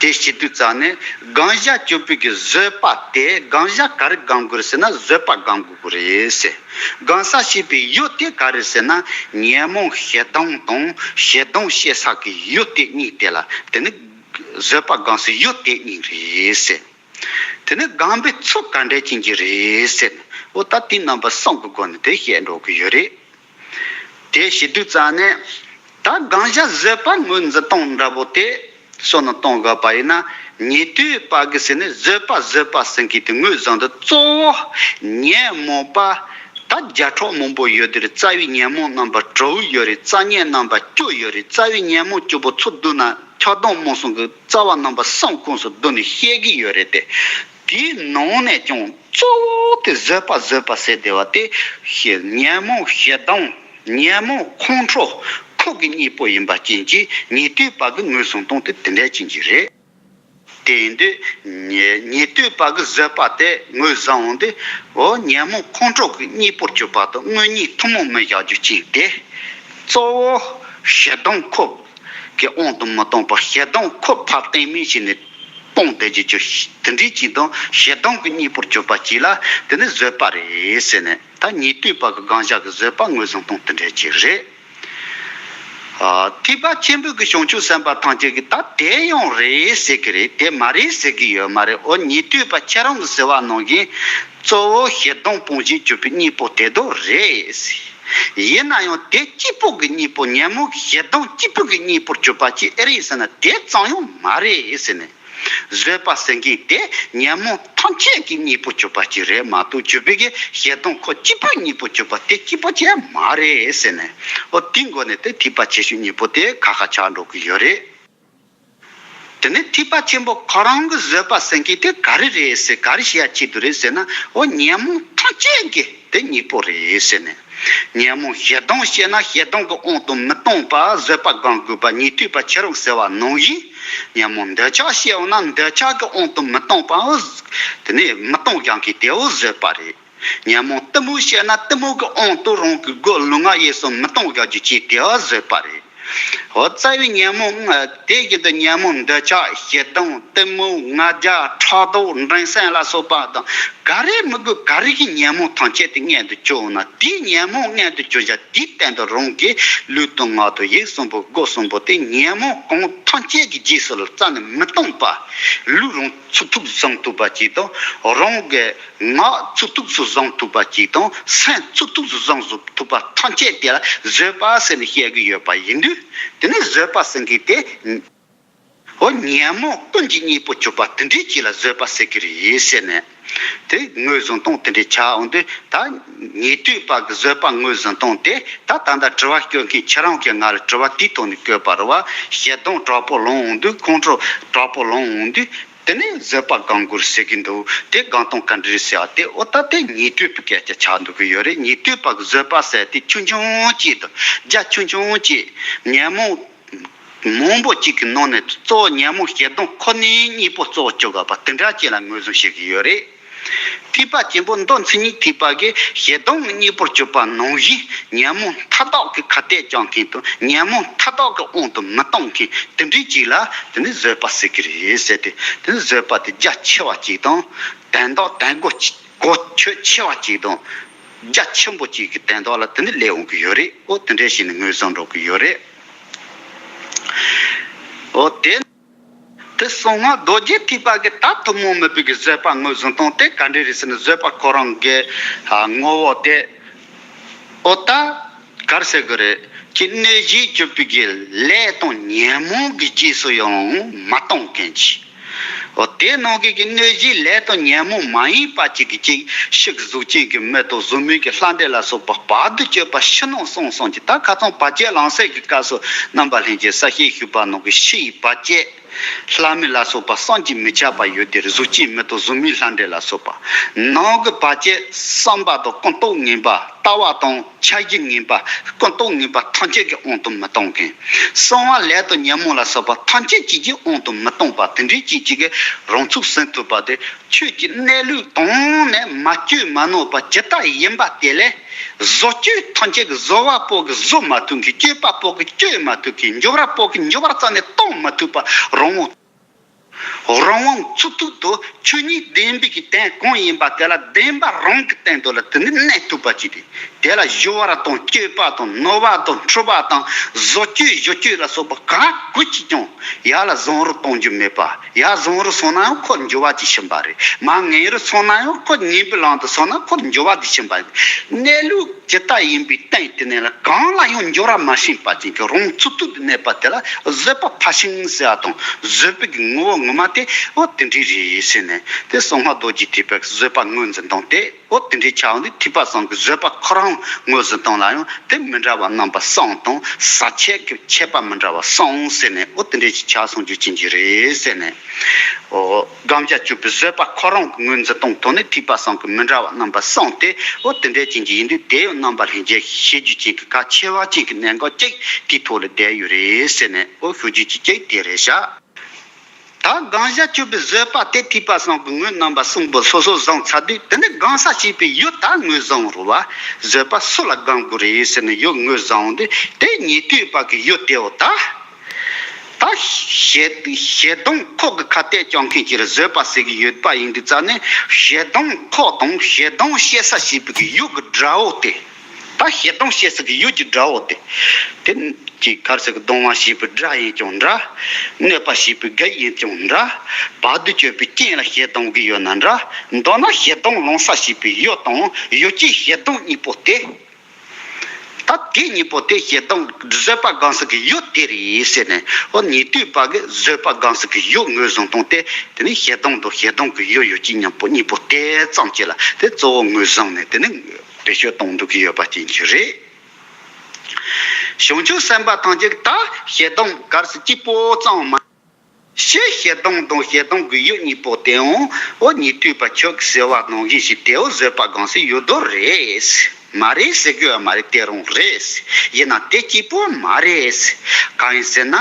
དེ་བྱེད་དུས་ཙམ་ནས་སྒོམ་བྱ་སྤྱོད་པའི་གི་བཟོད་པ་དེ་སྒོམ་བྱ་ག་རེ་སྒོམ་དགོས་ཟེར་ན་བཟོད་པ་སྒོམ་དགོས་རེད་ཟེར། སྒོམ་ས་བྱེད་པའི་ཡུལ་དེ་ག་རེ་ཟེར་ན་ཉོན་མོངས་ཞེ་སྡང་དང་ཞེ་སྡང་བྱེད་ས་གི་ཡུལ་དེ་གཉིས་དེ་ལ་དེ་ནི་བཟོད་པ་སྒོམ་སའི་ཡུལ་དེ་གཉིས་རེད་ཟེར། དེ་ནི་སྒོམ་པའི་ཚུལ་ག་འདྲ་ཅན་གྱི་རེད་ཟེར་ནས། འོ་ད་དེ་རྣམ་པ་གསུམ་གྱི་སྒོ་ནས་དེ་བཤད་འགྲོ་གི་ཡོད་རེད། དེ་བྱེད་དུས་ཙམ་ནས་ད་སྒོམ་བྱ་བཟོད་པ་ངོས་འཛིན་སྟངས་འདྲ་པོ་དེ་བསམ་བློ་གཏོང་དགོས་པ་ཡིན་ན། ཉན་ཐོས་པ་གི་ཟེར་ནས་བཟོད་པ་བཟོད་པ་ཟེར་མཁན་དེ་ངོས་བཟུང་དུས་གཙོ་བོ་ཉོན་མོངས་པ་ད་བརྒྱ་ཕྲག་མང་པོ་ཡོད་དེ་རེད། རྩ་བའི་ཉོན་མོངས་རྣམ་པ་དྲུག་ཡོད་རེད། རྩ་ཉོན་རྣམ་པ་བཅུ་ཡོད་རེད། རྩ་བའི་ཉོན་མོངས་བཅུ་པོ་ཚུར་བསྡུ་ན་ཆགས་སྡང་རྨུགས་གསུམ་གྱི་རྩ་བ་རྣམ་པ་གསུམ་ཁོངས་སུ་བསྡུ་ནས་བཤད་ཀྱི་ཡོད་རེད་དེ། དེའི་ནང་ནས་ཀྱང་གཙོ་བོ་དེ་བཟོད་པ་བཟོད་པ་ཟེར་བསྡད་པ་དེ་ཉོན་མོངས་ཞེ་སྡང་ཉོན་མོངས་ཁོང་ཁྲོ་ཁོ་གི་གཉེན་པོ་ཡིན་པ་ཅན་གྱི་ཉན་ཐོས་པ་གི་ངོས་བཟུང་སྟངས་དེ་དེ་འདྲ་ཅན་གྱི་རེད། དེ་ཡིན་དུས་ཉན་ཉན་ཐོས་པ་གི་བཟོད་པ་དེ་ངོས་བཟུང་འོང་དུས། འོ་ཉོན་མོངས་ཁོང་ཁྲོ་གི་གཉེན་པོར་གྱུར་པ་དང་དངོས་གཉེན་ཐུན་མོང་མི་བཞག་རྒྱུ་ཅན་དེ། གཙོ་བོ་ཞེ་སྡང་ཁོ་གི་དབང་དུ་མི་གཏོང་བར་ཞེ་སྡང་ཁོ་ཕར་གཏན་མེད་བྱས་ནས་སྤོང་བསྡད་རྒྱུ་ཅིག་དེ་འདྲའི་ཅིག་དང་། ཞེ་སྡང་གི་གཉེན་པོར་གྱུར་པ་ཅིག་ལ་དེ་ནི་བཟོད་པ་རེད་ཟེར་ནས། ད་ཉན་ཐོས་པ་གི་སྒོམ་བྱ་གི་བཟོད་པ་ངོས་བཟུང་སྟངས་དེ་འདྲ་ཅིག་རེད། ཨ། ཐེག་པ་ཆེན་པོའི་གི་བྱང་ཆུབ་སེམས་དཔའ་ཐམས་ཅད་ཀྱིས་ད་དེ་ཡང་རེད་ཟེར་གི་རེད། དེ་མ་རེད་ཟེར་གི་ཡོད་མ་རེད། འོ་ཉན་ཐོས་པ་ཁྱེད་རང་གི་ཟེར་བ་ནང་བཞིན་གཙོ་བོ་ཞེ་སྡང་སྤོང་བྱེད་གྱུར་པའི་གཉེན་པོ་དེ་དག་རེད། ཡིན་ན་ཡང་དེ་གཅིག་པོ་གི་གཉེན་པོ། ཉོན་མོངས་ཞེ་སྡང་གཅིག་པོ་གི་གཉེན་པོར་གྱུར་པ་ཅིག་ཨེ་རེད་ཟེར་ན་དེ་ཙམ་ཡང་མ་རེད་ཟེར་ནས། བཟོད་པ་ཟེར་མཁན་དེ་ཉོན་མོངས་ཐམས་ཅད་ཀྱི་གཉེན་པོར་གྱུར་པ་ཅིག་རེད་མ་གཏོགས། གྱུར་པའི་གི་ཞེ་སྡང་ཁོ་གཅིག་པོའི་གཉེན་པོར་གྱུར་པ་དེ་གཅིག་པོ་ཅིག་མ་རེད་ཟེར་ནས། འོ་དེའི་སྒོ་ནས་དེ་ཐེག་པ་ཆེ་ཆུང་གཉིས་པོ་དེ་ཁ་ཁ་ཆགས་འགྲོ་གི་ཡོད་རེད། དེ་ནས་ཐེག་པ་ཆེན་པོ་ཁོ་རང་གི་བཟོད་པ་ཟེར་མཁན་དེ་ག་རེ་རེད་ཟེར། ག་རེ་བྱེད་ཡ་ཆེད་དུ་རེད་ཟེར་ན། འོ་ཉོན་མོངས་ཐམས་ཅད་ཀྱི་དེ་གཉེན་པོ་རེད་ཟེར་ནས། ཉོན་མོངས་ཞེ་སྡང་སྐྱེས་ན་ཞེ་སྡང་གི་དབང་དུ་མི་གཏོང་བར་བཟོད་པ་སྒོམ་དགོས་པ་ཉན་ཐོས་པ་ཁྱེད་རང་གི་ཟེར་བ་ནང་བཞིན། ཉོན་མོངས་འདོད་ཆགས་སྐྱེས་འོང་ན་འདོད་ཆགས་ཀྱི་དབང་དུ་མི་གཏོང་བར། དེ་ནས་མི་གཏོང་ཡང་གི་དེའོ་བཟོད་པ་རེད། ཉོན་མོངས་གཏི་མུག་སྐྱེས་ན་གཏི་མུག་གི་དབང་དུ་རང་གི་སྒོ་ལུས་ངག་ཡིད་གསུམ་མི་གཏོང་བར་གྱུར་ཅིག་དེའོ་བཟོད་པ་རེད། འོ་རྩ་བའི་ཉོན་མོངས་དེ་བཞིན་དུ་ཉོན་མོངས་འདོད་ཆགས་ཞེ་སྡང་གཏི་མུག་ང་རྒྱལ་ཕྲག་དོག་འགྲན་སེམས་ལ་སོགས་པ་དང་། ག་རེ་མི་དགོས་ག་རེ་གི་ཉོན་མོངས་ཐམས་ཅད་དེ་མངོན་དུ་གྱུར་འོང་ན། དེའི་ཉོན་མོངས་མངོན་དུ་གྱུར་བྱ་དེའི་སྟེང་དུ་རང་གི་ལུས་དང་ངག་དང་ཡིད་གསུམ་པོ་སྒོ་གསུམ་པོ་དེ་ཉོན་མོངས་གང་ཐམས་ཅད་ཀྱི་རྗེས་སུ་ལ་རྩ་ནས་མི་གཏོང་བ། ལུས་རང་ཚུགས་ཐུབ་བཟང་ཐུབ་པ་ཅིག་དང་། རང་གི་ངག་ཚུགས་ཐུབ་སུ་བཟང་ཐུབ་པ་ཅིག་དང་། སེམས་ཚུགས་ཐུབ་སུ་བཟང་བཟོ་ཐུབ་པ་ཐམས་ཅད་དེ་ལ་བཟོད་པ་ཟེར་ནས་བཤད་ཀྱི་ཡོད་པ་ཡིན་དུས། དེ་ནས་བཟོད་པ་ཟེར་མཁན་དེ། འོ་ཉོན་མོངས་ཀུན་གྱི་གཉེན་པོ་གྱུར་པ་དེ་འདྲའི་ཅིག་ལ་བཟོད་པ་ཟེར་གྱི་རེད་ཟེར་ནས། དེ་ངོས་བཟུང་སྟངས་དེ་འདྲའི་ཆགས་འོང་དུས། ད་ཉན་ཐོས་པ་གི་བཟོད་པ་ངོས་བཟུང་སྟངས་དེ། ད་ད་ལྟ་དྲི་བ་བཀོད་མཁན་ཁྱེད་རང་གིས་ང་ལ་དྲི་བ་དེའི་ཐོག་ནས་བཀོད་པ་རེད་བ། ཞེ་སྡང་དྲག་པོ་ལངས་འོང་དུས། ཁོང་ཁྲོ་དྲག་པོ་ལངས་འོང་དུས། དེ་ནས་བཟོད་པ་སྒོམ་དགོས་ཟེར་གྱི་འདུག་དེ་སྒོམ་སྟངས་ག་འདྲ་རེད་ཟེར་བ་དེ། འོ་ད་དེ་ཉན་ཐོས་པའི་སྐད་ཆ་ཆགས་འདུག་གི་ཡོད་རེད། ཉན་ཐོས་པ་གི་བཟོད་པ་ཟེར་དེ་ཆུང་ཆུང་ཅིག་དང་རྒྱ་ཆུང་ཆུང་ཅིག་ཉོན་མོངས་མང་པོ་ཅིག་གི་ནང་ནས་གཙོ་བོ་ཉོན་མོངས་ཞེ་སྡང་ཁོ་ནའི་གཉེན་པོ་གཙོ་བོ་གྱུར་དགོས་པ་དེ་འདྲ་ཅིག་ལ་ངོས་བཟུང་བྱེད་ཀྱི་ཡོད་རེད། ཐེག་པ་ཆེན་པོ་མདོ་མཚན་ཉིད་ཐེག་པ་གིས་ཞེ་སྡང་གི་གཉེན་པོར་གྱུར་པ་ནང་བཞིན། ཉོན་མོངས་མཐའ་དག་གི་ཁ་གཏད་བཅག་མཁན་དང་། ཉོན་མོངས་མཐའ་དག་གི་དབང་དུ་མི་གཏོང་མཁན་དེ་འདྲའི་ཅིག་ལ་དེ་ནི་བཟོད་པ་ཟེར་གྱི་རེད་ཟེར་ཏེ། དེ་ནི་བཟོད་པ་དེ་རྒྱ་ཆེ་བ་ཅིག་དང་། དོན་དག་དོན་གོ་གོ་ཆོད་ཆེ་བ་ཅིག་དང་། རྒྱ་ཆེན་པོ་གཅིག་གི་དོན་དག་ལ་དེ་ནི་སླེབས་འོང་གི་ཡོད་རེད། ཨོ་དེ་འདྲ་བྱས་ནས་ངོས་བཟུང་འགྲོ་གི་ཡོད་རེད། ཨོ་དེ། དེ་གསང་སྔགས་རྡོ་རྗེ་ཐེག་པ་གི་ད་ཐུན་མོང་མིན་པའི་གི་བཟོད་པ་ངོས་བཟུང་སྟངས་དེ་ག་འདྲ་རེད་ཟེར་ན། བཟོད་པ་ཁོ་རང་གི་ཨ་ངོ་བོ་དེ། ཨོ་ད་ག་རེ་ཟེར་གི་རེད། ཀྱི་གནོད་བྱེད་གྱུར་པའི་གི་ལས་དང་ཉོན་མོངས་ཀྱི་རྗེས་སུ་ཡང་མ་གཏོང་མཁན་གྱི། ཨོ་དེ་ནང་གི་གི་གནོད་བྱེད་ལས་དང་ཉོན་མོངས་མ་ཡིན་པ་ཅིག་གི་ཅིག་ཕྱི་གི་གཟུགས་ཅན་གྱི་མི་དང་གཟུགས་མེད་ཀྱི་ལྷ་འདྲེ་ལ་སོགས་པ་བར་དུ་གཅོད་པ་ཕྱི་ནང་གསང་གསུམ་གྱི། ད་ཁ་སང་བར་ཆད་ལམ་སེལ་གྱི་སྐབས་སུ་རྣམ་པ་ལྷན་རྒྱས་གསལ་བཤད་ཞུས་པ་ནང་གི་ཕྱི་ཡི་བར་ཆད། ལྷ་མི་ལ་སོགས་པ་བསམ་གྱིས་མི་ཁྱབ་པ་ཡོད་དེ། གཟུགས་ཅན་མི་དང་གཟུགས་མེད་ལྷ་འདྲེ་ལ་སོགས་པ། ནང་གི་བར་ཆད་བསམ་པ་དང་ཀུན་རྟོག་ངན་པ། ལྟ་བ་དང་འཆར་གཞི་ངན་པ། ཀུན་རྟོག་ངན་པ་ཐམས་ཅད་ཀྱི་དབང་དུ་མི་གཏོང་མཁན། གསང་བ་ལས་དང་ཉོན་མོངས་ལ་སོགས་པ་ཐམས་ཅད་ཀྱི་དབང་དུ་མི་གཏོང་བ་དེ་འདྲའི་ཅིག་ཅིག་གི་རང་ཚུགས་ཟིན་ཐུབ་པ་དེ། ཆོས་ཀྱི་གནས་ལུགས་དོན་ནི་མ་བཅོས་མ་ནོར་བ་ཇི་ལྟར་ཡིན་པ་དེ་ལས། བཟོ་བཅོས་ཐམས་ཅད་ཀྱི་བཟོ་བ་པོ་གིས་བཟོ་མ་ཐུབ་མཁན། བཅོས་པ་པོ་གིས་བཅོས་མ་ཐུབ་མཁན། འགྱུར་བ་པོ་གིས་འགྱུར་བ་རྩ་ནས་གཏོང་མ་ཐུབ་པ། རང་དབང་། རང་དབང་ཚུགས་ཐུབ་ཏུ་ཆོས་ཉིད་བདེན་པའི་གི་དོན་གང་ཡིན་པ་དེ་ལ་བདེན་པ་རང་གི་སྟེང་དུ་ལ་དེ་ནི་གནས་ཐུབ་པ་ཅིག་སྟེ། དེ་ལ་གཞོལ་བ་དང་བཅོས་པ་དང་ནོར་བ་དང་འཁྲུལ་བ་དང་བཟོ་བཅོས་བཟོ་བཅོས་ལ་སོགས་པ་ག་གུ་ཅིག་ཀྱང་ཡར་ལ་བཟང་རུ་གཏོང་རྒྱུ་མེད་པ། ཡར་བཟང་རུ་སོང་ན་ཡང་ཁོ་འགྱུར་བ་དེ་ཕྱིན་པ་རེད། མར་ངན་རུ་སོང་ན་ཡང་ཁོ་ངན་པའི་ལམ་དུ་སོང་ན་ཁོ་འགྱུར་བ་དེ་ཕྱིན་པ་རེད། གནས་ལུགས་ཇི་ལྟར་ཡིན་པའི་སྟེང་དེ་ནས་ལ་གང་ལ་ཡང་འགྱུར་བ་མ་ཕྱིན་པ་ཅན་གྱི་རང་ཚུགས་ཐུབ་ཏུ་གནས་པ་དེ་ལ་བཟོད་པ་ཕར་ཕྱིན་ཟེར་བ་དང་། བཟོད་པའི་གི་ངོ་བོ་ངོ་མ་དེ་འོ་དེ་འདྲ་རེད་ཟེར་ནས། དེ་གསང་སྔགས་རྡོ་རྗེ་ཐེག་པའི་བཟོད་པ་ངོས་འཛིན་སྟངས་དེ། འོ་དེ་འདྲའི་ཆ་འོང་དུས་ཐེག་པ་གསུམ་གྱི་བཟོད་པ་ཁོ་རང་ངོས་འཛིན་སྟངས་ལ་ཡང་དེ་མི་འདྲ་བ་རྣམ་པ་གསུམ་དང་། ཟག་བཅས་ཀྱི་ཁྱད་པར་མི་འདྲ་བ་གསུམ་ཟེར་ནས། འོ་དེ་འདྲའི་ཆ་གསུང་རྒྱུ་ཅན་གྱི་རེད་ཟེར་ནས། འོ་དགག་བྱ་གཅོད་པའི་བཟོད་པ་ཁོ་རང་གི་ངོས་འཛིན་སྟངས་ཐོག་ནས་ཐེག་པ་གསུམ་གྱི་མི་འདྲ་བ་རྣམ་པ་གསུམ་དེ། འོ་དེ་འདྲའི་ཅན་གྱི་ཡིན་དུས་དེ་ཡང་རྣམ་པ་ལྷན་རྒྱས་ཤེས་རྒྱུ་ཅན་གྱི་གལ་ཆེ་བ་ཅན་གྱི་གནད་འགག་ཅིག་དེའི་ཐོག་ལ་བསྡད་ཡོད་རེད་ཟེར་ནས། འོ་ཞུ་རྒྱུ་ཅིག་ཅིག་དེ་རེད་ཤག་ད་དགག་བྱ་གཅོད་པའི་བཟོད་པ་དེ་ཐེག་པ་གསུམ་གྱི་ངོས་རྣམ་པ་གསུམ་པོ་སོ་སོ་བཟུང་ཚར་དུས། དེ་ནས་དགག་ས་བྱེད་པའི་ཡུལ་ད་ངོས་བཟུང་རུང་བ། བཟོད་པ་སུ་ལ་དགག་དགོས་རེད་ཟེར་ནས་ཡུལ་ངོས་བཟུང་དུས། དེ་ཉན་ཐོས་པ་གི་ཡུལ་དེའོ་ད། ད་ཞེ་ཞེ་སྡང་ཁོག་གི་ཁ་གཏད་གཅོག་མཁན་གྱི་བཟོད་པ་ཟེར་གི་ཡོད་པ་ཡིན་དུས་ཙང་ནས། ཞེ་སྡང་ཁོག་དང་ཞེ་སྡང་སྐྱེ་ས་བྱེད་པའི་གི་ཡུལ་གྱི་དགྲ་བོ་དེ། ད་ཞེ་སྡང་སྐྱེ་ས་གི་ཡུལ་གྱི་དགྲ་བོ་དེ། དེ་གཅིག་ག་རེ་ཟེར་གི། སྡང་བ་བྱེད་པའི་དགྲ་ཡིན་ཀྱང་འདྲ། གནོད་པ་བྱེད་པའི་རྒྱུ་ཡིན་ཀྱང་འདྲ། བར་དུ་གཅོད་པའི་རྐྱེན་ལ་ཞེ་སྡང་གི་ཡོད་ན་འདྲ། མདོར་ན་ཞེ་སྡང་སློང་ས་བྱེད་པའི་ཡུལ་དང་ཡུལ་གྱི་ཞེ་སྡང་གཉིས་པོ་དེ། ད་དེ་གཉིས་པོ་དེ་ཞེ་སྡང་བཟོད་པ་དགག་ས་གི་ཡུལ་དེ་རེད་ཟེར་ནས། འོ་ཉན་ཐོས་པ་གི་བཟོད་པ་དགག་ས་གི་ཡུལ་ངོས་བཟུང་སྟངས་དེ། དེ་ནི་ཞེ་སྡང་དང་ཞེ་སྡང་གི་ཡུལ་ཡུལ་གྱི་གཉིས་པོ་གཉིས་པོ་དེ་ཙམ་ཅིག་ལ་དེ་གཙོ་བོ་ངོས་བཟུང་ནས། དེ་ནི་བེད་སྤྱོད་གཏོང་འདུག་གི་ཡོད་པ་ཅན་གྱི་རེད། བྱང་ཆུབ་སེམས་དཔའ་ཐམས་ཅད་ད་ཞེ་སྡང་ག་རེ་ཟེར་གཅིག་པོ་ཙམ་མ། ཕྱི་ཞེ་སྡང་དང་ཞེ་སྡང་གི་ཡུལ་གཉིས་པོ་དེའང་འོ་ཉན་ཐོས་པ་ཁྱོད་ཀྱིས་ཟེར་བ་ནང་བཞིན་ཞིག་དེའོ་བཟོད་པ་དགག་ས་ཡུལ་དོ་རེད། མ་རེད་ཟེར་དགོས་པ་མ་རེད། དེ་རང་རེད། ཡིན་ན་དེ་གཅིག་པོ་མ་རེད། གང་ཡིན་ཟེར་ན།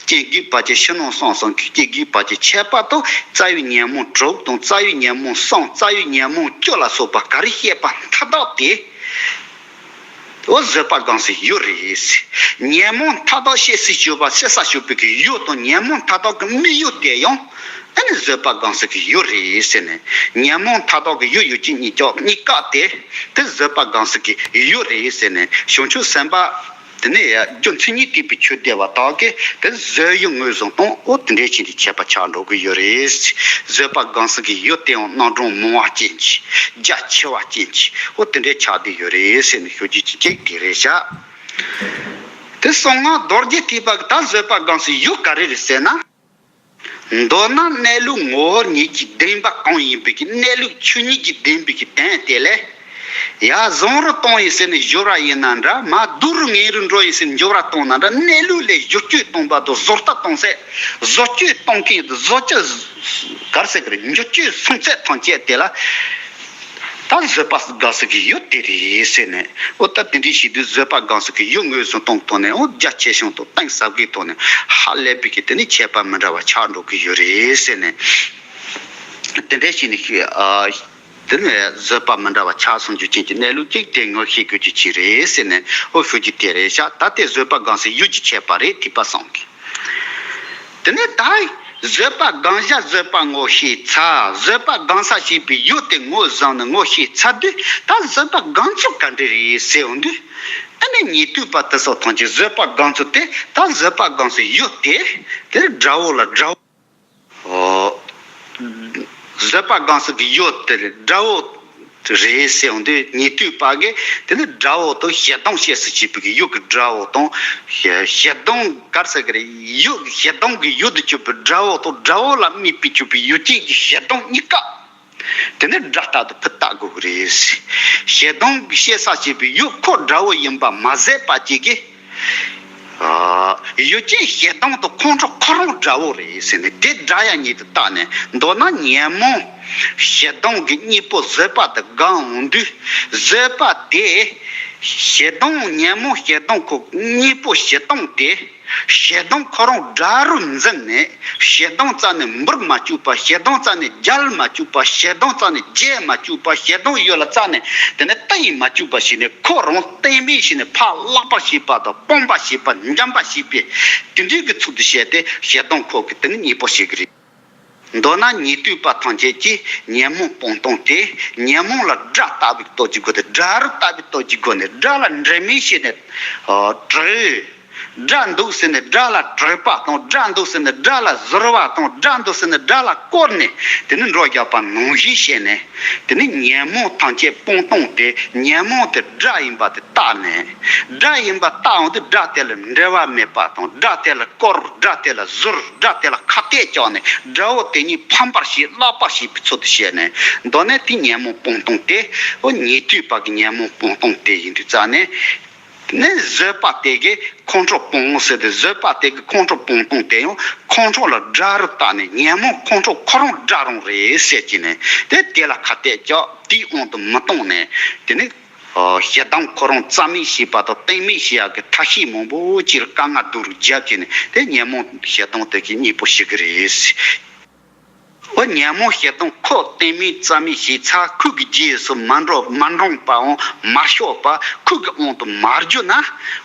སྐྱེ་དགུའི་བར་གྱི་ཕྱི་ནང་གསང་གསུམ་གྱི་སྐྱེ་དགུའི་བར་གྱི་ཁྱད་པར་དུ་རྩ་བའི་ཉོན་མོངས་དྲུག་དང་རྩ་བའི་ཉོན་མོངས་གསུམ། རྩ་བའི་ཉོན་མོངས་བཅུ་ལ་སོགས་པ་ག་རེ་བཤད་པ་མཐའ་དག་དེ། འོ་བཟོད་པ་དགག་ས་ཡུལ་རེད། ཉོན་མོངས་མཐའ་དག་སྐྱེ་སའི་སྤྱོད་པ་སྐྱེ་ས་སྤྱོད་པའི་གི་ཡུལ་དང་། ཉོན་མོངས་མཐའ་དག་གི་དམིགས་ཡུལ་དེ་ཡང་ཨ་ནི་བཟོད་པ་དགག་ས་གི་ཡུལ་རེད་ཟེར་ནས། ཉོན་མོངས་མཐའ་དག་གི་ཡུལ་ཡུལ་གྱི་གཉིས་ཀ་གཉིས་ཀ་དེ་དེ་བཟོད་པ་དགག་ས་གི་ཡུལ་རེད་ཟེར་ནས། བྱང་ཆུབ་སེམས་དཔའ་དེ་ནས་རྒྱུ་མཚན་ཉིད་ཐེག་པའི་ཆོས་སྡེ་པ་དག་གིས་དེ་བཟོད་ཡུལ་ངོས་བཟུང་སྟངས་འོ་དེ་འདྲའི་ཆེད་དུ་ཁྱད་པར་ཆགས་འགྲོ་གི་ཡོད་རེད། བཟོད་པ་དགག་ས་གི་ཡུལ་དེའང་རྣམ་གྲངས་མང་བ་ཅན་གྱི་རྒྱ་ཆེ་བ་ཅན་གྱི་འོ་དེ་འདྲའི་ཆགས་བསྡད་ཡོད་རེད་ཟེར་ནས་ཞུ་རྒྱུ་ཅིག་ཅིག་དེ་རེད་ཤག་དེ་གསང་སྔགས་རྡོ་རྗེ་ཐེག་པ་གི་ད་བཟོད་པ་དགག་ས་ཡུལ་ག་རེ་རེད་ཟེར་ན། མདོར་ན་གནས་ལུགས་ངོ་བོ་ཉིད་ཀྱི་བདེན་པ་གང་ཡིན་པའི་གི་གནས་ལུགས་ཆོས་ཉིད་ཀྱི་བདེན་པའི་གི་དོན་དེ་ལས། ཡར་བཟང་རུ་གཏོང་ཡིན་ཟེར་ནས་སྦྱོར་བ་ཡིན་ན་འདྲ། མར་སྡུག་རུ་ངན་རུ་འགྲོ་ཡིན་ཟེར་ནས་སྦྱོར་བ་གཏོང་ན་འདྲ། གནས་ལུགས་ལས་སྦྱོར་བཅོས་གཏོང་བ་དང་། བཟོ་ལྟ་གཏོང་ཚད། བཟོ་བཅོས་གཏོང་མཁན་དང་། བཟོ་བཅོས་ག་རེ་ཟེར་གི་རེད། འགྱུར་བཅོས་སོང་ཚད་ཐམས་ཅད་དེ་ལ། ད་བཟོད་པ་དགག་ས་གི་ཡུལ་དེ་རེད་ཟེར་ནས། འོ་ད་དེ་འདྲའི་བྱེད་དུས་བཟོད་པ་དགག་ས་གི་ཡུལ་ངོས་བཟུང་སྟངས་ཐོག་ནས་འོ་རྒྱ་ཆེ་ཆུང་དང་གཏིང་ཟབ་གི་ཐོག་ནས་ཧ་ལས་པའི་གི་དེ་ནི་ཁྱད་པར་མི་འདྲ་བ་ཆགས་འགྲོ་གི་ཡོད་རེད་ཟེར་ནས། དེ་འདྲའི་བྱས་ནས་ཤི་ཨ། དེ་ནས་བཟོད་པ་མི་འདྲ་བ་ཆགས་སོང་རྒྱུ་ཅན་གྱི་གནས་ལུགས་གཅིག་དེ་ངོ་ཤེས་དགོས་རྒྱུ་ཅིག་རེད་ཟེར་ནས། འོ་ཞུ་རྒྱུ་དེ་རེད་ཤག་ད་དེ་བཟོད་པ་དགག་ས་ཡུལ་གྱི་ཁྱད་པར་རེད། ཐེག་པ་གསུམ་གི། དེ་ནས་ད། བཟོད་པ་སྒོམ་བྱ་བཟོད་པ་ངོ་ཤེས་ཚར། བཟོད་པ་སྒོམ་ས་ཞེས་པའི་ཡུལ་དེ་ངོས་བཟུང་ནས་ངོ་ཤེས་ཚར་དུས། ད་བཟོད་པ་སྒོམ་ཚུལ་ག་འདྲ་རེད་ཟེར་འོང་དུས། ཨ་ནི་ཉན་ཐོས་པ་དེ་ཚོ་ཐམས་ཅད་བཟོད་པ་སྒོམ་ཚུལ་དེ། ད་བཟོད་པ་སྒོམ་ཚུལ་ཡུལ་དེ། དེ་དགྲ་བོ་ལ་དགྲ་བོ། ཨོ། བཟོད་པ་སྒོམ་ཚུལ་གྱི་ཡུལ་དེ་དགྲ་བོ་རེད་ཟེར་འོང་དུས། ཉན་ཐོས་པ་གིས་དེ་ནི་དགྲ་བོ་དང་ཞེ་སྡང་བྱེད་སུ་བྱེད་པའི་ཡུལ་གྱི་དགྲ་བོ་དང་། ཞེ་ཞེ་སྡང་ག་རེ་ཟེར་གི་རེད། ཡུལ་ཞེ་སྡང་གི་ཡུལ་དུ་གྱུར་པའི་དགྲ་བོ་དང་། དགྲ་བོ་ལ་དམིགས་པའི་གྱུར་པའི་ཡུལ་ཅན་གྱི་ཞེ་སྡང་གཉིས་ཀ། དེ་ནི་དགྲ་ལྟར་དུ་ཕུད་ལྟ་དགོས་ཀྱི་རེད། ཞེ་སྡང་གི་བྱེད་ས་བྱེད་པའི་ཡུལ་ཁོ་དགྲ་བོ་ཡིན་པ་མ་ཟད་པ་ཅིག་གིས། ཨ། ཡུལ་ཅན་ཞེ་སྡང་དང་ཁོང་ཁྲོ་ཁོ་རང་དགྲ་བོ་རེད་ཟེར་ནས། དེ་དགྲ་ཡང་ཉིད་དུ་བལྟས་ནས། མདོར་ན་ཉོན་མོངས་ཞེ་སྡང་གི་གཉེན་པོ་བཟོད་པ་དེ་སྒོམ་འོང་དུས། བཟོད་པ་དེ་ཞེ་སྡང་། ཉོན་མོངས་ཞེ་སྡང་ཁོ་གཉེན་པོ་ཞེ་སྡང་དེ། ཞེ་སྡང་ཁོ་རང་དགྲ་རུ་འཛིན་ནས། ཞེ་སྡང་རྩ་ནས་འབུར་མ་བཅུག་པ། ཞེ་སྡང་རྩ་ནས་རྒྱལ་མ་བཅུག་པ། ཞེ་སྡང་རྩ་ནས་རྒྱས་མ་བཅུག་པ། ཞེ་སྡང་ཡུལ་ལ་རྩ་ནས་དེ་ནས་གཏིང་མ་བཅུག་པ་ཞིག་ནས། ཁོ་རང་གཏན་མེད་ཞིག་ནས་ཕར་བརླག་པར་བྱེད་པ་དང་། སྤོང་བར་བྱེད་པ། འཇོམས་པར་བྱེད་པའི་དེ་འདྲའི་གི་ཚུལ་དུ་བྱས་ཏེ། ཞེ་སྡང་ཁོ་གི་དེ་ནི་གཉེན་པོ་བྱེད་ཀྱི་རེད། མདོར་ན་ཉན་ཐོས་པ་ཐམས་ཅད་ཀྱིས་ཉོན་མོངས་སྤོང་སྟངས་དེ། ཉོན་མོངས་ལ་དགྲ་ལྟ་བུའི་སྟོབས་ཀྱི་སྒོ་ནས། དགྲ་རུ་ལྟ་བུའི་སྟོབས་ཀྱི་སྒོ་ནས། དགྲ་ལ་འབྲལ་མེད་བྱས་ནས། ཨ། གྲོལ། དགྲ་འདུག་ཟེར་ནས་དགྲ་ལ་གྲོལ་བ་དང་། དགྲ་འདུག་ཟེར་ནས་དགྲ་ལ་གཟིར་བ་དང་། དགྲ་འདུག་ཟེར་ནས་དགྲ་ལ་བསྐོར་ནས། དེ་ནི་འགྲོ་རྒྱག་པ་ནང་བཞིན་བྱས་ནས། དེ་ནི་ཉོན་མོངས་ཐམས་ཅད་སྤོང་སྟངས་དེ། ཉོན་མོངས་དེ་དགྲ་ཡིན་པ་དེ་བལྟས་ནས། དགྲ་ཡིན་པ་བལྟས་འོང་དུས། དགྲ་དེ་ལ་འབྲལ་བ་མེད་པ་དང་། དགྲ་དེ་ལ་བསྐོར། དགྲ་དེ་ལ་གཟིར། དགྲ་དེ་ལ་ཁ་གཏད་བཅག་ནས། དགྲ་བོ་དེ་ཉིད་ཕམ་པར་བྱེད། བརླག་པར་བྱེད་པའི་ཚུལ་དུ་བྱས་ནས། མདོར་ན་དེ་ཉོན་མོངས་སྤོང་སྟངས་དེ། འོ། ཉན་ཐོས་པ་གི་ཉོན་མོངས་སྤོང་སྟངས་དེ་ཡིན་དུས་ཙ་ནས། ནི་བཟོད་པ་དེ་གིས་ཁོང་ཁྲོ་སྤོང་ཟེར་ཏེ། བཟོད་པ་དེ་གིས་ཁོང་ཁྲོ་སྤོང་སྟངས་དེ་ཡང་ཁོང་ཁྲོ་ལ་དགྲ་རུ་བལྟས་ནས། ཉོན་མོངས་ཁོང་ཁྲོ་ཁོ་རང་དགྲ་རང་རེད་ཟེར་གྱི་ནས། དེ་དེ་ལ་ཁ་གཏད་བཅག། དེའི་དབང་དུ་མི་གཏོང་ནས། དེ་ནི། ཨ། ཞེ་སྡང་ཁོ་རང་རྩ་མེད་བྱེད་པ་དང་གཏན་མེད་བྱེད་ཡག་གི་ཐབས་ཤེས་མང་པོ་ཅིག་ལ་དཀའ་ངལ་སྡུག་རུ་བརྒྱབ་ཀྱི་ནས། དེ་ཉོན་མོངས་ཞེ་སྡང་དེ་གི་གཉེན་པོ་བྱེད་ཀྱི་རེད། འོ། ཉོན་མོངས་ཞེ་སྡང་ཁོ་གཏན་མེད་རྩ་མེད་བྱས་ཚར། ཁོ་གི་རྗེས་སུ་མ་འགྲོ། མ་འབྲངས་པའམ་མ་ཕྱོགས་པ། ཁོ་གི་དབང་དུ་མ་གྱུར་ན།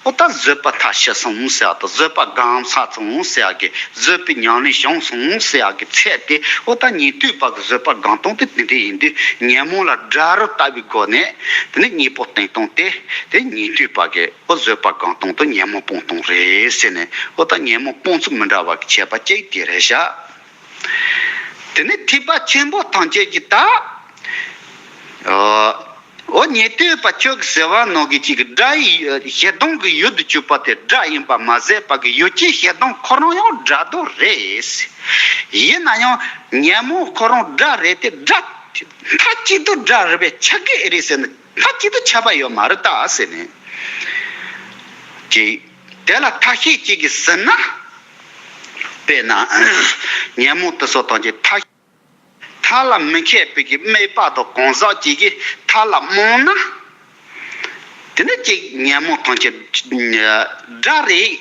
འོ། ད་བཟོད་པ་མཐར་ཕྱིན་སོང་ཟེར་ཡག་དང་། བཟོད་པ་སྒོམ་ཚར་སོང་ཟེར་ཡག་གི། བཟོད་པའི་ཉམས་ལེན་བྱུང་སོང་ཟེར་ཡག་གི་ཚད་དེ། འོ། ད་ཉན་ཐོས་པ་གི་བཟོད་པ་སྒོམ་སྟངས་དེ་དེ་འདྲ་ཡིན་དུས། ཉོན་མོངས་ལ་དགྲ་རུ་ལྟ་བུའི་སྒོ་ནས། དེ་ནི་གཉེན་པོ་བསྟེན་སྟངས་དེ། དེ་ཉན་ཐོས་པ་གི། འོ། བཟོད་པ་སྒོམ་སྟངས་དང་ཉོན་མོངས་སྤོང་སྟངས་རེད་ཟེར་ནས། འོ། ད་ཉོན་མོངས་སྤོང་ཚུལ་མི་འདྲ་བ་གི་ཁྱད་པར་གཅིག་དེ་རེད་ཤག། དེ་ནས་ཐེག་པ་ཆེན་པོ་ཐམས་ཅད་ཀྱི་ད། ཨ། འོ། ཉན་ཐོས་པ་ཁྱོད་ཀྱིས་ཟེར་བ་ནང་གི་ཅིག་གི་དགྲ་ཡི། ཞེ་སྡང་གི་ཡུལ་དུ་གྱུར་པ་དེ་དགྲ་ཡིན་པ་མ་ཟད་པ་གི། ཡུལ་ཅན་ཞེ་སྡང་ཁོ་རང་ཡང་དགྲ་དོ་རེད། ཡིན་ན་ཡང་ཉོན་མོངས་ཁོ་རང་དགྲ་རེད་དེ། དགྲ་མཐའ་གཅིག་ཏུ་དགྲ་རེད་པས་ཁྱབ་ཀྱི་རེད་ཟེར་ན། མཐའ་གཅིག་ཏུ་ཁྱབ་པ་ཡོད་མ་རེད་ད་ཟེར་ནས། ཅིག་དེ་ལ་ཐབས་ཤེས་ཅིག་གིས་ཟིན་ན། དཔེར་ན། ཉོན་མོངས་དེ་ཚོ་ཐམས་ཅད་མཐའ། མཐའ་ལ་མི་ཁེགས་པའི་གི་དམིགས་པ་དང་གང་ཟག་ཅིག་གིས་མཐའ་ལ་རྨོངས་ན། དེ་ནི་ཅིག་ཉོན་མོངས་ཐམས་ཅད་དགྲ་རེད།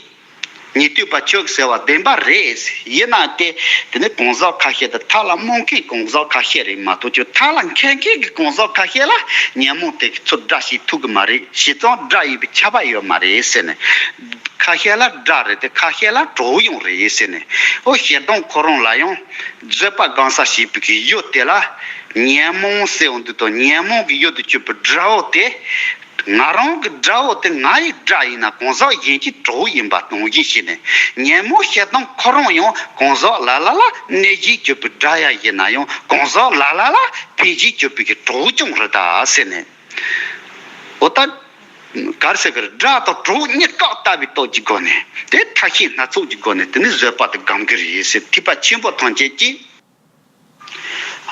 ཉན་ཐོས་པ་ཁྱོད་ཀྱིས་ཟེར་བ་བདེན་པ་རེད། ཡིན་ན་དེ། དེ་ནི་གང་ཟག་ཁ་ཤས་དང་། མཐའ་ལ་རྨོངས་མཁན་གང་ཟག་ཁ་ཤས་རེད་མ་གཏོགས། ཁྱོད་མཐའ་ལ་མཁས་མཁན་གྱི་གང་ཟག་ཁ་ཤས་ལ་ཉོན་མོངས་དེ་གི་ཚུར་དགྲ་བྱེད་ཐུབ་ཀྱི་མ་རེད། བྱས་ཙང་དགྲ་ཡིན་པའི་ཁྱབ་པ་ཡོད་མ་རེད་ཟེར་ནས། ཁ་ཤས་ལ་དགྲ་རེད་དེ། ཁ་ཤས་ལ་གྲོགས་ཡང་རེད་ཟེར་ནས། འོ། ཞེ་སྡང་ཁོ་རང་ལ་ཡང་བཟོད་པ་སྒོམ་ས་བྱེད་པའི་གི་ཡུལ་དེ་ལ། ཉོན་མོངས་ཟེར་འོང་དུས་དང་། ཉོན་མོངས་ཀྱི་ཡུལ་དུ་གྱུར་པའི་དགྲ་བོ་དེ། ང་རང་གི་དགྲ་བོ་དེ་ང་ཡི་དགྲ་ཡིན་ན། གང་ཟག་གཞན་གྱི་གྲོགས་ཡིན་པ་ནང་བཞིན་བྱས་ནས། ཉོན་མོངས་ཞེ་སྡང་ཁོ་རང་ཡང་གང་ཟག་ལ་ལ་ལ་གནོད་གཞིར་གྱུར་པའི་དགྲ་ཡང་ཡིན་ན་ཡང་། གང་ཟག་ལ་ལ་ལ་ཕན་གཞིར་གྱུར་པའི་གི་གྲོགས་ཀྱང་རེད་ད་ཟེར་ནས། འོ། ད་ག་རེ་ཟེར་གི་རེད། དགྲ་དང་གྲོགས་གཉིས་ཀ་ལྟ་བུའི་སྟོབས་ཀྱི་སྒོ་ནས། དེ་ཐབས་ཤེས་སྣ་ཚོགས་ཀྱི་སྒོ་ནས་དེ་ནི་བཟོད་པ་དེ་སྒོམ་གི་རེད་ཟེར། ཐེག་པ་ཆེན་པོ་ཐམས་ཅད་ཀྱིས།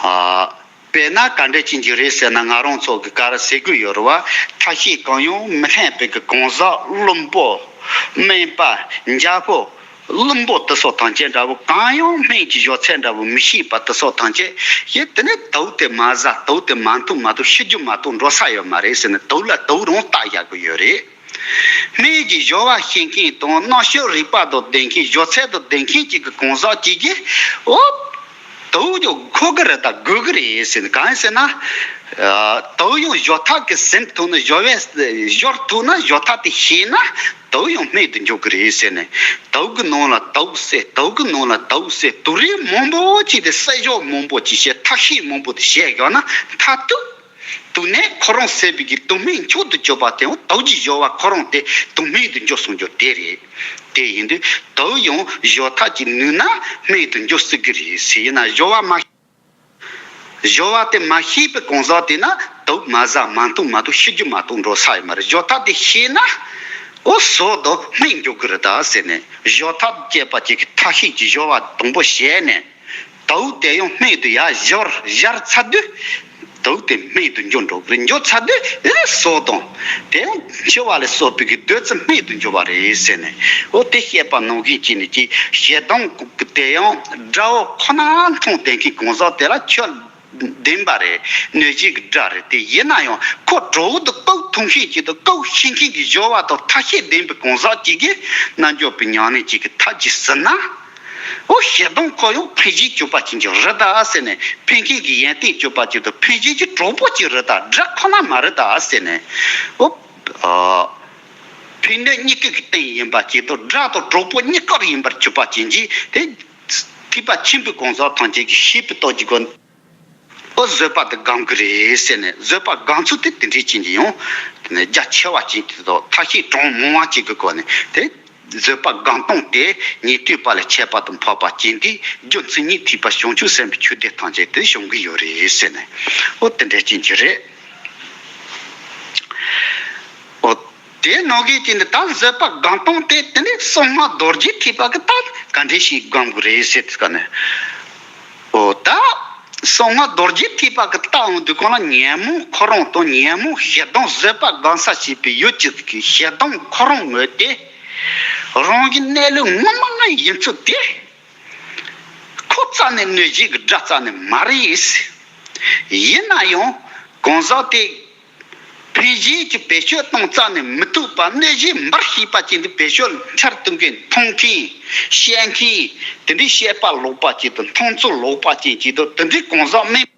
ཨ། དཔེར་ན་ག་འདྲ་ཅིག་ཅིག་རེད་ཟེར་ན། ང་རང་ཚོ་གི་ག་རེ་ཟེར་གི་ཡོད་རེད་བ། ཐབས་ཤེས་གང་ཡང་མི་ལྷན་པའི་གི་གང་ཟག་བླུན་པོ། དམན་པ། འཇའ་ཕོ། བླུན་པོ་དེ་ཚོ་ཐམས་ཅད་འདྲ་བོ། གང་ཡང་སྨན་གྱི་ཡོ་བྱད་འདྲ་བོ་མི་ཤེས་པ་དེ་ཚོ་ཐམས་ཅད་ཀྱིས། དེ་ནི་དུག་དེ་མ་ཟ། དུག་དེ་མ་འཐུང་མ་གཏོགས། ཤི་རྒྱུ་མ་གཏོགས་འགྲོ་ས་ཡོད་མ་རེད་ཟེར་ནས། དུག་ལ་དུག་རང་བཏགས་བཞག་གི་ཡོད་རེད། སྨན་གྱི་སྦྱོར་བ་ཤེས་མཁན་དང་། རྣམ་དཔྱོད་རིག་པ་དང་ལྡན་མཁན། སྦྱོར་ཚད་དང་ལྡན་མཁན་གཅིག་གི་གང་ཟག་གཅིག་གིས། འོ། དུག་ཀྱང་དགོས་ཀྱི་རེད་ད། དགོས་ཀྱི་རེད་ཟེར་ནས། གང་ཡིན་ཟེར་ན། ཨ། དུག་ཡང་ཞོ་ཐག་གིས་ཟིན་ཐུབ་ན། ཞོ་བས་སྦྱོར་ཐུབ་ན། ཞོ་ཐག་དེ་ཤེས་ན་དུག་ཡང་རྨད་དུ་འཇོག་གི་རེད་ཟེར་ནས། དུག་གི་ནང་ལ་དུག་བསྲེས། དུག་གི་ནང་ལ་དུག་བསྲེས། དུག་རིགས་མང་པོ་ཅིག་དེ་བསྲེས་བཞག་མང་པོ་ཅིག་བྱས། ཐབས་ཤེས་མང་པོ་དེ་བྱས་བཞག་ན། མཐར་ཐུག་དུག་ནད་ཁོ་རང་བསལ་བའི་གི་དུག་སྨན་མཆོག་ཏུ་གྱུར་པ་དེ་ཡང་དུག་གི་ཞོ་བ་ཁོ་རང་དེ་དུག་སྨན་དུ་འཇོག་སོང་རྒྱུ་དེ་རེད། དེ་ཡིན་དུས་དུག་ཡང་ཞོ་ཐག་གིས་ནུས་ན་སྨན་དུ་འཇོག་སྲིད་ཀྱི་རེད་ཟེར། ཡིན་ན་ཞོ་བ་མ། ཞོ་བ་དེ་མ་ཤེས་པའི་གང་ཟག་དེ་ན་དུག་མ་ཟ་མ་འཐུང་མ་གཏོགས་ཤི་རྒྱུ་མ་གཏོགས་འགྲོ་ས་ཡོད་མ་རེད། ཞོ་ཐག་དེ་ཤེས་ན། འོ་ཟོག་དང་སྨན་འཇོག་གི་རེད་ད་ཟེར་ནས། ཞོ་ཐག་བཅད་པ་ཅིག་གི་ཐབས་ཤེས་ཀྱི་ཞོ་བ་དང་པོ་བྱས་ནས། དུག་དེ་ཡང་སྨན་དུ་ཡར་སྦྱར་སྦྱར་ཚར་དུས། དུག་དེ་སྨན་དུ་འཇོག་འགྲོ་གི་རེད། འཇོག་ཚར་དུས་ཨེ་ཟོག་དང་། དེ་ཡང་འཆི་བ་ལ་སོགས་པའི་གི་བདུད་རྩི་སྨན་དུ་འཇོག་པ་རེད་ཟེར་ནས། འོ་དེ་བཤད་པ་ནང་བཞིན་བྱས་ནས་ཀྱི་ཞེ་སྡང་དེ་ཡང་དགྲ་བོ་ཁོ་ན་མཐོང་བསྡད་མཁན་གང་ཟག་དེ་ལ་ཁྱོད་བདེན་པ་རེད། གནོད་བྱེད་ཀྱི་དགྲ་རེད། དེ་ཡིན་ན་ཡང་ཁོ་གྲོགས་དང་དཀའ་ཐུབ་མཁན་གྱི་དང་དཀའ་ཤེས་མཁན་གྱི་སྦྱོར་བ་དང་ཐབས་ཤེས་ལྡན་པའི་གང་ཟག་ཅིག་གིས་རྣལ་འབྱོར་པའི་ཉམས་ལེན་ཅིག་གི་ཐབས་ཅིག་ཟིན་ན། འོ་ཞེ་སྡང་ཁོ་ཡང་ཕན་བྱེད་གྱུར་པ་ཅན་ཅིག་རེད་ད་ཟེར་ནས། ཕན་མཁན་གྱི་ཡོན་ཏན་གྱུར་པ་ཅིག་དང་ཕན་བྱེད་ཀྱི་གྲོགས་པོ་ཅིག་རེད་ད། དགྲ་ཁོ་ན་མ་རེད་ད་ཟེར་ནས། འོ། ཨ། ཕན་གནོད་གཉིས་ཀའི་རྟེན་ཡིན་པ་ཅིག་དང་། དགྲ་དང་གྲོགས་པོ་གཉིས་ཀར་ཡིན་པར་གྱུར་པ་ཅན་གྱིས་དེ། ཐེག་པ་ཆེན་པོའི་གང་ཟག་ཐམས་ཅད་ཀྱིས་ཤེས་པའི་སྟོབས་ཀྱི་སྒོ་ནས། ཨོ་བཟོད་པ་དེ་སྒོམ་གྱི་རེད་ཟེར་ནས། བཟོད་པ་སྒོམ་ཚུལ་དེ་དེ་འདྲའི་ཅན་གྱི་ཡང་། དེ་ནས་རྒྱ་ཆེ་བ་ཅན་གྱི་ཐོག་ཐབས་ཤེས་གྲངས་མང་བ་ཅིག་གི་སྒོ་ནས་དེ། བཟོད་པ་སྒོམ་སྟངས་དེ་ཉན་ཐོས་པ་ལས་ཁྱད་པར་དུ་འཕགས་པ་ཅན་དེ། རྒྱུ་མཚན་ཉིད་ཐེག་པ་བྱང་ཆུབ་སེམས་དཔའི་ཆོས་སྡེ་ཐམས་ཅད་དུ་བྱུང་གི་ཡོད་རེད་ཟེར་ནས། ཨོ་དེ་འདྲའི་ཅན་གྱི་རེད། ཨོ། དེ་ནང་གི་དེ་འདི་ད་བཟོད་པ་སྒོམ་སྟངས་དེ། དེ་ནི་གསང་སྔགས་རྡོ་རྗེ་ཐེག་པ་གི་ད་ག་འདྲ་ཞིག་སྒོམ་དགོས་རེད་ཟེར་དུས་ཀ་ནས། ཨོ་ད། གསང་སྔགས་རྡོ་རྗེ་ཐེག་པ་གི་ལྟ་འོང་དུས་གང་ལ་ཉོན་མོངས་ཁོ་རང་དང་། ཉོན་མོངས་ཞེ་སྡང་བཟོད་པ་སྒོམ་ས་བྱེད་པའི་ཡུལ་གྱི་གི་ཞེ་སྡང་ཁོ་རང་ངོས་དེ། རང་གི་གནས་ལུགས་ངོ་མ་ཡིན་ཚུལ་དེ། ཁོ་རྩ་ནས་གནོད་བྱེད་ཀྱི་དགྲ་རྩ་ནས་མ་རེད། ཡིན་ན་ཡང་གང་ཟག་དེ། ཕན་བྱེད་ཀྱི་བེད་སྤྱོད་གཏོང་རྩ་ནས་མི་ཐུབ་པ། གནོད་བྱེད་འབར་ཤེས་པ་ཅན་དེ་བེད་སྤྱོད་འཕྲལ་གཏོང་མཁན། མཐོང་མཁན། བཤད་མཁན། དེ་འདྲའི་བཤད་པ་ལོག་པ་ཅན་དང་མཐོང་ཚུལ་ལོག་པ་ཅན་གྱི་དང་། དེ་འདྲའི་གང་ཟག་མིན།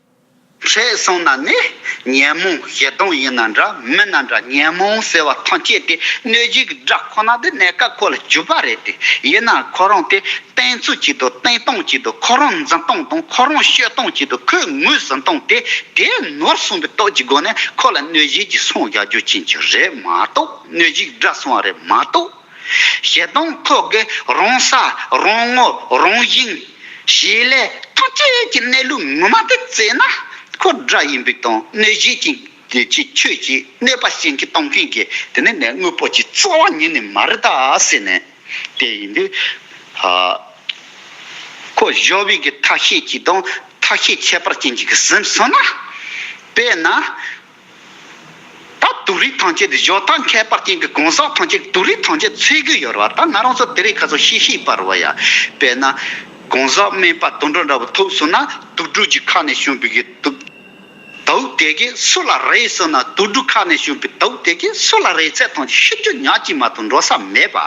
འཕྲད་སོང་ན་ནི་ཉོན་མོངས་ཞེ་སྡང་ཡིན་ན་འདྲ་མིན་ན་འདྲ། ཉོན་མོངས་ཟེར་བ་ཐམས་ཅད་དེ་གནོད་བྱེད་ཀྱི་དགྲ་ཁོ་ན་དེ་གནས་སྐབས་ཁོ་ལ་གྱུར་པ་རེད་དེ། ཡིན་ན་ཁོ་རང་དེ། བསྟན་ཚུལ་གྱི་དང་། བསྟན་སྟངས་ཀྱི་དང་། ཁོ་རང་འཛིན་སྟངས་དང་། ཁོ་རང་སྤྱོད་སྟངས་ཀྱི་དང་། ཁོས་ངོས་ཟིན་སྟངས་དེ། དེ་ནོར་སོང་བའི་སྟོབས་ཀྱི་སྒོ་ནས་ཁོ་ལ་གནོད་བྱེད་ཀྱི་སོང་བཞག་རྒྱུ་ཅན་གྱི་རེད་མ་གཏོགས། གནོད་བྱེད་དགྲ་སོང་བ་རེད་མ་གཏོགས། ཞེ་སྡང་ཁོ་གི་རང་ས་རང་ངོ་རང་བཞིན། བྱེད་ལས་ཐམས་ཅད་ཀྱི་གནས་ལུགས་ངོ་མ་དེ་བཙལ་ན། ཁོ་དགྲ་ཡིན་པའི་དང་། གནོད་བྱེད་ཀྱི་ཆོས་ཀྱི་གནོད་པ་བྱེད་མཁན་གཏོང་མཁན་གྱི་དེ་ནི་ནས་དངོས་པོ་ཅིག་རྩ་བ་ཉིད་ནས་མ་རེད་ད་ཟེར་ནས། དེ་ཡིན་དུས། ཨ། ཁོ་སྦྱོར་བའི་གི་ཐབས་ཤེས་ཀྱི་དང་། ཐབས་ཤེས་ཁྱད་པར་ཅན་གྱི་གི་ཟིན་སོང་ན། དཔེར་ན། ད་དུག་རིགས་ཐམས་ཅད་དེ། སྦྱོར་ཐབས་ཁྱད་པར་ཅན་གྱི་གང་ཟག་ཐམས་ཅད་དུག་རིགས་ཐམས་ཅད་འཚོལ་གི་ཡོད་རེད་བ། ད་ང་རང་ཚོ་དེ་རིང་ཁ་སང་ཤེས་ཤེས་པ་རེད་བ་ཡ། དཔེར་ན། གང་ཟག་སྨན་པ་དུད་འགྲོ་འདྲ་བོ་ཐུག་སོང་ན། དུག་སྦྲུལ་གྱི་ཁ་ནས་བྱུང་བའི་གི་དུག་དུག་དེ་གིས་སུ་ལ་རེག་སོང་ན། དུག་སྦྲུལ་ཁ་ནས་བྱུང་བའི་དུག་དེ་གིས་སུ་ལ་རེག་ཚད་ཐམས་ཅད་ཤི་རྒྱུ་ཉག་གཅིག་མ་གཏོགས་འགྲོ་ས་མེད་པ།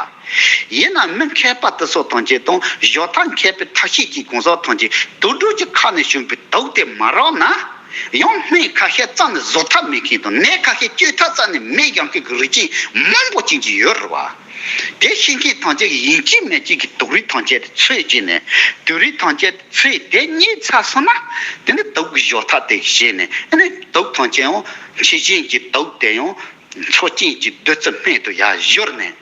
ཡིན་ན་མི་མཁས་པ་དེ་ཚོ་ཐམས་ཅད་དང་། སྦྱོར་ཐབས་མཁས་པའི་ཐབས་ཤེས་ཀྱི་གང་ཟག་ཐམས་ཅད་དུག་སྦྲུལ་གྱི་ཁ་ནས་བྱུང་བའི་དུག་དེ་མ་རག་ན། ཡང་སྨན་ཁ་ཤས་རྩ་ནས་བཟོ་ཐབས་མེད་མཁན་དང་། ནད་ཁ་ཤས་བཅོས་ཐབས་རྩ་ནས་མེད་ཀྱང་གི་རིགས་ཅན་མང་པོ་ཅན་གྱི་ཡོད་རེད་བ། དེ་ཤེས་མཁན་ཐམས་ཅད་ཀྱིས་ཡིན་གཅིག་མིན་གཅིག་གི་དུག་རིགས་ཐམས་ཅད་དེ་འཚོལ་བྱས་ནས། དུག་རིགས་ཐམས་ཅད་དེ་འཚོལ་དེ་རྙེད་ཚར་སོང་ན། དེ་ནི་དུག་གི་སྦྱོར་ཐབས་དེ་བྱས་ནས། ཨ་ནི་དུག་ཐམས་ཅད་ཡང་། འཆི་བྱེད་ཀྱི་དུག་དེ་ཡང་། མཚོ་སྐྱེས་ཀྱི་བདུད་རྩི་སྨན་དུ་ཡར་བཞོས་ནས།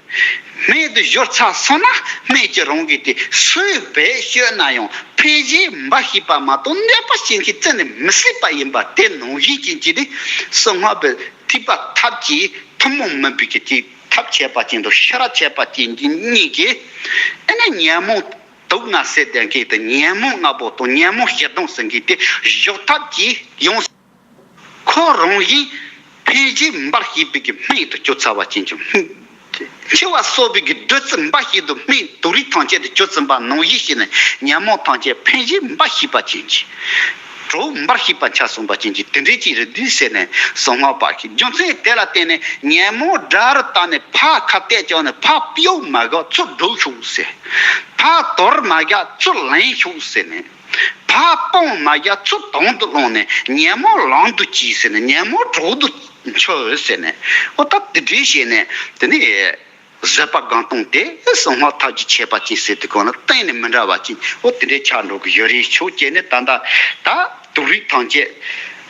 སྨན་དུ་བཞོས་ཚར་སོང་ན། སྨན་གྱི་རང་གི་དེ་སུས་བེད་སྤྱོད་ན་ཡང་ཕན་བྱེད་འབའ་ཞིག་པ་མ་གཏོགས་གནོད་པ་བྱེད་མཁན་བཙལ་ནས་མི་སྲིད་པ་ཡིན་པ་དེ་ནང་བཞིན་ཅན་གྱི་དེ། གསང་སྔགས་པའི་ཐེག་པ་ཐབས་ཀྱི་ཐུན་མོང་མིན་པའི་གི་དེ་ཐབས་ཁྱད་པར་ཅན་དང་ཤེས་རབ་ཁྱད་པར་ཅན་གྱི་གཉིས་ཀྱིས། ཨ་ནི་ཉོན་མོངས་དུག་ལྔ་བསལ་བསྡད་མཁན་དེ། ཉོན་མོངས་ལྔ་པོ་དང་ཉོན་མོངས་ཞེ་སྡང་ཟེར་མཁན་དེ་གཞོམ་ཐབས་ཀྱིས་ཡོངས། ཁོ་རང་བཞིན་ཕན་བྱེད་འབའ་ཞིག་པའི་གི་སྨན་དུ་གྱུར་ཚར་བ་ཅན་གྱི། འཆི་བ་གསོད་པའི་གི་བདུད་རྩི་འབའ་ཞིག་ཏུ་སྨན་དུག་རིགས་ཐམས་ཅད་དུ་གྱུར་ཟིན་པ་ནང་བཞིན་བྱས་ནས། ཉོན་མོངས་ཐམས་ཅད་ཕན་བྱེད་འབའ་ཞིག་པ་ཅན་གྱི། གྲོགས་འབར་ཤེས་པ་ཆགས་སོང་པ་ཅན་གྱི་དེ་འདྲའི་ཅིག་རེད་འདུག་ཟེར་ནས་གསང་སྔགས་པ་གིས། རྒྱུ་མཚན་དེ་ལ་བརྟེན་ནས་ཉོན་མོངས་དགྲ་རུ་བཏགས་ནས་ཕར་ཁ་གཏད་བཅག་ནས་ཕར་གཡུག་མ་དགོས། ཚུར་སྒྲོལ་ཤོག་ཟེར། ཕར་དོར་མ་རྒྱག་ཚུར་ལེན་ཤོག་ཟེར་ནས། ཕར་སྤང་མ་རྒྱག་ཚུར་དོན་དུ་བླངས་ནས་ཉོན་མོངས་ལམ་དུ་གྱིས་ཟེར་ནས། ཉོན་མོངས་གྲོགས་དུ་འཆི་ཟེར་ནས། ཨོ་ད་དེ་འདྲའི་བྱས་ནས་དེ་ནས། བཟོད་པ་སྒོམ་སྟངས་དེ་གསང་སྔགས་ཐབས་ཀྱི་ཁྱད་པར་ཅན་ཟེར་དུས་གོང་ལ་གཏན་ནས་མི་འདྲ་བ་ཅིག་འོ་དེ་འདྲའི་ཆགས་འགྲོ་གི་ཡོད་རེད། ཕྱོགས་གཅིག་ནས་ད་ལྟ་ད་དུག་རིགས་ཐམས་ཅད་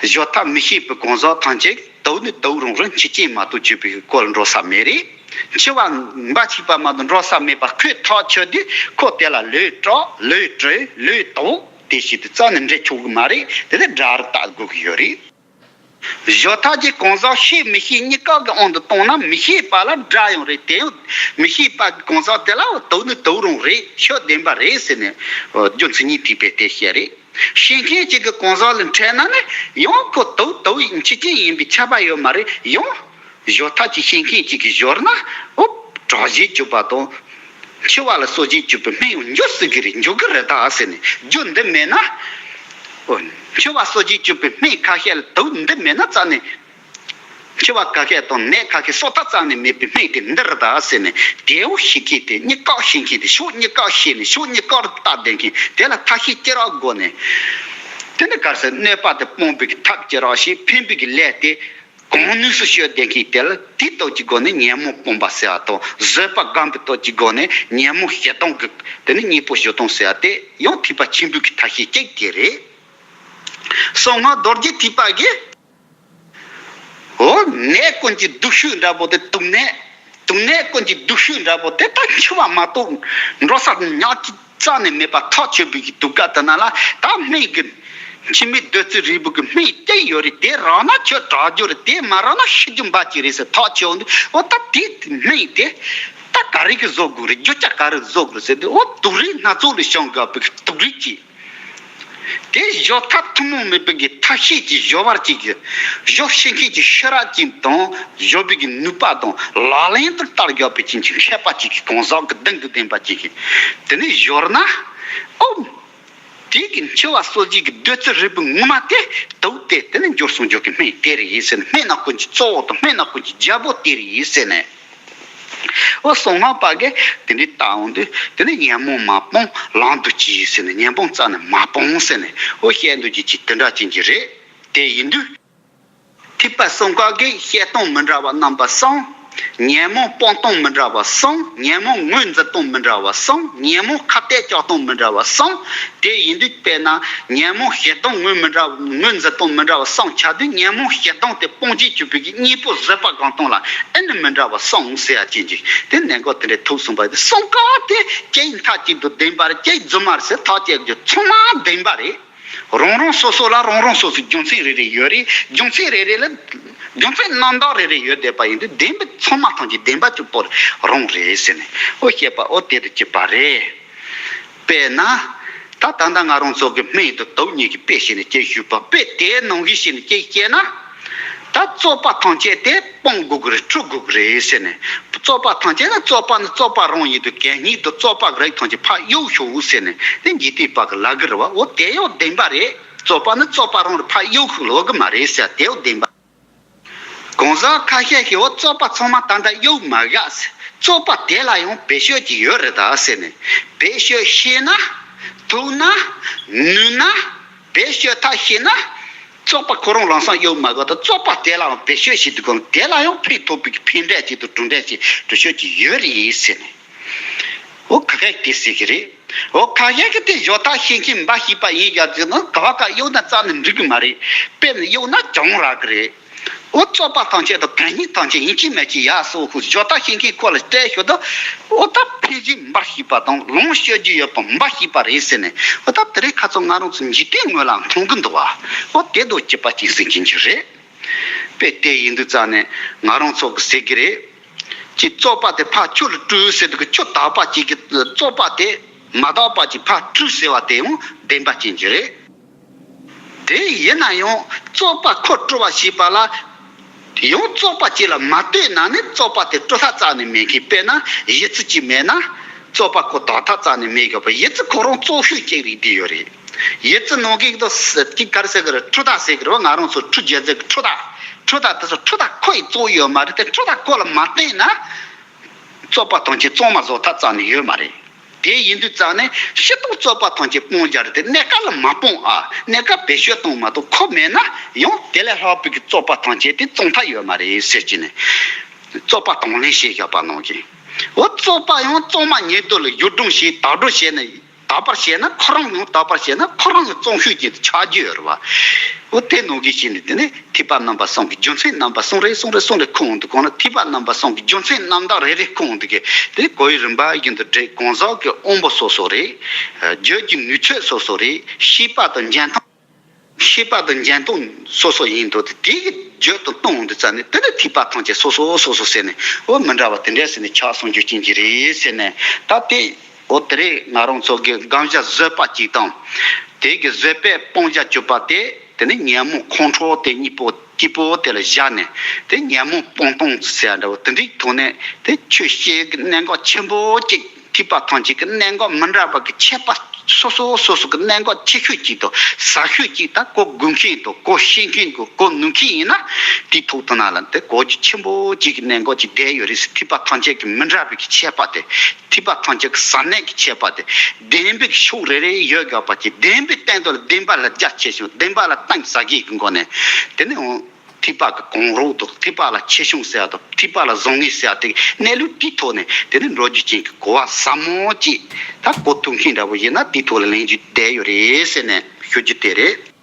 གཞོལ་ཐབས་མི་ཤེས་པའི་གང་ཟག་ཐམས་ཅད་དུག་ནི་དུག་རང་རེད། འཆི་རྐྱེན་མ་གཏོགས་གཅོད་པའི་སྐོར་འགྲོ་ས་མེད་རེད། འཆི་བ་འབའ་ཞིག་པ་མ་གཏོགས་འགྲོ་ས་མེད་པ་ཁོས་ཐག་ཆོད་དུས་ཁོ་དེ་ལ་ལུས་དཀྲོག་ལུས་བཀྲུ་ལུས་དུག་དེ་བྱེད་དུས་རྩ་ནས་འདྲེ་ཆོག་གི་མ་རེད། དེ་ནས་དགྲ་རུ་བཏགས་དགོས་ཀྱི་ཡོད་རེད། གཞོལ་ཐབས་ཀྱི་གང་ཟག་ཤེས་མི་ཤེས་གཉིས་ཀ་གི་དབང་དུ་བཏང་ན་མི་ཤེས་པ་ལ་དགྲ་ཡང་རེད། དེ་ཡང་མི་ཤེས་པ་གི་གང་ཟག་དེ་ལ་དུག་ནི་དུག་རང་རེད། ཤོད་བདེན་པ་རེད་ཟེར་ནས་རྒྱུ་མཚན་ཉིད་ཐེག་པས་དེ་བཤད་རེད། ཤེས་མཁན་གཅིག་གི་གང་ཟག་ལ་འཕྲད་ན་ནི་ཡང་ཁོ་དུག་དུག་ཡིན་འཆི་རྐྱེན་ཡིན་པའི་ཁྱབ་པ་ཡོད་མ་རེད། ཡང་གཞོལ་ཐབས་ཀྱི་ཤེས་མཁན་གཅིག་གིས་གཞོལ་ན་ཨོ་དྲག་ཤུགས་གཅོད་པ་དང་། འཆི་བ་ལ་གསོ་སྦྱིན་བཅུག་པའི་སྨན་ཡང་འཇུ་སྲིད་ཀྱི་རེད། འཇུ་གི་རེད་ད་ཟེར་ནས་རྒྱུ་འདི་མེད་ན། འཆི་བ་གསོ་སྦྱིན་བཅུག་པའི་སྨན་ཁ་ཤས་ལ་དུག་འདི་མེད་ན་རྩ་ནས། འཆི་བ་ཁ་ཤས་དང་ནད་ཁ་ཤས་གསོ་ཐབས་རྩ་ནས་མེད་པའི་སྨན་དེ་འདི་རེད་ད་ཟེར་ནས་དེའུ་ཤེས་མཁན་དེ་གཉིས་ཀ་ཤེས་མཁན་དེ་ཕྱོགས་གཉིས་ཀ་ཤེས་ནས་ཕྱོགས་གཉིས་ཀ་རུ་བལྟ་བསྡད་མཁན་དེ་ལ་ཐབས་ཤེས་ཅི་རག་དགོས་ནས། དེ་འདི་གར་སོང་གནོད་པ་དེ་སྤོང་བའི་གི་ཐབས་ཅི་རག་ཞིག་ཕན་པའི་གི་ལས་དེ། གང་ནུས་སུ་ཤོད་བསྡད་མཁན་དེ་ལ་དེའི་སྟོབས་ཀྱི་སྒོ་ནས་ཉོན་མོངས་སྤངས་པ་ཟེར་བ་དང་། བཟོད་པ་སྒོམ་པའི་སྟོབས་ཀྱི་སྒོ་ནས་ཉོན་མོངས་ཞི་སྟོང་གི་དེ་ནི་གཉེན་པོ་ཞི་སྟོང་ཟེར་བ་དེ་ཡང་ཐེག་པ་ཆེན་པོའི་གི་ཐབས་ཤེས་གཅིག་དེ་རེད། གསང་སྔགས་རྡོ་རྗེ་ཐེག་པ་གིས། འོ་ནད་ཀུན་གྱི་སྡུག་ཤོས་འདྲ་པོ་དེ་དུག་ནད། དུག་ནད་ཀུན་གྱི་སྡུག་ཤོས་འདྲ་པོ་དེ་ད་འཆི་བ་མ་གཏོགས་འགྲོ་ས་ཉག་གཅིག་རྩ་ནས་མེད་པ་ཐག་ཆོད་པའི་གི་དུས་སྐབས་དེ་ན་ལ་ད་སྨན་གྱི་འཆི་མེད་བདུད་རྩི་རིལ་བུ་གི་སྨན་གཅིག་ཡོད་རེད། དེ་རག་ན་ཁྱོད་དྲག་རྒྱུ་རེད། དེ་མ་རག་ན་ཤི་རྒྱུ་འབའ་ཅིག་རེད་ཟེར་ཐག་ཆོད་འདུག་འོ་ད་དེ་སྨན་དེ་ད་ག་རེ་གི་བཟོ་དགོས་རེད། རྒྱུ་ཆ་ག་རེ་བཟོ་དགོས་རེད་ཟེར་དུས་འོ་དུག་རིགས་སྣ་ཚོགས་ལས་བྱུང་དགོས་པའི་དུག་རིགས་ཀྱི། དེ་གཞོལ་ཐབས་ཐུན་མོང་མེད་པའི་གི་ཐབས་ཤེས་ཀྱི་གཞོལ་བར་གྱི་གི་གཞོལ་ཤེས་མཁན་གྱི་ཤེས་རབ་ཅན་དང་གཞོལ་བའི་གི་ནུས་པ་དང་ལག་ལེན་དུ་བསྟར་དགོས་པའི་ཅན་གྱི་མཁས་པ་ཅིག་གི་གང་ཟག་གི་གདེང་གི་ལྡན་པ་ཅིག་གི་དེ་ནས་གཞོལ་ན་ཨོ། དེ་གི་འཆི་བ་གསོ་བྱེད་ཀྱི་བདུད་རྩི་རིལ་བུ་ངོ་མ་དེ་དུག་དེ་དེ་ནས་འགྱུར་སོང་འགྱུར་གི་སྨན་དེ་རེད་ཟེར་ནས་སྨན་སྣ་ཀུན་གྱི་གཙོ་བོ་དང་སྨན་སྣ་ཀུན་གྱི་རྒྱལ་པོ་དེ་རེད་ཟེར་ནས། འོ་གསང་སྔགས་པ་གིས་དེ་འདྲའི་བལྟ་འོང་དུས་དེ་ནི་ཉོན་མོངས་མ་སྤངས་ལམ་དུ་གྱིས་ཟེར་ནས་ཉོན་མོངས་རྩ་ནས་མ་སྤངས་ཟེར་ནས་འོ་བཤད་འདུག་ཅིག་ཅིག་དེ་འདྲ་ཅན་གྱི་རེད། དེ་ཡིན་དུས་ཐེག་པ་གསུམ་ཀ་གི་བཤད་སྟངས་མི་འདྲ་བ་རྣམ་པ་གསུམ། ཉོན་མོངས་སྤོང་སྟངས་མི་འདྲ་བ་གསུམ། ཉོན་མོངས་ངོས་འཛིན་སྟངས་མི་འདྲ་བ་གསུམ། ཉོན་མོངས་ཁ་གཏད་གཅོག་སྟངས་མི་འདྲ་བ་གསུམ། དེ་ཡིན་དུས་དཔེར་ན་ཉོན་མོངས་ཞི་སྟངས་ངོས་མི་འདྲ་བ་ངོས་འཛིན་སྟངས་མི་འདྲ་བ་གསུམ་ཆགས་དུས་ཉོན་མོངས་ཞི་སྟངས་དེ་སྤོང་བྱེད་གྱུར་པའི་གི་གཉེན་པོ་བཟོད་པ་སྒོམ་སྟངས་ལ་ཨེ་ནི་མི་འདྲ་བ་གསུམ་ཟེར་ཡ་ཅན་ཅིག་དེ་ནས་གོ་དེ་འདྲའི་ཐུག་སོང་པ་དེ་གསུམ་ཀ་དེ་གཅིག་མཐའ་གཅིག་ཏུ་བདེན་པ་རེད། གཅིག་རྫུན་མ་རེད་ཟེར་ཐག་བཅད་རྒྱུ་ཚང་མ་བདེན་པ་རེད། རང་རང་སོ་སོ་ལ་རང་རང་སོ་སོའི་རྒྱུ་མཚན་རེ་རེ་ཡོད་རེད། རྒྱུ་མཚན་རེ་རེ་ལ་རྒྱུ་མཚན་རྣམ་དག་རེ་རེ་ཡོད་བསྡད་པ་ཡིན་དུས་བདེན་པ་ཚང་མ་ཐམས་ཅད་བདེན་པ་གཅིག་པོ་རང་རེད་ཟེར་ནས་འོ་བཤད་པ་འོ་དེ་དང་གཅིག་པ་རེད། དཔེར་ན། ད་ད་ལྟ་ང་རང་ཚོ་གི་སྨན་དང་དུག་གཉིས་ཀྱི་དཔེ་བྱས་ནས་ཅིག་ཞུས་པ་དཔེ་དེའི་ནང་གི་བྱས་ནས་ཅིག་བཤད་ན། ད་བཙོག་པ་ཐམས་ཅད་དེ་སྤང་དགོས་ཀྱི་རེད། བཀྲུ་དགོས་ཀྱི་རེད་ཟེར་ནས། བཙོག་པ་ཐམས་ཅད་ནི་བཙོག་པ་ནི་བཙོག་པ་རང་ཡིན་དུས་གད་སྙིགས་དང་བཙོག་པ་གི་རིགས་ཐམས་ཅད་ཕར་གཡུག་ཤོག་ཟེར་ནས་དེ་འཇིག་རྟེན་པ་གི་ལབ་ཀྱི་རེད་བ། འོ་དེ་ཡང་བདེན་པ་རེད། བཙོག་པ་ནི་བཙོག་པ་རང་རེད། ཕར་གཡུག་ཤོག་ལབ་ཀྱི་མ་རེད་ཟེར་དེ་ཡང་བདེན་པ། གང་ཟག་ཁ་ཤས་ཤིག་འོ་བཙོག་པ་ཚང་མ་ད་ལྟ་གཡུག་མ་དགའ་ཟེར། བཙོག་པ་དེ་ལ་ཡང་བེད་སྤྱོད་ཀྱི་ཡོད་རེད་ད་ཟེར་ནས། བེད་སྤྱོད་ཤེས་ན། ཐུབ་ན། ནུས་ན། བེད་སྤྱོད་ཐབས་ཤེས་ན། བཙོག་པ་ཁོ་རང་ལམ་སང་གཡུག་མ་དགོས་ད། བཙོག་པ་དེ་ལའང་བེད་སྤྱོད་བྱེད་དུས་གང་དེ་ལ་ཡང་ཕན་ཐོགས་པའི་ཕན་འབྲས་ཅིག་དང་གྲུབ་འབྲས་ཅིག་གྲུབ་ཆོག་ཅིག་ཡོད་རེད་ཟེར་ནས། འོ་ཁ་ཤས་དེ་ཟེར་གི་རེད། འོ་ཁ་ཤས་ཀྱིས་དེ་ཞོ་ཐག་ཤེས་མཁན་འབའ་ཞིག་པ་ཡིན་ཡ་ཟེར་ན་ག་བ་ག་གཡུག་ན་རྩ་ནས་འགྲིག་གི་མ་རེད། དཔེར་ན་གཡུག་ན་གྱོང་རག་གི་རེད། འོ་བཙོག་པ་ཐམས་ཅད་དང་གད་སྙིགས་ཐམས་ཅད་ཡིན་གཅིག་མིན་གཅིག་ཡར་གསོ་ཤོག་ཞོ་ཐག་ཤེས་མཁན་ཁོ་ལ་སྤྲད་ཤོག་དང་། འོ་ད་ཕན་ཞིག་འབའ་ཞིག་པ་དང་ལོངས་སྤྱོད་རྒྱུ་ཡོད་པ་འབའ་ཞིག་པ་རེད་ཟེར་ནས། འོ་ད་དེ་རིང་ཁ་སང་ང་རང་ཚོ་འཇིག་རྟེན་དངོས་ལ་མཐོང་གི་འདུག་བ། འོ་དེ་དང་གཅིག་པ་གཅིག་ཟེར་གྱིན་གྱི་རེད། དཔེ་དེ་ཡིན་དུས་རྩ་ནས་ང་རང་ཚོ་གི་ཟེར་གི་རེད། ཅིག་བཙོག་པ་དེ་ཕར་ཆུ་ལ་བཀྲུས་ཟེར་དུས་ཀྱི་ཆུ་དག་པ་ཅིག་གི་བཙོག་པ་དེ་མ་དག་པ་ཅིག་ཕར་བཀྲུས་ཟེར་བ་དེ་ཡང་བདེན་པ་ཅན་གྱི་རེད། དེ་ཡིན་ན་ཡང་བཙོག་པ་ཁོ་བཀྲུ་བ་ཞེས་པ་ལ་ཡང་བཙོག་པ་ཅིག་ལ་མ་ལྟོས་ན་ནི་བཙོག་པ་དེ་བཀྲུ་ལྷག་རྩ་ནས་མེད་མཁན། དཔེར་ན་གཞི་རྩི་ཅིག་མེད་ན། རྩོད་པ་ཁོ་དག་ཐག་རྩ་ནས་མེད་དགོས་པ། ཡི་ཙི་ཁོ་རང་གཙོ་ཤོས་ཅིག་རེད་བསྡད་ཡོད་རེད། ཡི་ཙི་ནང་གི་དོ་ཅིག་ག་རེ་ཟེར་གི་རེད། འཕྲུལ་རྟ་ཟེར་གི་རེད་བ། ང་རང་ཚོ་འཕྲུལ་རྒྱལ་རྩེ་གི་འཕྲུལ་རྟ། འཕྲུལ་རྟ་དེ་ཚོ་འཕྲུལ་རྟ་ཁོ་ཡི་གཙོ་ཡོད་མ་རེད་དེ། འཕྲུལ་རྟ་ཁོ་ལ་མ་བརྟེན་ན་རྩོད་པ་ཐམས་ཅད་གཙང་མ་བཟོ་ཐབས་རྩ་ནས་ཡོད་མ་རེད། དེ་ཡིན་དུས་རྩ་ནས་སྤྱིར་བཏང་རྩོད་པ་ཐམས་ཅད་སྤང་རྒྱུ་རེད་དེ། གནད་འགག་ལ་མ་སྤངས་ཨ། གནད་འགག་བེད་སྤྱོད་གཏོང་མ་གཏོགས་ཁོ་མེད་ན་ཡང་དེ་ལས་ལྷག་པའི་གི་རྩོད་པ་ཐམས་ཅད་དེ་གཙང་ཐབས་ཡོད་མ་རེད་ཟེར་གྱི་ནས། རྩོད་པ་དང་ལེན་བྱས་བཞག་པ་ནང་བཞིན། འོ་རྩོད་པ་ཡང་གཙང་མ་ཉིད་དུ་ལ་བསྒྱུར་སྒྲུང་བྱས་དག་སྒྲུབ་བྱས་ནས། དག་པར་བྱས་ན་ཁོ་རང་ཡང་། དག་པར་བྱས་ན་ཁོ་རང་ཡང་གཙང་ཤོས་ཅིག་ཏུ་ཆགས་རྒྱུ་ཡོད་རེད་བ། འོ་དེ་ནང་བཞིན་བྱས་ནས་དེ་ནས་ཐེག་པ་རྣམ་པ་གསུམ་གྱི་རྒྱུ་མཚན་རྣམ་པ་གསུམ་རེ་གསུམ་རེ་གསུམ་རེ་ཁུངས་དུ་གོ་ན། ཐེག་པ་རྣམ་པ་གསུམ་གྱི་རྒྱུ་མཚན་རྣམ་དག་རེ་རེ་ཁུངས་དུ་གི་དེ་གོ་ཡི་རིམ་པ་བཞིན་དུ་བསྒྲིགས། གང་ཟག་གི་དབང་པོ་སོ་སོ་རེད། རྒྱུད་ཀྱི་ནུས་ཚོད་སོ་སོ་རེད། ཤེས་པ་དང་འཇོན་ཐང་། ཤེས་པ་དང་འཇོན་ཐང་སོ་སོ་ཡིན་དུས་དེ་གི་རྒྱུད་དུ་གཏོང་དུས་ཙ་ནས་དེ་ནི་ཐེག་པ་ཐམས་ཅད་སོ་སོ་སོ་སོ་ཟེར་ནས། འོ་མི་འདྲ་བ་དེ་འདྲ་ཟེར་ནས་ཆགས་སོང་རྒྱུ་རྐྱེན་གྱིས་རེད་ཟེར་ནས། ད་དེ། འོ་དེ་རེད། ང་རང་ཚོ་གི་གང་བྱ་བཟོད་པ་གཅིག་དང་། དེ་གི་བཟོད་པས་སྤང་བྱ་གཅོད་པ་དེ། དེ་ནི་ཉོན་མོངས་ཁོང་ཁྲོ་དེ་གཉིས་པོ་གཅིག་པོ་དེ་ལ་བཞག་ནས། དེ་ཉོན་མོངས་སྤང་ཐང་ཟེར་ཡ་འདྲ་བོ་དེ་འདྲའི་ཐོག་ནས། དེ་ཆོས་བཤད་ཀྱི་གནད་འགག་ཆེན་པོ་གཅིག་ཐེག་པ་ཐམས་ཅད་ཀྱི་གནད་འགག་མི་འདྲ་བ་གི་ཁྱད་པར། སོ་སོ་སོ་སོ་གི་གནད་འགག་ཆེ་ཤོས་གཅིག་དང་ཟབ་ཤོས་གཅིག་ད་གོ་དགོས་མཁན་དང་གོ་ཤེས་མཁན་དང་གོ་ནུས་མཁན་ཡིན་ན། དེའི་ཐོག་ཏུ་ན་ལ་དེ་གོ་རྒྱུ་ཆེན་པོ་གཅིག་གི་གནད་འགག་ཅིག་བསྡད་ཡོད་རེད་ཟེར། ཐེག་པ་ཐམས་ཅད་ཀྱི་མི་འདྲ་བའི་གི་ཁྱད་པར་དེ། ཐེག་པ་ཐམས་ཅད་ཀྱི་ཟབ་གནད་ཀྱི་ཁྱད་པར་དེ། བདེན་པའི་གི་ཕྱོགས་རེ་རེ་ཡོད་དགོས་པ་ཅིག་བདེན་པའི་སྟེང་དུ་ལ་བདེན་པ་ལ་རྒྱ་ཆེ་ཞིང་བདེན་པ་ལ་གཏིང་ཟབ་གི་སྒོ་ནས། དེ་ནི་འོང་། ཐེག་པ་གི་གོང་རོལ་དུ་ཐེག་པ་ལ་ཆེ་ཆུང་ཟེར་བ་དང་ཐེག་པ་ལ་བཟང་ངན་ཟེར་བ་དེ་གནས་ལུགས་དེའི་ཐོག་ནས་དེ་ནི་འགྲོ་རྒྱུ་ཅན་གྱི་གོ་བ་ཟབ་མོ་ཅིག་ད་གོ་ཐུབ་མཁན་འདྲ་བོ་ཡིན་ན་དེའི་ཐོག་ལ་ལེན་རྒྱུ་བསྡད་ཡོད་རེད་ཟེར་ནས་ཞུ་རྒྱུ་དེ་རེད།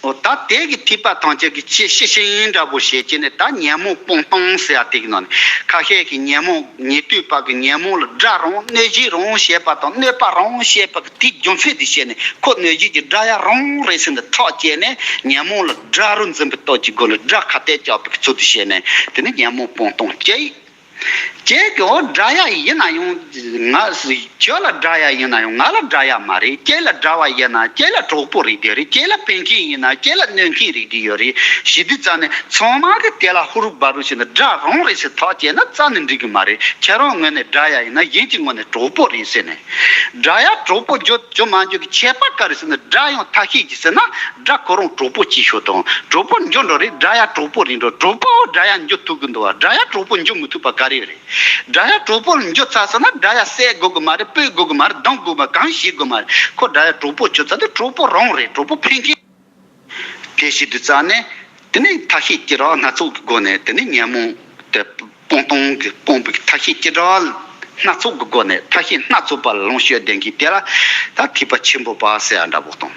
འོ་ད་དེ་གི་ཐེག་པ་ཐམས་ཅད་ཀྱི་ཆེས་ཤེས་བཞིན་འདྲ་བོ་བྱེད་ཀྱི་ནས། ད་ཉོན་མོངས་སྤང་ཐང་ཟེར་བ་དེ་གི་ནང་ནས་ཁ་ཤས་ཀྱིས་ཉོན་མོངས། ཉན་ཐོས་པ་གི་ཉོན་མོངས་ལ་དགྲ་རང་གནོད་བྱེད་རང་བྱེད་པ་དང་གནོད་པ་རང་བྱེད་པ་གི་དེའི་རྒྱུ་མཚན་དེ་བཤད་ནས། ཁོ་གནོད་བྱེད་ཀྱི་དགྲ་ཡ་རང་རེད་ཟེར་ནས་ཐག་བཅད་ནས་ཉོན་མོངས་ལ་དགྲ་རུ་འཛིན་པའི་སྟོབས་ཀྱི་སྒོ་ནས་དགྲ་ཁ་གཏད་བཅག་པའི་ཚུལ་དུ་བཤད་ནས། དེ་ནི་ཉོན་མོངས་སྤང་ཐང་སྐྱེ། ཁྱེད་ཀྱི་འོ་དགྲ་ཡ་ཡིན་ན་ཡང་། ང་ཁྱོད་ལ་དགྲ་ཡ་ཡིན་ན་ཡང་ང་ལ་དགྲ་ཡ་མ་རེད། ཁྱེད་ལ་དགྲ་བ་ཡིན་ན་ཁྱེད་ལ་གྲོགས་པོ་རེད་དེ་རེད། ཁྱེད་ལ་ཕན་མཁན་ཡིན་ན་ཁྱེད་ལ་གནོད་མཁན་རེད་དེ་ཡོད་རེད། ཞེ་དུས་ཙ་ནས་ཚང་མ་གི་དེ་ལ་ཧུ་རུ་བ་རུ་བྱས་ནས་དགྲ་རང་རེད་ཟེར་ཐག་བཅད་ན་རྩ་ནས་འགྲིག་གི་མ་རེད། ཁྱེད་རང་ངོས་ནས་དགྲ་ཡ་ཡིན་ན་གཞན་གྱི་ངོས་ནས་གྲོགས་པོ་རེད་ཟེར་ནས། དགྲ་ཡ་གྲོགས་པོ་འགྱུར་འགྱུར་མ་འགྱུར་གྱི་ཁྱད་པར་ག་རེ་ཟེར་ན། དགྲ་ཡང་ཐ་ཤལ་གྱིས་ཟེར་ན་དགྲ་ཁོ་རང་གྲོགས་པོ་གཅིག་ཤོས་དང་། གྲོགས་པོ་འགྱུར་འགྲོ་རེད། དགྲ་ཡ་གྲོགས་པོ་རེད་འགྲོ། གྲོགས་པོ་དགྲ་ཡ་འགྱུར་ཐུབ་གི་འདུག་བ། དགྲ་ཡ་གྲོགས་པོ་འགྱུར་མི་ཐུབ་པ་ག་རེ་རེད། དགྲ་ཡ་གྲོགས་པོ་ལ་འགྱུར་ཚར་ཟེར་ན་དགྲ་ཡ་བསད་དགོས་གི་མ་རེད། སྤོད་དགོས་གི་མ་རེད། སྡང་དགོས་མ། གང་བྱེད་དགོས་མ་རེད། ཁོ་དགྲ་ཡ་གྲོགས་པོ་འགྱུར་ཚར་དུས་གྲོགས་པོ་རང་རེད། གྲོགས་པོ་ཕན་མཁན། དེ་བྱེད་དུས་ཙ་ནས་དེ་ནི་ཐ་ཤལ་སྐྱེ་རགས་སྣ་ཚོགས་ཀྱི་སྒོ་ནས། དེ་ནི་ཉོན་མོངས་དེ་སྤོང་སྟངས་ཀྱི་སྤོང་བའི་ཐ་ཤལ་སྐྱེ་རགས་སྣ་ཚོགས་ཀྱི་སྒོ་ནས་ཐ་ཤལ་སྣ་ཚོགས་པ་ལ་ལོངས་སྤྱོད་ལྡན་གྱི་དེ་ལ་ད་ཐེག་པ་ཆེན་པོ་པ་ཟེར་ཡ་འདྲ་པོ་དང་།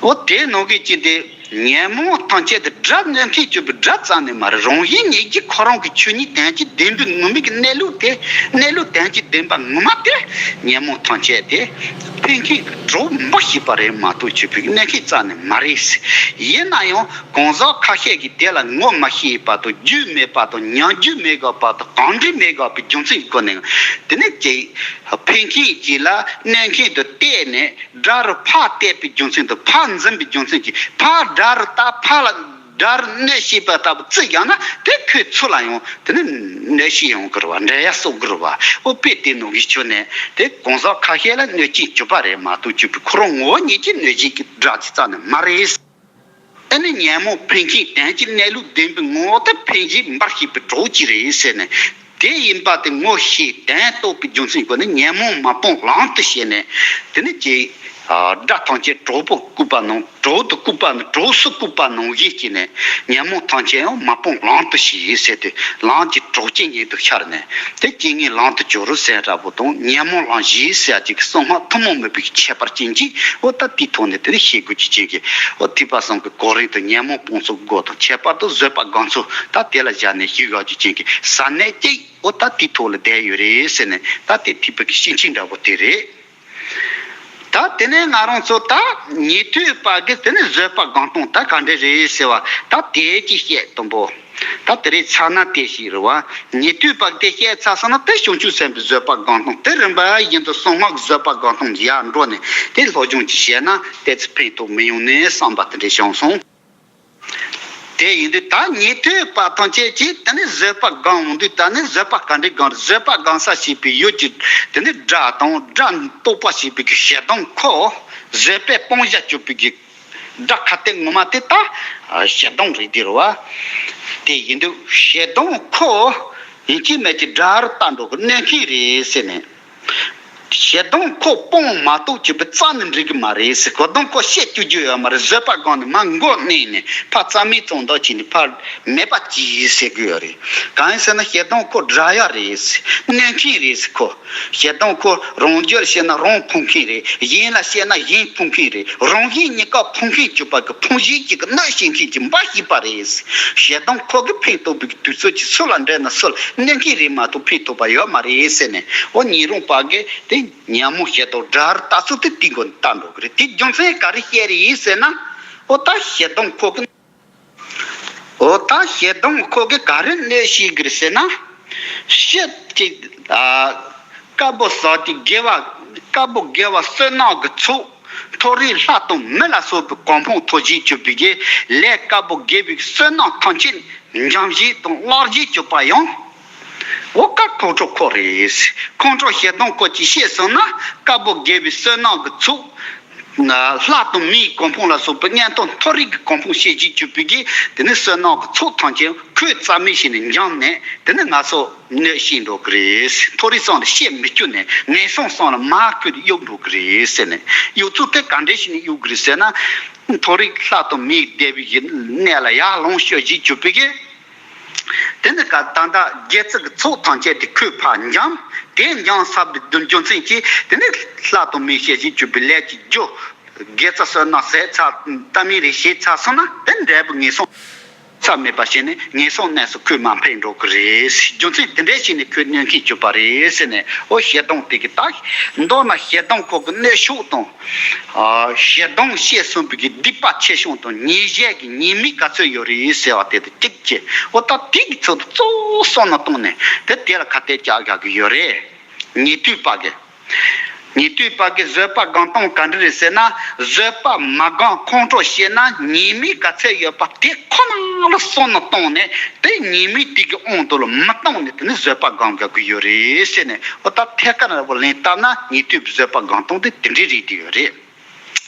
འོ་དེ་ནང་གི་ཅི་སྟེ། ཉོན་མོངས་ཐམས་ཅད་དེ་དགྲ་གནོད་མཁན་གྱུར་པའི་དགྲ་རྩ་ནས་མ་རེད། རང་བཞིན་ཉིད་ཀྱིས་ཁོ་རང་གི་ཆོས་ཉིད་དོན་གཅིག་བདེན་པའི་ངོ་མ་གི་གནས་ལུགས་དེ། གནས་ལུགས་དོན་གཅིག་བདེན་པ་ངོ་མ་དེ། ཉོན་མོངས་ཐམས་ཅད་དེ་ཕན་མཁན་གྱི་གྲོགས་འབའ་ཞིག་པ་རེད་མ་གཏོགས་གཅིག་པུའི་གནོད་མཁན་རྩ་ནས་མ་རེད། ཡིན་ན་ཡང་གང་ཟག་ཁ་ཤས་ཀྱིས་དེ་ལ་ངོ་མ་ཤེས་པ་དང་། རྒྱུས་མེད་པ་དང་། ཉམས་རྒྱུས་མེད་དགོས་པ་དང་། གང་འདྲ་མེད་དགོས་པའི་རྒྱུ་མཚན་གྱི་སྒོ་ནས་དེ་ནས་ཀྱི་ཕན་མཁན་གཅིག་ལ་གནོད་མཁན་དུ་བལྟས་ནས། དགྲ་རུ་ཕར་བལྟས་པའི་རྒྱུ་མཚན་དང་། ཕར་འཛིན་པའི་རྒྱུ་མཚན་གྱིས། ཕར་དགྲ་རུ་ལྟ། ཕར་ལ་དགྲ་རུ་གནོད་བྱེད་པ་ལྟ་བུ་བརྩིས་བཞག་ན། དེ་ཁོའི་ཚུར་ལ་ཡང་དེ་ནི་གནོད་བྱེད་ཡོང་གི་རེད་བ། འབྲེལ་ཡ་གསོག་གི་རེད་བ། འོ་དཔེ་དེ་ནང་གི་ཆོས་ནས་དེ་གང་ཟག་ཁ་ཤས་ལ་གནོད་རྐྱེན་གྱུར་པ་རེད་མ་གཏོགས་གཅིག་པུ་ཁོ་རང་ངོ་བོ་ཉིད་ཀྱིས་གནོད་བྱེད་ཀྱི་དགྲ་ཅིག་རྩ་ནས་མ་རེད། ཨ་ནི་ཉོན་མོངས་ཕན་མཁན་དོན་གཅིག་གནས་ལུགས་བདེན་པའི་ངོ་བོ་དེ་ཕན་བྱེད་འབའ་ཞིག་པའི་གྲོགས་ཅིག་རེད་ཟེར་ནས། དེ་ཡིན་པ་དེ་ངོ་ཤེས་དོན་རྟོགས་པའི་རྒྱུ་མཚན་སྒོ་ནས་ཉོན་མོངས་མ་སྤངས་ལམ་དུ་བྱས་ནས། དེ་ནི་ཅི། དགྲ་ཐམས་ཅད་གྲོགས་པོ་བཀོད་པ་ནང་། གྲོགས་དུ་བཀོད་པ་ནང་། གྲོགས་སུ་བཀོད་པ་ནང་བཞིན་བྱས་ནས། ཉོན་མོངས་ཐམས་ཅད་ཡང་མ་སྤངས་ལམ་དུ་བྱས་ཟེར་ཏེ། ལམ་གྱི་གྲོགས་ཅན་ཉིད་དུ་ཤར་ནས། དེ་རྐྱེན་ངན་ལམ་དུ་སྦྱོར་རོ་ཟེར་འདྲ་པོ་དང་། ཉོན་མོངས་ལམ་ཞེས་ཟེར་ཅིག་གསང་སྔགས་ཐུན་མོང་མིན་པའི་ཁྱད་པར་ཅན་གྱིས། འོ་ད་དེའི་ཐོག་ནས་དེ་ནི་ཤེས་དགོས་ཀྱི་ཅན་གྱི། འོ་ཐེག་པ་གསུམ་གྱི་གོ་རིམ་དུ་ཉོན་མོངས་སྤོང་ཚུལ་སྒོ་དང་། ཁྱད་པར་དུ་བཟོད་པ་སྒོམ་ཚུལ། ད་དེ་ལ་བཞག་ནས་ཤེས་དགོས་ཀྱི་ཅན་གྱི་ཟབ་གནད་ཅིག་འོ་ད་དེའི་ཐོག་ལ་བསྡད་ཡོད་རེད་ཟེར་ནས། ད་དེ་ཐེག་པ་གི་སྤྱི་ཆིངས་འདྲ་པོ་དེ་རེད། ད་དེ་ནས་ང་རང་ཚོ་ད་ཉན་ཐོས་པ་གི་དེ་ནས་བཟོད་པ་སྒོམ་སྟངས་ད་ག་འདྲ་རེད་ཟེར་བ། ད་དེ་ཅིག་བཤད་དང་པོ། ད་དེ་རིང་ཚར་ན་དེ་ཞིག་རེད་བ། ཉན་ཐོས་པ་གི་དེ་བཤད་ཚར་སོང་ན། དེ་བྱང་ཆུབ་སེམས་དཔའི་བཟོད་པ་སྒོམ་སྟངས་དེ་རིམ་པ་བཞིན་དུ་གསང་སྔགས་བཟོད་པ་སྒོམ་སྟངས་ཡར་འགྲོ་ནས། དེ་སློབ་སྦྱོང་ཅིག་བྱས་ན་ཏོག་ཙམ་ཕན་ཐོགས་མི་ཡོང་ནས་བསམ་པ་དེ་འདྲ་བྱུང་སོང་། དེ་ཡིན་དུས་ད་ཉན་ཐོས་པ་ཐམས་ཅད་ཀྱིས་དེ་ནི་བཟོད་པ་སྒོམ་འོང་དུས། ད་ནི་བཟོད་པ་ག་འདྲས་སྒོམ་རེད། བཟོད་པ་སྒོམ་ས་ཞེས་པའི་ཡུལ་གྱི་དེ་ནི་དགྲ་དང་དགྲ་རྟོགས་པ་ཞེས་པའི་གི་ཞེ་སྡང་ཁོ། བཟོད་པས་སྤང་བྱ་གཅོད་པའི་གི་དགྲ་ཁ་གཏད་ངོ་མ་དེ་ད་ཞེ་སྡང་རེད་དེ་རེད་བ། དེ་ཡིན་དུས་ཞེ་སྡང་ཁོ་ཡིན་གཅིག་མིན་གཅིག་དགྲར་ལྟ་འགྲོ་གི་གནོད་མཁན་རེད་ཟེར་ནས། ཞེ་སྡང་ཁོ་སྤོང་མ་གཏོགས་ཅིག་པུ་རྩ་ནས་འགྲིག་གི་མ་རེད་ཟེར། ཞེ་སྡང་ཁོ་བཤད་བཅུག་རྒྱུ་ཡོད་མ་རེད། བཟོད་པ་སྒོམ་ནས་མར་མགོ་མནན་ནས་ཕར་རྩ་མེད་བཙོང་འདོད་བྱས་ནས་ཕར་མེད་པ་གྱིས་ཟེར་གི་ཡོད་རེད། གང་ཡིན་ཟེར་ན་ཞེ་སྡང་ཁོ་དགྲ་ཡ་རེད་ཟེར། གནོད་མཁན་རེད་ཟེར་ཁོ། ཞེ་སྡང་ཁོ་རང་རྒྱུད་བཤད་ན་རང་ཕུང་མཁན་རེད། གཞན་ལ་བཤད་ན་གཞན་ཕུང་མཁན་རེད། རང་གཞན་གཉིས་ཀ་ཕུང་མཁན་གྱུར་པ་གི་ཕུང་བྱེད་ཅིག་གི་གནོད་བྱེད་མཁན་གྱི་འབའ་ཞིག་པ་རེད་ཟེར། ཞེ་སྡང་ཁོ་གི་ཕན་ཐོགས་པའི་དུས་ཚོད་ཀྱི་སུ་ལ་འབྲེལ་ན་སུ་ལ་གནོད་མཁན་རེད་མ་གཏོགས་ཕན་ཐོགས་པ་ཡོད་མ་རེད་ཟེར་ནས། འོ་ཉན་རང་པ་གིས་དེ་ཉོན་མོངས་ཞེ་སྡང་དགྲར་ལྟ་ཚུལ་དེ་དེའི་སྒོ་ནས་ལྟ་འགྲོ་གི་རེད། དེ་རྒྱུ་མཚན་ག་རེ་བཤད་རེད་ཟེར་ན། འོ་ད་ཞེ་སྡང་ཁོ་གི། འོ་ད་ཞེ་སྡང་ཁོ་གི་ག་རེ་གནོད་བྱེད་གི་རེད་ཟེར་ན། ཕྱི་གཅིག་ཨ། དཀར་པོ་ཟག་གི་དགེ་བ། དཀར་པོ་དགེ་བ་བསོད་ནམས་ཀྱི་ཚོགས། མཐོ་རིས་ལྷ་དང་མི་ལ་སོགས་པའི་གོ་འཕང་ཐོབ་བྱེད་གྱུར་པའི་གི་ལས་དཀར་པོ་དགེ་བའི་བསོད་ནམས་ཐམས་ཅད་འཇོམས་བྱེད་དང་བརླག་བྱེད་གྱུར་པ་ཡང་། འོ་ཀ་ཁོང་ཁྲོ་ཁོ་རེད། ཁོང་ཁྲོ་ཞེ་སྡང་ཁོ་གཅིག་བཤད་སོང་ན། དཀར་པོ་དགེ་བའི་བསོད་ནམས་ཀྱི་ཚོགས། ལྷ་དང་མིའི་གོ་འཕང་ལ་སོགས་པའི་མངོན་མཐོ་མཐོ་རིས་ཀྱི་གོ་འཕང་བྱེད་བྱེད་གྱུར་པའི་གི་དེ་ནི་བསོད་ནམས་ཀྱི་ཚོགས་ཐམས་ཅད་ཁོས་རྩ་མེད་བྱས་ནས་འཇོམས་ནས། དེ་ནི་ང་ཚོ་གནོད་བྱེད་འགྲོ་གི་རེད། མཐོ་རིས་གསུམ་ལ་བཤད་མི་བཅུག་ནས་ངན་སོང་གསུམ་ལ་མར་ཁོས་གཡུག་འགྲོ་གི་རེད་ཟེར་ནས། གཡུག་ཚུལ་དེ་ག་འདྲས་བྱས་ནས་གཡུག་གི་རེད་ཟེར་ན། མཐོ་རིས་ལྷ་དང་མིའི་བདེ་བའི་གནས་ལ་ཡར་ལོངས་སྤྱོད་བྱེད་གྱུར་པའི་གི། དེ་ནི་ག་ད་ལྟ་དགེ་རྩ་གི་ཚོགས་ཐམས་ཅད་དེ་ཁོས་ཕར་འཇོམས། དེ་འཇོམས་ཚར་བའི་རྒྱུ་མཚན་གྱིས་དེ་ནི་ལྷ་དང་མིའི་བྱས་བྱེད་གྱུར་པའི་ལས་ཀྱི་རྒྱུ། དགེ་རྩ་བསོད་ནམས་ཟད་ཚར། ལྟ་མིན་རེ་བྱས་ཚར་སོང་ན་དེ་འབྲས་བུ་ངན་སོང་། ཚད་མེད་པ་བྱས་ནས་ངན་སོང་གནས་སུ་ཁོས་མར་འཕེལ་འགྲོ་གི་རེད། རྒྱུ་མཚན་དེ་འདྲས་བྱས་ནས་ཁོས་གནོད་མཁན་གྱུར་པ་རེད་ཟེར་ནས། འོ་ཞེ་སྡང་དེ་གི་ད། མདོར་ན་ཞེ་སྡང་ཁོ་གི་གནོད་ཕྱོགས་དང་། ཨ། ཞེ་སྡང་བཤད་སོང་བའི་གི་སྡིག་པ་ཆེ་ཆུང་དང་ཉེས་བྱས་ཀྱི་ཉེས་དམིགས་ག་ཚོད་ཡོད་རེད་ཟེར་བ་དེ་དང་གཅིག་བྱས། འོ་ད་དེ་གི་ཚོད་དུ་གཙོ་བོ་བསམ་བློ་བཏང་ནས་དེ་དེ་ལ་ཁ་གཏད་བཅག་དགོས་ཀྱི་ཡོད་རེད། ཉན་ཐོས་པ་གི། ཉན་ཐོས་པ་གི་བཟོད་པ་སྒོམ་སྟངས་ག་འདྲ་རེད་ཟེར་ན། བཟོད་པ་མ་སྒོམ་ཁོང་ཁྲོ་བྱས་ན་ཉེས་དམིགས་ག་ཚད་ཡོད་པ་དེ་ཁོ་ན་ལ་བསམ་བློ་བཏང་ནས། དེ་ཉེས་དམིགས་དེ་གི་དབང་དུ་ལ་མི་བཏང་ནས་དེ་ནི་བཟོད་པ་སྒོམ་དགོས་ཀྱི་ཡོད་རེད་ཟེར་ནས། འོ་ད་ཐད་ཀར་ལ་ལན་བཏབ་ན་ཉན་ཐོས་པའི་བཟོད་པ་སྒོམ་སྟངས་དེ་དེ་འདྲ་རེད་དེ་ཡོད་རེད།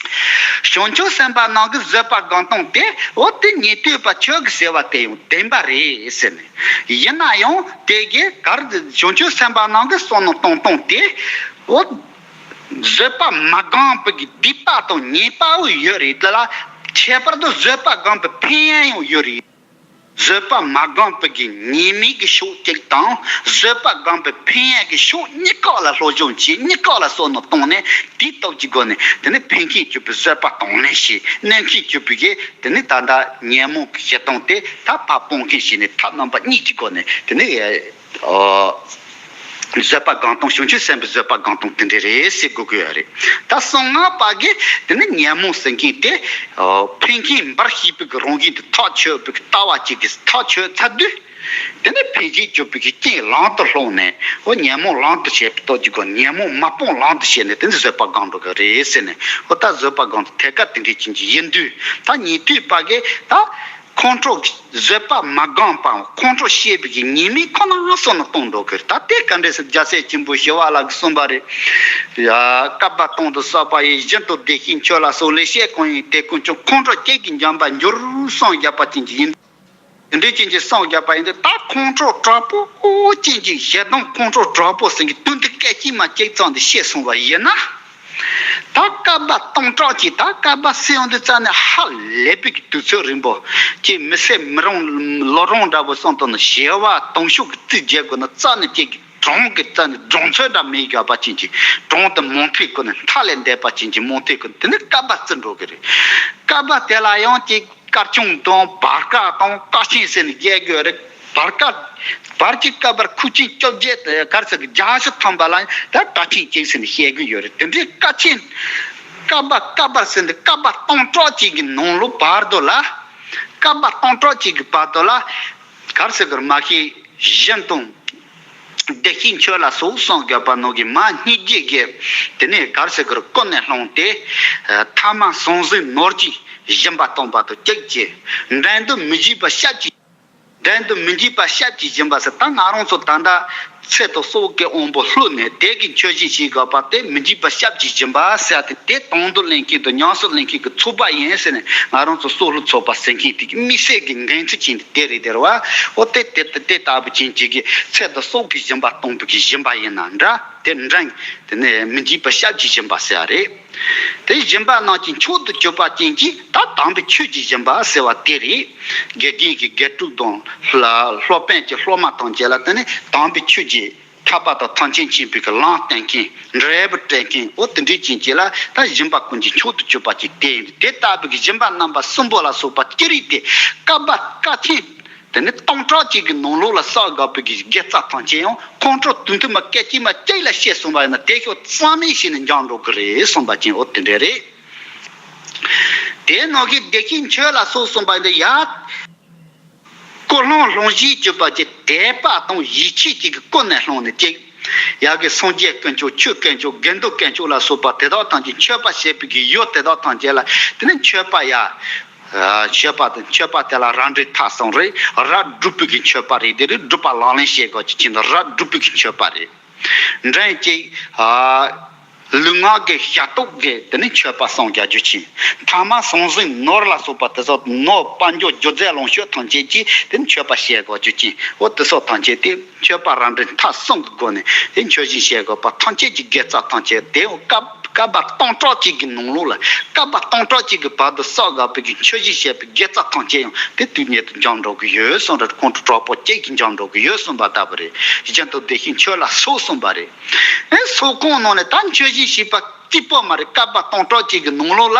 བྱང་ཆུབ་སེམས་དཔའ་རྣམས་ཀྱི་བཟོད་པ་སྒོམ་སྟངས་དེ། འོ་དེ་ཉན་ཐོས་པ་ཁྱོད་ཀྱིས་ཟེར་བ་དེ་ཡང་བདེན་པ་རེད་ཟེར་ནས། ཡིན་ན་ཡང་དེ་གའི་གར་བྱང་ཆུབ་སེམས་དཔའ་རྣམས་ཀྱི་བསམ་བློ་གཏོང་སྟངས་དེ། འོ་བཟོད་པ་མ་སྒོམ་པའི་གི་སྡིག་པ་དང་ཉེས་པ་བོ་ཡོད་རེད། དེ་ལ་ཁྱད་པར་དུ་བཟོད་པ་སྒོམ་པའི་ཕན་ཡོན་ཡང་ཡོད་རེད། བཟོད་པ་མ་སྒོམ་པའི་གི་ཉེས་དམིགས་ཀྱི་ཕྱོགས་གཅིག་དང་། བཟོད་པ་སྒོམ་པའི་ཕན་ཡོན་གྱི་ཕྱོགས་གཉིས་ཀ་ལ་སློབ་སྦྱོང་བྱས། གཉིས་ཀ་ལ་བསམ་བློ་བཏང་ནས་དེའི་སྟོབས་ཀྱི་སྒོ་ནས་དེ་ནི་ཕན་མཁན་གྱུར་པའི་བཟོད་པ་དང་ལེན་བྱས། གནོད་མཁན་གྱུར་པའི་གི་དེ་ནི་ད་ལྟ་ཉོན་མོངས་ཀྱི་ཞེ་སྡང་དེ་ད་ཕར་སྤོང་མཁན་བྱས་ནས་ཐབས་རྣམ་པ་གཉིས་ཀྱི་སྒོ་ནས་དེ་ནི། ཨོ། བཟོད་པ་སྒོམ་སྟངས། བྱང་ཆུབ་སེམས་དཔའི་བཟོད་པ་སྒོམ་སྟངས་དེ་འདྲ་རེད་ཟེར་དགོས་ཀྱི་ཡོད་རེད། ད་གསང་སྔགས་པ་གིས་དེ་ནི་ཉོན་མོངས་ཟེར་མཁན་དེ། ཨོ། ཕན་མཁན་འབའ་ཞིག་པའི་གི་རང་བཞིན་དེ་ཐག་ཆོད་པའི་གི་ལྟ་བ་གཅིག་གིས་ཐག་ཆོད་ཚར་དུས། དེ་ནི་ཕན་བྱེད་གྱུར་པའི་གི་རྐྱེན་ལམ་དུ་བསླངས་ནས། འོ་ཉོན་མོངས་ལམ་དུ་བྱེད་པའི་སྟོབས་ཀྱི་སྒོ་ནས་ཉོན་མོངས་མ་སྤངས་ལམ་དུ་བྱས་ནས་དེ་ནི་བཟོད་པ་སྒོམ་འགྲོ་གི་རེད་ཟེར་ནས། འོ་ད་བཟོད་པ་སྒོམ་སྟངས་ཐད་ཀར་དེ་འདྲའི་ཅན་གྱི་ཡིན་དུས། ད་ཉན་ཐོས་པ་གིས་ད། ཁོང་ཁྲོ་བཟོད་པ་མ་སྒོམ་པའམ་ཁོང་ཁྲོ་བྱེད་པའི་གི་ཉེས་དམིགས་ཁོ་ན་བསམ་བློ་གཏོང་འགྲོ་གི་རེད། ད་དེ་ག་འདྲས་ཟེར་རྒྱལ་སྲས་ཆེན་པོ་ཞི་བ་ལྷ་གིས་གསུངས་པ་རེད། ཡ། བསྐལ་པ་སྟོང་དུ་བསགས་པ་ཡི། བཞིན་དུ་བདེ་གཤེགས་མཆོད་ལ་སོགས། ལེགས་བཤད་གང་ཡིན་དེ་ཀུན་ཀྱང་། ཁོང་ཁྲོ་བཅས་ཀྱིས་འཇོམས་པར་འགྱུར། གསུངས་བཞག་པ་ཅན་གྱི་ཡིན། དེ་འདྲའི་ཅན་གྱི་གསུངས་བཞག་པ་ཡིན་དུས། ད་ཁོང་ཁྲོ་དྲག་པོ་ཅན་གྱི་ཞེ་སྡང་ཁོང་ཁྲོ་དྲག་པོ་ཟེར་གྱི་དོན་དེ་སྐད་ཅིག་མ་གཅིག་ཙམ་དུ་བཤད་སོང་བ་ཡིན་ན། ད་བསྐལ་པ་སྟོང་ཕྲག་གཅིག་ད་བསྐལ་པ་ཟེར་ཡོང་དུས་རྩ་ནས་ཧ་ལས་པའི་གི་དུས་ཚོད་རིང་པོ། ཅིག་མི་ཚེ་མི་རིང་ལོ་རིང་འདྲ་པོ་སོང་དུས་ན་བྱེ་བ་དུང་ཤུགས་ཀྱིས་རྩིས་རྒྱག་དགོས་ན་རྩ་ནས་ཅིག་གི་གྲངས་ཀྱི་རྩ་ནས་གྲངས་ཚོད་འདྲ་མེད་བཞག་པ་ཅན་གྱི། གྲངས་དེ་མུ་མཐུད་ཀྱི་ནི་མཐའ་ལས་འདས་པ་ཅན་གྱི་མུ་མཐུད་ཀྱི་དེ་ནི་བསྐལ་པ་བརྩི་འགྲོ་གི་རེད། བསྐལ་པ་དེ་ལ་ཡང་ཅིག་སྐར་ཆུང་དང་བར་སྐར་དང་སྐར་ཆེན་ཟེར་ནས་བཤད་ཀྱི་ཡོད་རེད། བར་སྐར། བར་གྱི་བསྐལ་པར་ཁུག་ཆེན་བཅོ་བརྒྱད་ག་རེ་ཟེར་གི་བརྒྱ་ཞིག་ཐམ་པ་ལ་ད་སྐར་ཆེན་གཅིག་ཟེར་ནས་བཤད་ཀྱི་ཡོད་རེད། དེ་འདྲའི་སྐར་ཆེན། བསྐལ་པ་བསྐལ་པར་ཟེར་འདི་བསྐལ་པ་སྟོང་ཕྲག་གཅིག་གི་ནང་ལོགས་བར་དུ་ལ། བསྐལ་པ་སྟོང་ཕྲག་གཅིག་གི་བར་དུ་ལ། ག་རེ་ཟེར་གི་རེད། མ་ཤེས་བཞིན་དུ། བདེ་གཤེགས་མཆོད་ལ་སོགས་གསུངས་བཞག་པ་ནང་གི་མ་སྙིང་རྗེ་གིས་དེ་ནས་ག་རེ་ཟེར་གི་རེད། ཀུན་ནས་བསླངས་ཏེ། ཐ་མ་ཟང་ཟིང་ནོར་གྱི་ སྦྱིན་པ་གཏོང་བ་དང་གཅིག་བྱས། འགྲན་དུ་མི་འཇུག་པ་ཞབས་ཀྱིས། འགྲན་དུ་མི་འཇུག་པ་ཞབས་ཀྱིས་སྦྱིན་པ་ཟེར། ད་ང་རང་ཚོ་ད་ལྟ་ཚེ་དང་སྲོག་གི་དབང་པོ་བླུགས་ནས་དེ་གི་མཆོད་སྦྱིན་བྱེད་དགོས་པ་དེ་མི་འཇུག་པ་ཞབས་ཀྱིས་སྦྱིན་པ་ཟེར་ཏེ། དེ་དང་དུ་ལེན་མཁན་དང་ཉམས་སུ་ལེན་མཁན་གྱི་ཚོགས་པ་ཡིན་ཟེར་ནས་ང་རང་ཚོ་སྲོག་བླུ་ཚོགས་པ་ཟེར་མཁན་དེ་གི་དམིགས་བསལ་གྱི་འགན་འཁྲི་ཅན་དེ་དེ་རེད། དེ་རེད་བ། འོ་དེ་དེ་དེ་ལྟ་བུ་ཅན་གྱི་གི་ཚེ་དང་སྲོག་གི་སྦྱིན་པ་གཏོང་བའི་གི་སྦྱིན་པ་ཡིན་ན་འདྲ། དེ་འདྲ་དེ་ནས་མི་འཇུག་པ་ཞབས་ཀྱིས་སྦྱིན་པ་ཟེར་བ་རེད། དེ་སྦྱིན་པ་རྣམས་ཀྱི་མཆོག་ཏུ་གྱུར་པ་ཅན་གྱིས་ད་དམ་པའི་ཆོས་ཀྱི་སྦྱིན་པ་ཟེར་བ་དེ་རེད། དགེ་རྒན་གྱི་དགེ་ཕྲུག་དང་སློབ་དཔོན་གྱི་སློབ་མ་དང་བཅས་ལ་དེ་ནས་དམ་པའི་ཆོས་ཀྱི་ཐར་པ་དང་ཐམས་ཅད་མཁྱེན་པའི་གི་ལམ་སྟོན་མཁན། འབྲས་བུ་སྤྲད་མཁན། འོ་དེ་འདྲའི་ཅན་གྱིས་ལ་ད་སྦྱིན་པ་ཀུན་གྱི་མཆོག་ཏུ་གྱུར་པ་ཅིག་དེ་ཡིན། དེ་ལྟ་བུའི་གི་སྦྱིན་པ་རྣམ་པ་གསུམ་པོ་ལ་སོགས་པ་ཅི་རིགས་དེ་བསྐལ་པ་བསྐལ་ཆེན་དེ་ནི་སྟོང་ཕྲག་གཅིག་གི་ནང་ལོགས་ལ་བསགས་དགོས་པའི་གི་དགེ་རྩ་ཐམས་ཅད་ཡང་ཁོང་ཁྲོ་དུས་མཐུན་མ་སྐད་ཅིག་མ་གཅིག་ལ་བཤད་སོང་བ་ཡིན་ན་དེ་ཤོག་རྩ་མེད་བྱས་ནས་འགྱངས་འགྲོ་གི་རེད་གསུངས་པ་ཅན། འོ་དེ་འདྲ་རེད། དེ་ནང་གི་བདེ་གཤེགས་མཆོད་ལ་སོགས་གསུངས་པ་ཡིན་ན་ཡ། ཀུན་སློང་ལྷུང་བྱེད་གྱུར་པ་ཅན་དད་པ་དང་ཡིད་ཆེས་ཀྱི་ཀུན་ནས་བསླངས་ནས་ཅིག་ཡ་གི་སངས་རྒྱས་དཀོན་མཆོག་ཆོས་དཀོན་མཆོག་དགེ་འདུན་དཀོན་མཆོག་ལ་སོགས་པ་དེ་དག་ཐམས་ཅད་མཆོད་པ་བྱེད་པའི་གི་ཡུལ་དེ་དག་ཐམས་ཅད་ལ་དེ་ནི་མཆོད་པ་ཡ། མཆོད་པ་དང་མཆོད་པ་དེ་ལ་རབ་འབྲིང་ཐ་གསུམ་རེད། རབ་སྒྲུབ་པའི་གི་མཆོད་པ་རེད། དེ་རེད། སྒྲུབ་པ་ལག་ལེན་བྱེད་དགོས་ཀྱི་ཅན་དུ་རབ་སྒྲུབ་པའི་གི་མཆོད་པ་རེད། འདྲེན་གྱི་ལུས་ངག་གི་ཞབས་ཏོག་གི་དེ་ནི་མཆོད་པ་གསུམ་རྒྱག་རྒྱུ་ཅན། ཐ་མ་ཟང་ཟིང་ནོར་ལ་སོགས་པ་དེ་སོགས་ནོར་དཔལ་འབྱོར་རྒྱུ་རྫས་ལོངས་སྤྱོད་ཐམས་ཅད་ཀྱིས་དེ་ནི་མཆོད་པ་བྱེད་དགོས་རྒྱུ་ཅན། འོ་དེ་སོགས་ཐམས་ཅད་དེ་མཆོད་པ་རབ་འབྲིང་ཐ་གསུམ་གྱི་སྒོ་ནས་དེ་མཆོད་སྦྱིན་བྱེད་དགོས་པ་ཐམས་ཅད་ཀྱི་དགེ་རྩ་ཐམས་ཅད་དེ་བསྐལ་བསྐལ་པ་སྟོང་ཕྲག་གཅིག་གི་ནང་ལོགས་ལ་བསྐལ་པ་སྟོང་ཕྲག་གཅིག་གི་བར་དུ་བསགས་དགོས་པའི་གི་མཆོད་སྦྱིན་བྱས་པའི་དགེ་རྩ་ཐམས་ཅད་ཡང་དེ་དུས་ཉིད་དུ་འགྱངས་འགྲོ་གི་ཡོད་གསུངས་རེད། ཁོང་ཁྲོ་གྲོགས་པོ་གཅིག་གིས་འགྱངས་འགྲོ་གི་ཡོད་གསུངས་པ་ལྟ་བུ་རེད། རྒྱུན་དུ་བདེ་གཤེགས་མཆོད་ལ་སོགས་གསུངས་པ་རེད། ཨེ་སོགས་ཁོང་ནང་ནས་ད་མཆོད་སྦྱིན་བྱས་པ་གཅིག་པོ་མ་རེད། བསྐལ་པ་སྟོང་ཕྲག་གཅིག་གི་ནང་ལོགས་ལ་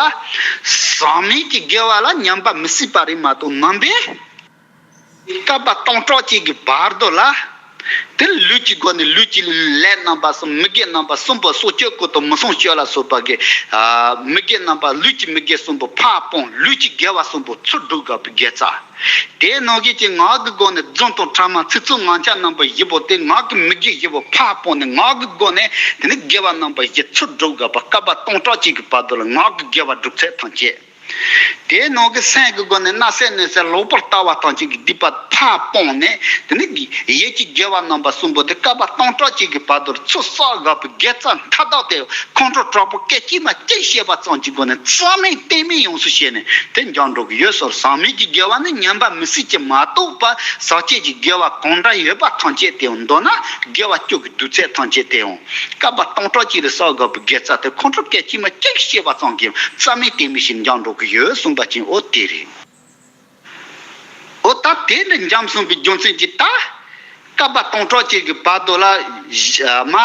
ཟག་མེད་ཀྱི་དགེ་བ་ལ་ཉམས་པ་མི་སྲིད་པ་རེད་མ་གཏོགས་ནང་པའི་བསྐལ་པ་སྟོང་ཕྲག་གཅིག་གི་བར་དུ་ལ། དེ་ལུས་ཀྱི་སྒོ་ནས་ལུས་ཀྱི་ལས་རྣམ་པ་གསུམ། མི་དགེ་རྣམ་པ་གསུམ་པོ་སྲོག་གཅོད་ཀུན་ཏུ་མི་བསྲུང་སྤྱོད་ལ་སོགས་པ་གི། ཨ། མི་དགེ་རྣམ་པ་ལུས་ཀྱི་མི་དགེ་གསུམ་པོ་ཕར་སྤོང་། ལུས་ཀྱི་དགེ་བ་གསུམ་པོ་ཚུར་སྒྲུབ་དགོས་པའི་དགེ་རྩ། དེའི་ནང་བཞིན་གྱི་ངག་གི་སྒོ་ནས་རྫུན་དང་ཕྲ་མ་ཚིག་རྩུབ་ངག་འཁྱལ་རྣམ་པ་བཞི་པོ་དེ་ངག་གི་མི་དགེ་བཞི་པོ་ཕར་སྤོང་ནས་ངག་གི་སྒོ་ནས་དེ་ནི་དགེ་བ་རྣམ་པ་བཞི་ཚུར་སྒྲུབ་དགོས་པ། བསྐལ་པ་སྟོང་ཕྲག་གཅིག་གི་བར་དུ་ལ་ངག་གི་དགེ་བ་སྒྲུབ་ཚད་ཐམས་ཅད། དེའི་ནང་གི་སེམས་ཀྱི་སྒོ་ནས་བརྣབ་སེམས་གནོད་སེམས་ལོག་པར་ལྟ་བ་ཐམས་ཅད་ཀྱི་སྡིག་པ་ཕར་སྤངས་ནས། དེ་ནི་ཡིད་ཀྱི་དགེ་བ་རྣམ་པ་གསུམ་པོ་དེ་བསྐལ་པ་སྟོང་ཕྲག་གཅིག་གི་བར་དུ་ཚུར་བསགས་དགོས་པའི་དགེ་རྩ་མཐའ་དག་དེ་ཁོང་ཁྲོ་དྲག་པོ་སྐད་ཅིག་མ་གཅིག་བཤད་པ་ཙམ་གྱི་སྒོ་ནས་རྩ་མེད་གཏན་མེད་ཡོངས་སུ་བཤད་ནས་དེ་འགྱངས་འགྲོ་གི་ཡོད་ཟེར། ཟག་མེད་ཀྱི་དགེ་བ་ནི་ཉམས་པ་མི་སྲིད་ཀྱི་མ་གཏོགས་པ་ཟག་བཅས་ཀྱི་དགེ་བ་གང་འདྲ་ཡོད་པ་ཐམས་ཅད་དེ་ཡང་མདོར་ན་དགེ་བ་བཅུ་གི་བསྡུ་ཚད་ཐམས་ཅད་དེ་ཡང་། བསྐལ་པ་སྟོང་ཕྲག་གཅིག་ལ་བསགས་དགོས་པའི་དགེ་རྩ་དེ་ཁོང་ཁྲོ་སྐད་ཅིག་མ་གཅིག་བཤད་པ་ཙམ་གྱིས་རྩ་མེད་གཏན་མེད་བྱས་འགྱངས་འགྲོ་གི་ཡོད་གསུངས་པ་ཅན། འོ་དེ་རེད། འོ་ད་དེ་འདྲ་འཇམ་གསུངས་པའི་རྒྱུ་མཚན་གྱིས་ད་བསྐལ་པ་སྟོང་ཕྲག་གཅིག་གི་བར་དུ་ལ་མ་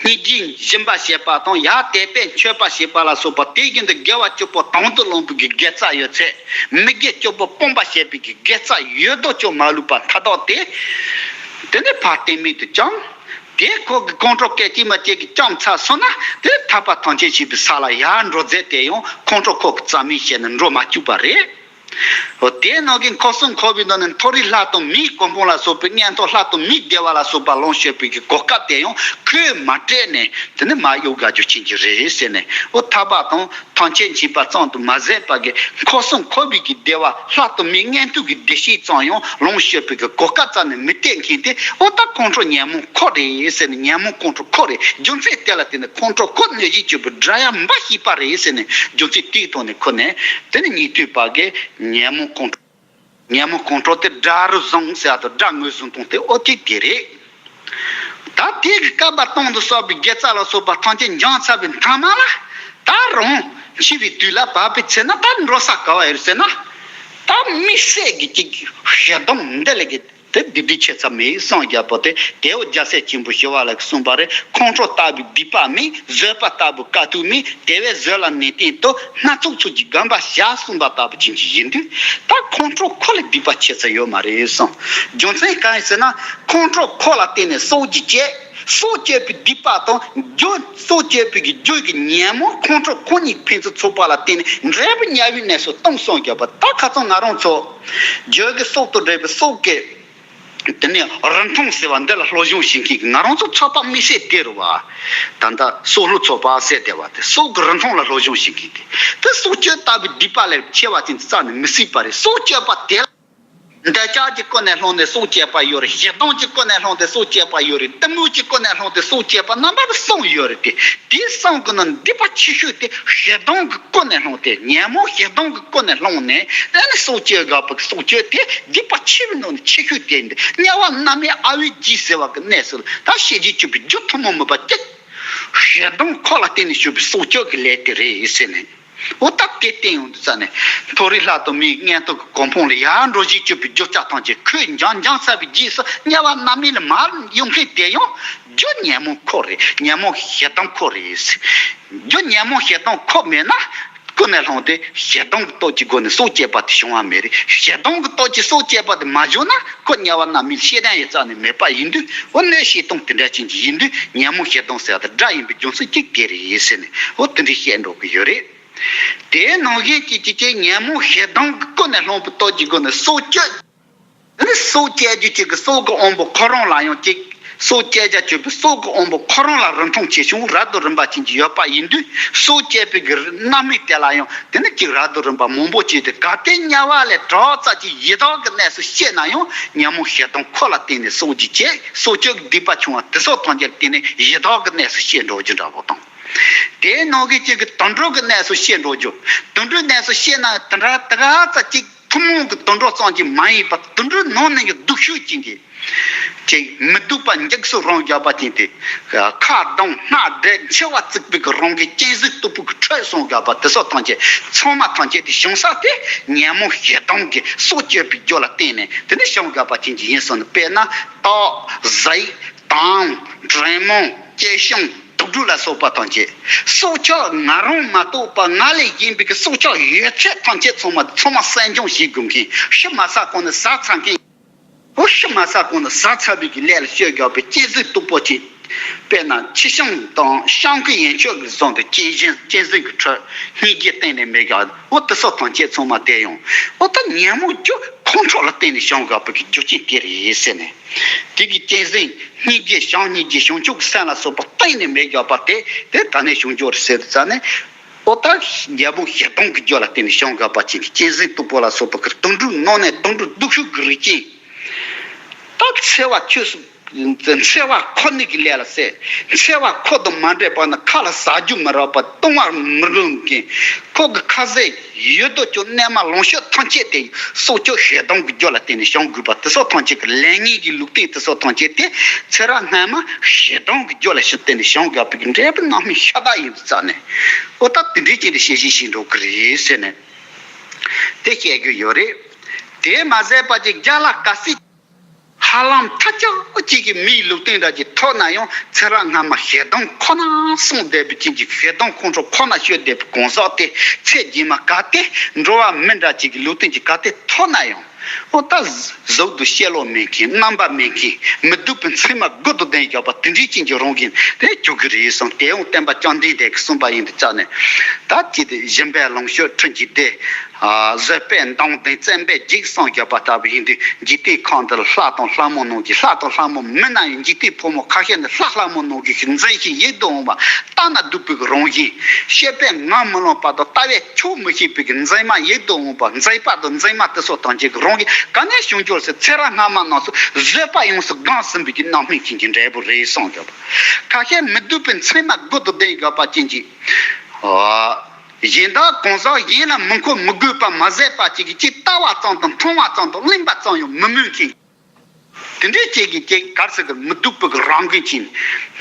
སྙིང་རྗེ་སྦྱིན་པ་བྱེད་པ་དང་། ཡར་དད་པས་མཆོད་པ་བྱེད་པ་ལ་སོགས་པ་དེ་བཞིན་དུ་དགེ་བ་བཅུ་པོ་དང་དུ་བླངས་པའི་གི་དགེ་རྩ་ཡོད་ཚད། མི་དགེ་བཅུ་པོ་སྤོང་བ་བྱེད་པའི་གི་དགེ་རྩ་ཡོད་དོ་ཅོག་མ་ལུས་པ་མཐའ་དག་དེ། དེ་ནས་ཕར་གཏན་མེད་དུ་བཅོམ། དེ་ཁོ་གི་ཁོང་ཁྲོ་སྐད་ཅིག་མ་གཅིག་གིས་བཅོམ་ཚར་སོང་ན་དེ་ཐར་པ་ཐམས་ཅད་མཁྱེན་པའི་ས་ལ་ཡར་འགྲོ་རྫས་དེ་ཡང་ཁོང་ཁྲོ་ཁོ་གིས་རྩ་མེད་བྱས་ནས་འགྲོ་མ་བཅུག་པ་རེད། འོ་དེའི་ནང་གི་འཁོར་གསུམ་འཁོར་བའི་ནང་ནས་མཐོ་རིས་ལྷ་དང་མིའི་གོ་འཕང་ལ་སོགས་པའི་མངོན་མཐོ་ལྷ་དང་མིའི་བདེ་བ་ལ་སོགས་པ་ལོངས་སྤྱོད་པའི་གི་གོ་སྐབས་དེ་ཡང་ཁོས་མ་སྤྲད་ནས་དེ་ནི་མར་གཡུག་དགོས་རྒྱུ་ཅན་གྱི་རེད་ཟེར་ནས། འོ་ཐར་པ་དང་ཐམས་ཅད་མཁྱེན་པ་ཙམ་དུ་མ་ཟད་པ་གི་འཁོར་གསུམ་འཁོར་བའི་གི་བདེ་བ་ལྷ་དང་མིའི་མངོན་མཐོའི་གི་བདེ་སྐྱིད་ཙམ་ཡང་ལོངས་སྤྱོད་པའི་གི་གོ་སྐབས་རྩ་ནས་མི་སྟེར་མཁན་དེ། འོ་ད་ཁོང་ཁྲོ་ཉོན་མོངས་ཁོ་རེད་ཟེར་ནས། ཉོན་མོངས་ཁོང་ཁྲོ་ཁོ་རེད། རྒྱུ་མཚན་དེ་ལ་བརྟེན་ནས་ཁོང་ཁྲོ་ཁོ་གནོད་བྱེད་གཅིག་པུ་དགྲ་ཡང་འབའ་ཞིག་པ་རེད་ཟེར་ནས། རྒྱུ་མཚན་དེའི་ཐོག་ནས་ཁོ་ནས་དེ་ནི་ཉན་ཐོས་པ་གིས་ཉོན་མོངས་ཁོང་ཁྲོ། ཉོན་མོངས་ཁོང་ཁྲོ་དེ་དགྲ་རུ་བཟུང་ཟེར་ཡ་དང་དགྲ་ངོས་བཟུང་སྟངས་དེ་འོ་དེ་དེ་རེད། ད་དེ་གི་བསྐལ་པ་སྟོང་དུ་བསགས་པའི་དགེ་རྩ་ལ་སོགས་པ་ཐམས་ཅད་འགྱངས་ཚར་བའི་མཐའ་མ་ལ་ད་རུང་འཆི་བའི་དུས་ལ་བབ་པའི་ཚེ་ན་ད་འགྲོ་ས་ག་བ་ཡོད་ཟེར་ན། ད་དམིགས་བསལ་གྱི་ཅིག་ཞེ་སྡང་འདི་ལས་གི་དེ་སྡིག་སྒྲིབ་ཆེ་ས་མེད་གསུངས་བཞག་པོ་དེ། དེ་འོ་རྒྱལ་སྲས་ཆེན་པོ་ཞི་བ་ལྷ་གིས་གསུངས་པ་རེད། ཁོང་ཁྲོ་ལྟ་བུའི་སྡིག་པ་མེད། བཟོད་པ་ལྟ་བུའི་དཀའ་ཐུབ་མེད། དེ་བས་བཟོད་ལ་ནན་ཏན་དུ། སྣ་ཚོགས་ཚུལ་གྱིས་བསྒོམ་པར་བྱ་གསུངས་པ་ལྟ་བུ་ཅན་གྱི་ཡིན་དུས། ད་ཁོང་ཁྲོ་ཁོ་ལ་སྡིག་པ་ཆེ་ས་ཡོད་མ་རེད་གསུངས། རྒྱུ་མཚན་གང་ཡིན་ཟེར་ན། ཁོང་ཁྲོ་ཁོ་ལ་བརྟེན་ནས་སྲོག་གཅོད་བྱས། སྲོག་གཅོད་པའི་སྡིག་པ་དང་། རྒྱུ་སྲོག་གཅོད་པའི་གི་རྒྱུ་གི་ཉོན་མོངས་ཁོང་ཁྲོ་ཁོ་གཉིས་ཕན་ཚུན་ཚོགས་པ་ལ་བརྟེན་ནས་འབྲས་བུ་དམྱལ་བའི་གནས་སུ་ལྟུང་གསུངས་བཞག་པ། ད་ཁ་སང་ང་རང་ཚོ་རྒྱུ་གི་སྲོག་དང་འབྲས་བུ་སྲོག་གི། དེ་ནས་རིན་ཐང་ཟེར་བ་འདི་ལ་སློབ་སྦྱོང་བྱེད་མཁན་གྱི་ང་རང་ཚོ་ཚོགས་པ་དམིགས་བསལ་དེ་རུ་བ། ད་ལྟ་སྲོག་བླུ་ཚོགས་པ་ཟེར་བསྡད་པ་དེ་སྲོག་གི་རིན་ཐང་ལ་སློབ་སྦྱོང་བྱེད་མཁན་དེ་དེ་སྲོག་གཅོད་ལྟ་བུའི་སྡིག་པ་ལས་ཆེ་བ་ཅན་རྩ་ནས་མི་སྲིད་པ་རེད། སྲོག་གཅོད་པ་དེ་ལ། འདོད་ཆགས་ཀྱི་སྒོ་ནས་བསླངས་ནས་སྲོག་བཅད་པ་ཡོད་རེད། ཞེ་སྡང་གི་སྒོ་ནས་བསླངས་ཏེ་སྲོག་བཅད་པ་ཡོད་རེད། གཏི་མུག་གི་སྒོ་ནས་བསླངས་ཏེ་སྲོག་བཅད་པ་རྣམ་པ་གསུམ་ཡོད་རེད་དེ། དེའི་གསུམ་གྱི་ནང་སྡིག་པ་ཆེ་ཤོས་དེ་ཞེ་སྡང་གི་སྒོ་ནས་བསླངས་ཏེ་ཉོན་མོངས་ཞེ་སྡང་གི་སྒོ་ནས་བསླངས་ནས་ཨ་ནི་སྲོག་བཅད་དགོས་པ་གི་སྲོག་གཅོད་དེ་སྡིག་པ་ཆེ་བའི་ནང་ནས་ཆེ་ཤོས་དེ་འདི་དམྱལ་བ་མནར་མེད་ཨ་བའི་རྒྱུ་ཟེར་བ་གི་གནས་སུ་ད་ཤེས་བྱའི་སྤྱོད་པའི་རྒྱུ་ཐུན་མོང་མིན་པ་གཅིག་ཞེ་སྡང་ཁོ་ལ་བརྟེན་ནས་བྱུང་བའི་སྲོག་གཅོད་ཀྱི་ལས་དེ་རེད་ཟེར་ནས། འོ་ད་དེ་བསྟན་ཡོང་དུས་ཙ་ནས་མཐོ་རིས་ལྷ་དང་མིའི་མངོན་རྟོགས་ཀྱི་གོ་འཕང་ལ་ཡར་འགྲོ་བྱེད་སྤྱོད་པའི་རྒྱུ་ཆ་ཐམས་ཅད་ཁོས་འཇོམས་འཇོམས་ཚར་བའི་རྗེས་སུ་དམྱལ་བ་མནར་མེད་ལ་མར་ཡོང་མཁན་དེ་ཡང་རྒྱུ་ཉོན་མོངས་ཁོ་རེད། ཉོན་མོངས་ཞེ་སྡང་ཁོ་རེད། རྒྱུ་ཉོན་མོངས་ཞེ་སྡང་ཁོ་མེད་ན་ཀུན་ནས་བསླངས་ཏེ་ཞེ་སྡང་གི་སྟོབས་ཀྱི་སྒོ་ནས་སྲོག་བཅད་པ་དེ་བྱུང་བ་མེད་རེད། ཞེ་སྡང་གི་སྟོབས་ཀྱིས་སྲོག་བཅད་པ་དེ་མ་བྱུང་ན་ཁོ་དམྱལ་བ་མནར་མེད་ཤེས་ལྡན་ཡི་རྩ་ནས་མེད་པ་ཡིན་དུས་འོ་གནོད་བྱེད་སྟངས་དེ་འདྲ་ཅན་གྱི་ཡིན་དུས་ཉོན་མོངས་ཞེ་སྡང་ཟེར་བ་དེ་དགྲ་ཡིན་པའི་རྒྱུ་མཚན་གཅིག་དེ་རེད་ཟེར་ནས་འོ་དེ་འདྲ་བཤད་འགྲོ་གི་ཡོད་རེད། དེའི་ནང་བཞིན་གྱི་ཅི་ཅི་ཉོན་མོངས་ཞེ་སྡང་གི་ཀུན་ནས་བསླངས་པའི་སྟོབས་ཀྱི་སྒོ་ནས་སྲོག་གཅོད། དེ་ནི་སྲོག་གཅོད་རྒྱུ་གཅིག་གི་སྲོག་གི་དབང་པོ་ཁོ་རང་ལ་ཡང་གཅིག་སྲོག་གཅོད་བྱ་སྤྱོད་པའི་སྲོག་གི་དབང་པོ་ཁོ་རང་ལ་རིན་ཐང་ཆེ་ཆུང་རབ་ཏུ་རིམ་པ་ཅན་གྱི་ཡོད་པ་ཡིན་དུས་སྲོག་གཅོད་པའི་གི་རྣམ་སྨིན་དེ་ལ་ཡང་དེ་ནི་གཅིག་རབ་ཏུ་རིམ་པ་མང་པོ་བྱས་ཏེ་གལ་ཏེ་དམྱལ་བ་ལས་དྲག་ཙམ་གྱི་ཡི་དྭགས་ཀྱི་གནས་སུ་སྐྱེས་ན་ཡང་ཉོན་མོངས་ཞེ་སྡང་ཁོ་ལ་བརྟེན་ནས་སྲོག་གཅོད་བྱས་སྲོག་གཅོད་ཀྱི་སྡིག་པ་བྱུང་བ་དེ་སོགས་ཐམས་ཅད་བརྟེན་ནས་ཡི་དྭགས་ཀྱི་གནས་སུ་སྐྱེ་འགྲོ་རྒྱུ་འདྲ་པོ་དང་། དེའི་ནང་གི་གཅིག་གི་དུད་འགྲོ་གི་གནས་སུ་སྐྱེ་འགྲོ་རྒྱུ། དུད་འགྲོའི་གནས་སུ་སྐྱེས་ན་དེ་འདྲ་དེ་ག་ཙམ་གཅིག་ཐུན་མོང་གི་དུད་འགྲོ་ཙམ་གྱིས་མ་ཡིན་པར་དུད་འགྲོའི་ནང་ནས་ཀྱི་སྡུག་ཤོས་ཅན་གྱི་ཅིག་མི་སྡུག་པ་འཇིགས་སུ་རུང་བརྒྱབ་པ་ཅན་དེ། ཁ་གདངས་སྣ་བགྲད་མཆེ་བ་གཙིགས་པའི་གི་རང་གི་གཅན་གཟན་སྟུག་པོ་གི་ཁྲོད་སོང་བརྒྱབ་པ་དེ་སོགས་ཐམས་ཅད་ཚང་མ་ཐམས་ཅད་དེ་བྱུང་ས་དེ་ཉོན་མོངས་ཞེ་སྡང་གི་སྲོག་གཅོད་པའི་རྒྱུ་ལ་བརྟེན་ནས་དེ་ནི་བྱུང་བརྒྱབ་པ་ཅན་གྱི་ཡིན་སོང་ནས་དཔེར་ན་སྟག་གཟིག་དོམ་དྲེད་མོང་སྐྱེ་ཤིང་དུག་སྦྲུལ་ལ་སོགས་པ་ཐམས་ཅད་སྲོག་ཆགས་ང་རང་མ་གཏོགས་པ་ང་ལས་གཞན་པའི་གི་སྲོག་ཆགས་ཡོད་ཚད་ཐམས་ཅད་ཚང་མ་ཚང་མ་གསོད་སྦྱོང་བྱེད་དགོས་མཁན་ཤི་མ་ཚར་གོང་ནས་ཟ་ཚར་མཁན། འོ་ཤི་མ་ཚར་གོང་ནས་ཟ་ཚར་བའི་གི་ལས་ལ་སྤྱོད་དགོས་པའི་གཅན་གཟན་སྟུག་པོ་ཅན། དཔེར་ན་ཁྱི་ཤིང་དང་ཤིང་གི་ཡན་ཆོད་ཀྱི་བཟུང་དུ་གཅན་གཟན་གཅན་གཟན་གྱི་ཁྲོད་སྙིང་རྗེ་གཏན་ནས་མེད་ཀྱང་འོ་དེ་སོགས་ཐམས་ཅད་ཚང་མ་དེ་ཡང་འོ་ད་ཉོན་མོངས་རྒྱུ་ཁོང་ཁྲོ་ལ་བརྟེན་ནས་བྱུང་དགོས་པའི་གི་རྒྱུ་རྐྱེན་དེ་རེད་ཟེར་ནས། དེ་གི་གཅན་གཟན་སྙིང་རྗེ་ཞང་སྙིང་རྗེ་བྱང་ཆུབ་ཀྱི་སེམས་ལ་སོགས་པ་གཏན་ནས་མེད་དགོས་པ་དེ་དེ་ད་ནས་བྱུང་རྒྱུ་རེད་ཟེར་དུས་ཙ་ནས། འོ་ད་ཉོན་མོངས་ཞེ་སྡང་གི་རྒྱུ་ལ་བརྟེན་ནས་བྱུང་དགོས་པ་ཅན་གྱི་གཅན་གཟན་སྟུག་པོ་ལ་སོགས་པ་གི་དུད་འགྲོའི་ནང་ནས་དུད་འགྲོ་སྡུག་ཤོས་ཀྱི་རིགས་ཅན། ད་འཚེ་བ་ཆོས་སུ་འཚེ་བ་ཁོ་ནི་གི་ལས་ལ་ཟད། འཚེ་བ་ཁོ་དང་མ་འདྲེས་པ་ན་ཁ་ལ་ཟ་རྒྱུ་མི་རག་པ་བཏུང་བ་མི་རུང་མཁན། ཁོ་གི་ཁ་ཟས་ཡོད་དོ་ཅོག་གནས་མལ་ལོངས་སྤྱོད་ཐམས་ཅད་དེ་སྲོག་ཆགས་ཞེ་སྡང་གི་རྒྱུ་ལ་བརྟེན་ནས་བྱུང་དགོས་པ་དེ་སོགས་ཐམས་ཅད་ཀྱི་ལས་ངན་གྱི་ལུགས་བསྟན་དེ་སོགས་ཐམས་ཅད་དེ་ཚེ་རབས་སྔ་མ་ཞེ་སྡང་གི་རྒྱུ་ལ་བརྟེན་ནས་བྱུང་དགོས་པའི་འབྲས་བུ་རྣམ་སྨིན་ཤ་སྟག་ཡིན་དུས་ཙ་ནས། འོ་ད་དེ་འདྲའི་ཅན་དུ་ཤེས་བཞིན་ཞིག་འགྲོ་གི་རེད་ཟེར་ནས། དེ་བཤད་རྒྱུ་ཡོད་རེད། དེ་མ་ཟད་པ་ཅིག་རྒྱ་ལ་ག་སྲིད། ཧ་ལམ་ཐ་ཆག་གཅིག་གི་མིའི་ལུགས་བསྟན་འདྲ་ཅིག་ཐོབ་ན་ཡང་ཚེ་རབས་སྔ་མ་ཞེ་སྡང་ཁོ་ན་སོང་བསྡད་པའི་ཅན་གྱི་ཞེ་སྡང་ཁོང་ཁྲོ་ཁོ་ན་སྐྱེས་བསྡད་པའི་གང་ཟག་དེ་ཚེ་རྗེས་མ་གལ་ཏེ་འགྲོ་བ་མི་འདྲ་ཅིག་གི་ལུགས་བསྟན་ཅིག་གལ་ཏེ་ཐོབ་ན་ཡང་། འོ་ད་གཟུགས་དང་ཕྱི་ལོགས་མེད་མཁན་རྣམ་པ་མེད་མཁན་མི་སྡུག་པའི་མཚན་མ་དགུ་དང་ལྡན་བཞག་པ་དེ་འདྲའི་ཅན་གྱི་རང་བཞིན་དེ་གྱུར་གི་རེད་གསུངས། དེ་ཡང་བསྟན་པ་བཅོམ་ལྡན་འདས་ཀྱིས་གསུངས་པ་ཡིན་དུས་ཙ་ནས། ད་ཅི་སྟེ་སྦྱིན་པས་ལོངས་སྤྱོད་ཁྲིམས་ཀྱིས་བདེ། བཟོད་པས་མདངས་ལྡན་བཙེམ་པས་འཇིགས་གསུངས་བཞག་པ་ལྟ་བུ་ཡིན་དུས་འཇིག་རྟེན་ཁམས་འདི་ལ་ལྷ་དང་ལྷ་མོ་རྣམས་ཀྱིས་ལྷ་དང་ལྷ་མོ་མིན་ན་ཡང་འཇིག་རྟེན་ཕོ་མོ་ཁ་ཤས་ནི་ལྷ་ལྷ་མོ་རྣམས་ཀྱིས་མཛེས་ཤིང་ཡིད་དུ་འོང་བ། ལྟ་ན་སྡུག་པའི་རང་བཞིན། བཤད་པས་ངག་མི་ལོངས་པ་དང་ལྟ་བས་ཆོག་མི་ཤེས་པའི་མཛེས་མ་ཡིད་དུ་འོང་བ། མཛེས་པ་དང་མཛེས་མ་དེ་སོགས་ཐམས་ཅད་ཀྱི་རང་བཞིན་ག་ནས་བྱུང་གྱུར་ཟེར། ཚེ་རབས་སྔ་མ་རྣམས་སུ་བཟོད་པ་ཡོངས་སུ་གང་ཟིན་པའི་རྣམ་སྨིན་ཅན་གྱི་འབྲས་བུ་རེད་གསུངས་ཡོད་པ། ཁ་ཤས་མི་སྡུག་པའི་མཚན་མ་དགུ་དང་ལྡན་ཡོད་པ་ཅན་གྱི། གཞན་དག་གང་ཟག་གཞན་ལ་མི་མཁོ་མི་དགོས་པ་མ་ཟད་པ་ཅིག་གིས་ཅིག་ལྟ་བ་ཙམ་དང་མཐོང་བ་ཙམ་དང་གླེང་བ་ཙམ་ཡང་མི་སྨོན་མཁན། དེ་འདྲའི་ཅིག་གིས་ཅིག་གར་སོང་གི་མི་སྡུག་པའི་གི་རང་འགུལ་ཅན།